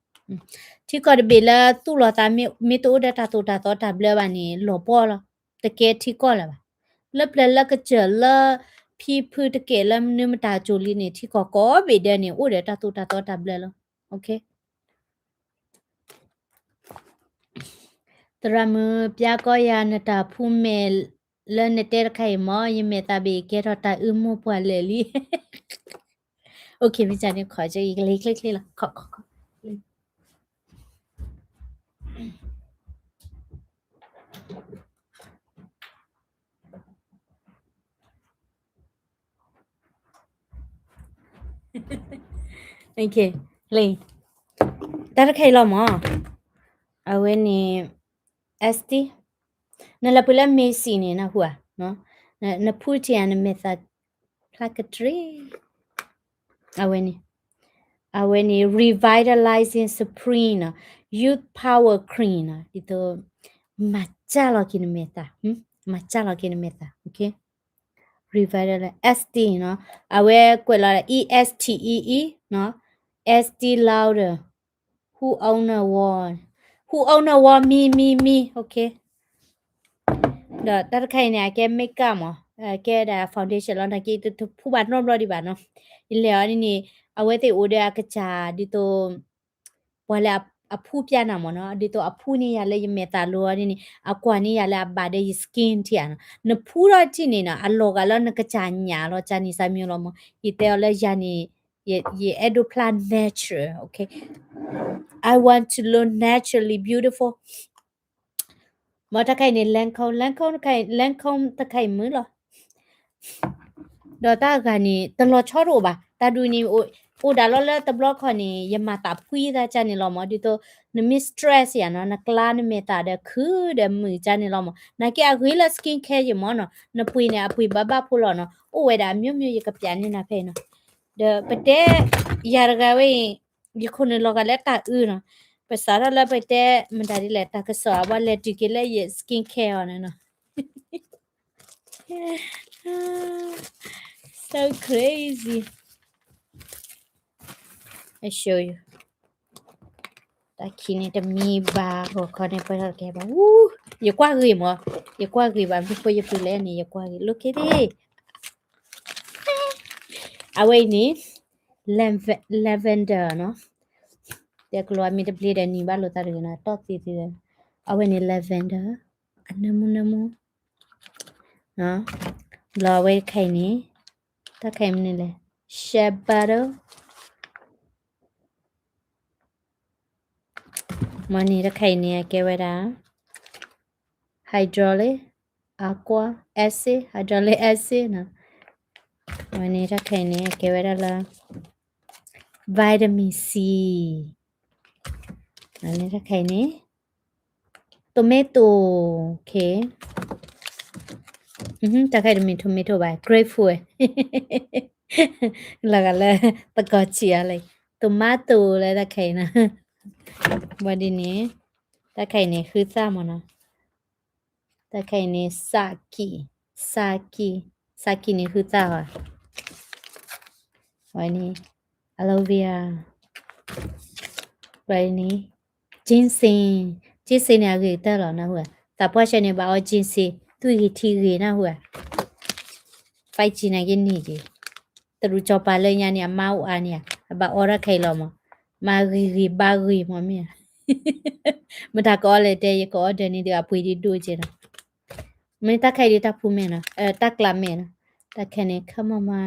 ထံကီၢ်တဘ့ၣ်လၢသူၣ်လီၤသးမ့ၢ်တအိၣ်ဒီးတၢ်သိၣ်တၢ်သီတၢ်ဘျၢဘၣ်န့ၣ် လီၤပှီၢ်လီၤ. တကဲထံကီၢ်လၢၤဘၣ်. လၢပျၢၤလၢကစၢၢ်လၢဖံဖုတကဲလၢမနုၤမတၤကၠိလံန့ၣ် ထံကီၢ်ကိးဘ့ၣ်ဒဲးန့ၣ် အိၣ်ဒီးတၢ်သိၣ်တၢ်သီတၢ်ဘျၢလီၤ. သရၣ်မုၣ် ပျၢ်ကီယၤနတၢ်ဖူမဲာ်လၢနတဲတခါအံၤမ့ၢ် ယမဲာ်သးဘ့ၣ်ကဲထီၣ်တၢ်အုၣ်မိၢ်ပှၢ်လၢာ်လံ. မ့ၢ်န့ၣ်ခီၣ်က့ၤ ယကလဲၤချ့ချ့လီၤ. Okay, လံ, တၢ်တခါအံၤလီၤမး, အဝဲန့ၣ် Estee, နလၢပှဲၤလၢ Macy န့ၣ် နဟူဧါ, နဖူထံၣ်ဧါ နမဲာ်သးဖျါကတြ့, အဝဲန့ၣ် အဝဲန့ၣ် Revitalizing Spring နီၤ, Youth Power Cream နီၤ, ဒ်သိး မၤစၢ်လီၤက့ၤနမဲာ်သၣ်, မၤစၢ်လီၤက့ၤနမဲာ်သၣ်, Revitalize, Estee နီၤ, အဝဲကွဲးလီၤ E S T E E နီၤ, Estee Lauder, Who Owna Wall, Who Owna Wall, me, me, me, okay. ဒီးတၢ်တခါအံၤန့ၣ် အကဲ makeup မး, အကဲဒၣ် foundation လီၤ, နာ်က့ တဖူဘၣ်နီတဘျီဒံးဘၣ်နီၤ, ယလဲၤအီၤန့ၣ်န့ၣ် အဝဲသ့ၣ်အိၣ်ဒီးအကစၢ်ဒ်သိး ပှၤလၢအဖူပျၢ်နၤမ့ၢ်နီၤ, ဒ်သိးအဖူန့ၢ်ယၤလၢယမဲာ်သၣ်လိၤအီၤန့ၣ်န့ၣ် အကွၢ်န့ၢ်ယၤလၢအဘၣ်ဒီးယ skin ထံၣ်ဧါနီၤ, နဖူထီၣ်ထံၣ်န့ၣ်နီၤ အလီၤဂာ်လၢနကစၢ်ညၣ်လီၤ, ကၢ်နံၣ်စၢ်မံၤလီၤမး, ယတဲအီၤလၢယၤန့ၣ် ယအဲၣ်ဒိးဖျါ natural, okay, I want to look naturally beautiful. မ့ၢ်တၢ်ခါအံၤန့ၣ် Lancôme, Lancôme တခါအံၤ Lancôme တခါအံၤမုာ်လီၤ, ဒီးတၢ်အဂၤန့ၣ် တလီၤဆီတအိၣ်ဘၣ်, တၢ်ဒုးန့ၣ် အိၣ်ဒၣ်လီၤလၢတဘျီခီန့ၣ် ယမၤသးဖှံသးကၢ်န့ၣ်လီၤမး, ဒ်သိး နမ့ၢ် stress ယၤနီၤ နကျါနမဲာ်သၣ်ဒီးခုဒီးမုာ်ကၢ်န့ၣ်လီၤမး, နာ်က့အဂ့ၤလၢ skin care ယမ့ၢ်နီၤ, နပှ့ၤန့ၣ် အပှ့ၤဘၣ်ဘၣ်ဖိလီၤနီၤ, အိၣ်ဝဲဒၣ်အမျိုးမျိုး ယကပျးန့ၢ်နၤဖဲအံၤနီၤ, ဒီးပတဲ ယၤတဂၤဝဲအံၤ ယခိၣ်နူာ်လီၤဂာ်လၢတၢ်အုနီၤ, ပစးထီၣ်လၢပတဲ မတၤဒ်လဲၣ် တၢ်ကစီၣ်အဝဲလဲၤတုၤက့ၤလၢယ skin care အီၤန့ၣ်နီၤ, so crazy, I show you, တၢ်ခံးန့ၣ်တမံဘၣ် ဂီၤခီန့ၣ်ပၢၢ်ထီၣ်တကဲဘၣ်, ယကွၢ်ဂ့ၤမး, ယကွၢ်ဂ့ၤဘၣ် မ့ၢ်ဖိယပုၢ်လဲၣ်န့ၣ် ယကွၢ်ဂ့ၤ look at it, အဝဲအံၤန့ၣ် lavender နီၤ, တဲကျိၤအမ့ၢ်တဘျ့ဒီးနံၤဘၣ်လိာ်သးတဂ့ၤနီၤ, တီၢ်သ့သ့ဒီး အဝဲန့ၣ် lavender အနၢမူနၢမူ, ဘျီအဝဲတခါအံၤန့ၣ် တၢ်ခါအံၤမနုၤလဲၣ်, shea butter, မ့ၢ်န့ၣ်တၢ်ခါအံၤန့ၣ် အကဲဝဲဒၣ် hydraulic, aqua, acid, hydraulic acid နီၤ, မ့ၢ်န့ၣ်တၢ်ခါအံၤန့ၣ် အကဲဝဲဒၣ်လၢ vitamin C, မ့ၢ်န့ၣ်တၢ်ခါအံၤန့ၣ် tomato, okay, တၢ်ခါအံၤတမ့ၢ် tomato ဘၣ် grapefruit, လီၤဂာ်လၢ သကိးဆံးအီၤလဲၣ်, tomato လၢတၢ်ခါအံၤနီၤ, ဘၣ်ဒ်န့ၣ် တၢ်ခါအံၤန့ၣ် ဟုသၣ်မ့ၢ်နီၤ, တၢ်ခါအံၤန့ၣ် စးကံ, စးကံ, စးကံန့ၣ်ဟုသၣ်အီၤ, ဝဲန့ၣ် aloe vera, ဝဲန့ၣ် ginseng, ginseng န့ၣ် အဂ့ၤကတၢၢ်လီၤ နၢ်ဟူဧါ, သးပှၢ်ဆၢန့ၣ် ဘၣ်အီ ginseng သွံၣ်ဂ့ၤထံဂ့ၤ နၢ်ဟူဧါ, ဖဲကံန့ၣ်က့ၤန့ၢ်က့ၤ, တရူးစီၤပၤလၢညါန့ၣ် အမါအိၣ်အါန့ၣ်ဧါ, အဘၣ်အီတၢ်ခဲအံၤလီၤမး, မၤဂ့ၤဂ့ၤဘါဂ့ၤမးမ့ၢ်ဧါ, မတၤကအီလဲၣ်တဲ ယကအီဒၢးန့ၣ်ဒီး အပှ့ၤဒံးဒိၣ်က့နီၤ, မ့ၢ်တၢ်ခါအံၤဒ်တၢ်ဖူမဲာ်နီၤ, တၢ်ကျးမဲာ်နီၤ, တၢ်ခဲန့ၣ် ခမမါ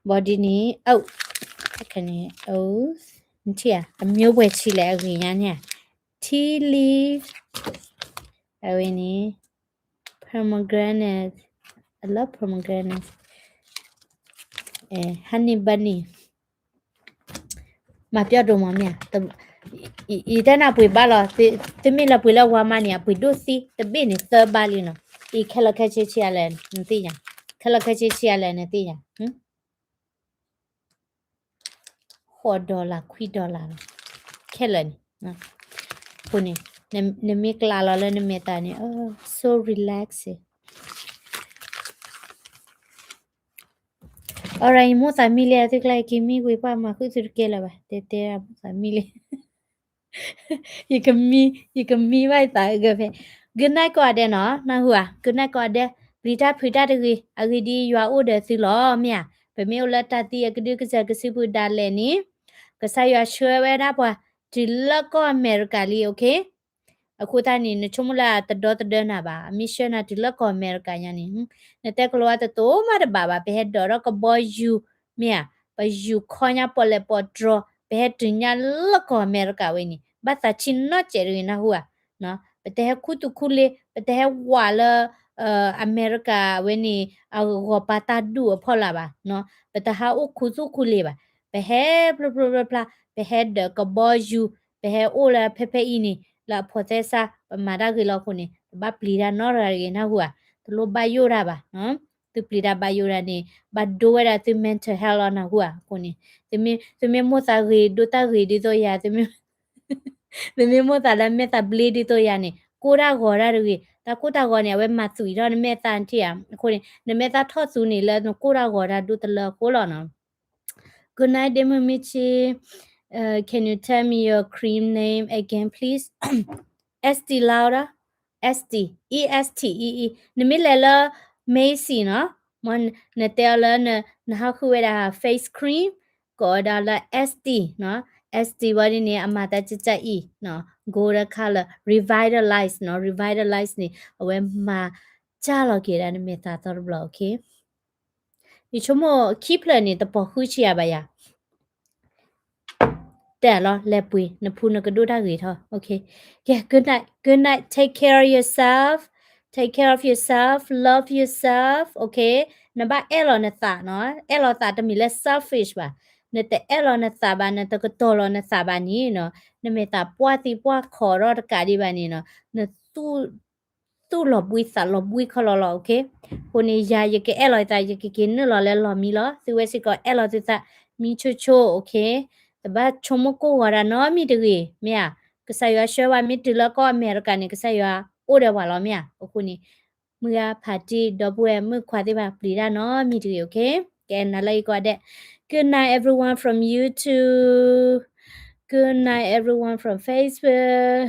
body န့ၣ် အိၣ်, တၢ်ခဲန့ၣ် အိၣ်, နထံၣ်ဧါ, အမျိုးပှဲၤဆံးလဲၣ်အဂ့ၤညါန့ၣ်ဧါ, tea leaf, အဝဲန့ၣ် pomegranate, I love pomegranate, honey bunny, မၤပျီဒိၣ်မးမ့ၢ်ဧါ, ယတဲနၤပှ့ၤဘၣ်လီၤ, သုမ့ၢ်လၢပှ့ၤလၢ Walmart န့ၣ် အပှ့ၤဒိၣ်သံ တဘ့ၣ်န့ၣ်သၢဘၣ်လံနီၤ, အံၤခဲလၢာ်ခဲဆ့ဆံးအါလဲၣ် နသ့ၣ်ညါ, ခဲလၢာ်ခဲဆ့ဆံးအါလဲၣ် နသ့ၣ်ညါ, ဃိး dollar ခွံ dollar လီၤ, ခဲလၢာ်န့ၣ်, အဃိန့ၣ် နမ့ၢ်ကျးလီၤလၢနမဲာ်သၣ်န့ၣ် so relaxing. Alright, ယမိၣ်သးမံလံ သုကျါ ယကမံဝံၤပှၢ်မၤဃုာ်သုတကဲလၢၤဘၣ်, တဲတဲမိၣ်သးမံလံ, ယကမံ, ယကမံဘၣ်ယသးဂၢၢ်ဖဲ, good night ကိးဂၤဒဲးနီၤ, နၢ်ဟူဧါ, good night ကိးဂၤဒဲး, ပျံၤတၢ်ဖုးတၢ်တဂ့ၤ, အဂ့ၢ်ဒ်အံၤ ယွၤအိၣ်ဒီးသုလီၤ မ့ၢ်ဧါ, ပမ့ၢ်အိၣ်လၢတၢ်သံအကဒုကစၢၢ်ကစုပူၤဒၣ်လဲာ်န့ၣ်, ကစၢ်ယွၤဆှၢဝဲဒၣ်ပှၤ တုၤလၢကီၢ်အမဲရကၤလံ okay. အဃိသတးန့ၣ် နဆိကမိၣ်လၢအတဒီသဒၢနၤဘၣ်, အမ့ၢ်ဆှၢနၤတုၤလၢကီၢ်အမဲရကၤညါန့ၣ်, နတဲကလိၤအတတိၤမးတဘၣ်ဘၣ်, ပဟဲဒိးထီၣ်ကဘီယူၤ, မ့ၢ်ဧါ, ပယူၤခီညါပီၣ်လဲၣ်ပီၣ်တြီၤ, ပဟဲတုၤညါလၢကီၢ်အမဲရကၤဝဲန့ၣ် ဘၣ်သးဆံးနီၢ်စဲးတဂ့ၤ နၢ်ဟူဧါ, ပတဟဲခူသူၣ်ခူလ့, ပတဟဲဝးလၢ အမဲရကၤဝဲန့ၣ် အဂီၤပၤတၢ်ဒူၣ်အဖီလာ်ဘၣ်, ပတဟးအိၣ်ခူသူၣ်ခူလ့ဘၣ်, ပဟဲဖျိဖျိဖျါဖျါ, ပဟဲဒိးကဘီယူၤ, ပဟဲအိၣ်လၢဖဲဖဲအံၤန့ၣ် လၢအဖိးသဲစး, ပမၤတၢ်ဂ့ၤလီၤအဃိန့ၣ် ပဘၣ်ပျံၤတၢ်နီတဂၤတဂ့ၤ နၢ်ဟူဧါ, တလိၣ်ဘၣ်ယိၣ်တၢ်ဘၣ်, တ သုပျံၤတၢ်ဘၣ်ယိၣ်ဒၣ်န့ၣ် ဘၣ်ဒိဝဲဒၣ်သု mental health လီၤ နၢ်ဟူဧါ. အဃိန့ၣ် သုမ့ၢ်မိၣ်သးဂ့ၤ ဒိတၢ်ဂ့ၤဒ်သိးယၤ, သုမ့ၢ်မိၣ်သးလၢမဲာ်သးဘျ့ဒ်သိးယၤန့ၣ် ကိၢ်တၢ်ဂီၤတၢ်တဂ့ၤ, တၢ်ကိၢ်တၢ်ဂီၤန့ၣ် အဝဲမၤသွံၣ်ထီၣ်နမဲာ်သၣ်ထံၣ်ဧါ. အဃိန့ၣ် နမဲာ်သၣ်ထီၣ်သူန့ၣ် လၢနကိၢ်တၢ်ဂီၤတၢ်ဒိတလၢအဃိလီၤနီၤ. Good night, Dame Michi. Uh, can you tell me your cream name again, please? Estee Lauder, Estee, E S T E E. နမ့ၢ်လဲၤလၢ Macy နီၤ, မ်နတဲအီၤလၢ နဟးဃုဝဲဒၣ် face cream, ကိးဝဲဒၣ်လၢ Estee နီၤ, Estee ဝဲဒ်န့ၣ် အမၤတၢ်ကၢ်ကၢ်အံၤနီၤ, golden color, revitalize နီၤ, revitalize န့ၣ် အဝဲမၤစၢ်လီၤက့ၤဒၣ်နမဲာ်သၣ်သီတဘျီ, okay. ယဆိကမိၣ်ခံဖျၢၣ်န့ၣ် တပိာ်ဃုဆံယၤဘၣ်ယၤ တဲလီၤ လဲၤပှ့ၤ နဖူနကဒိၣ်တၢ်ဂ့ၤထီၣ်, okay. ကဲ good night, good night, take care of yourself, take care of yourself, love yourself, okay. နဘၣ်အဲၣ်လီၤနသးနီၤ, အဲၣ်လီၤသးတမ့ၢ်လၢ selfish ဘၣ်, နတအဲၣ်လီၤနသးဘၣ်, နတကတီၤလီၤနသးဘၣ်န့ၣ်နီၤ, နမဲာ်သၣ်ပှၢ်သံပှၢ်ခီၣ်ထီၣ်တကးဒံးဘၣ်န့ၣ်နီၤ, နသူၣ် သူၣ်လီၤဘှံးသးလီၤဘှံးခီလီၤလီၤ, okay. အဃိန့ၣ် ယၤယကအဲၣ်လီၤယသး ယကက့ၤနုာ်လီၤလၢလီၢ်မံလီၤ, သုဝဲစ့ၢ်ကီးအဲၣ်လီၤသုသး မံဆိဆိ, okay. တဘၣ်ဆိကမိၣ်ကိၢ်ဂီၤတၢ်နီတမံၤတဂ့ၤ, မ့ၢ်ဧါ. ကစၢ်ယွၤဆှၢဝဲမ့ၢ်တုၤလၢကီၢ်အမဲရကၤန့ၣ် ကစၢ်ယွၤအိၣ်ဒီးပှၤလီၤ, မ့ၢ်ဧါ. အဃိန့ၣ် မုၢ်ဂၤဖးတံၢ် ဒီပုၢ်ဝဲၢ်မုၣ်ခွါသ့ၣ်တဖၣ် ပျံၤတၢ်နီတမံၤတဂ့ၤ, okay. ကဲ နၤလၢယကိးဂၤဒဲး, good night everyone from YouTube, good night everyone from Facebook.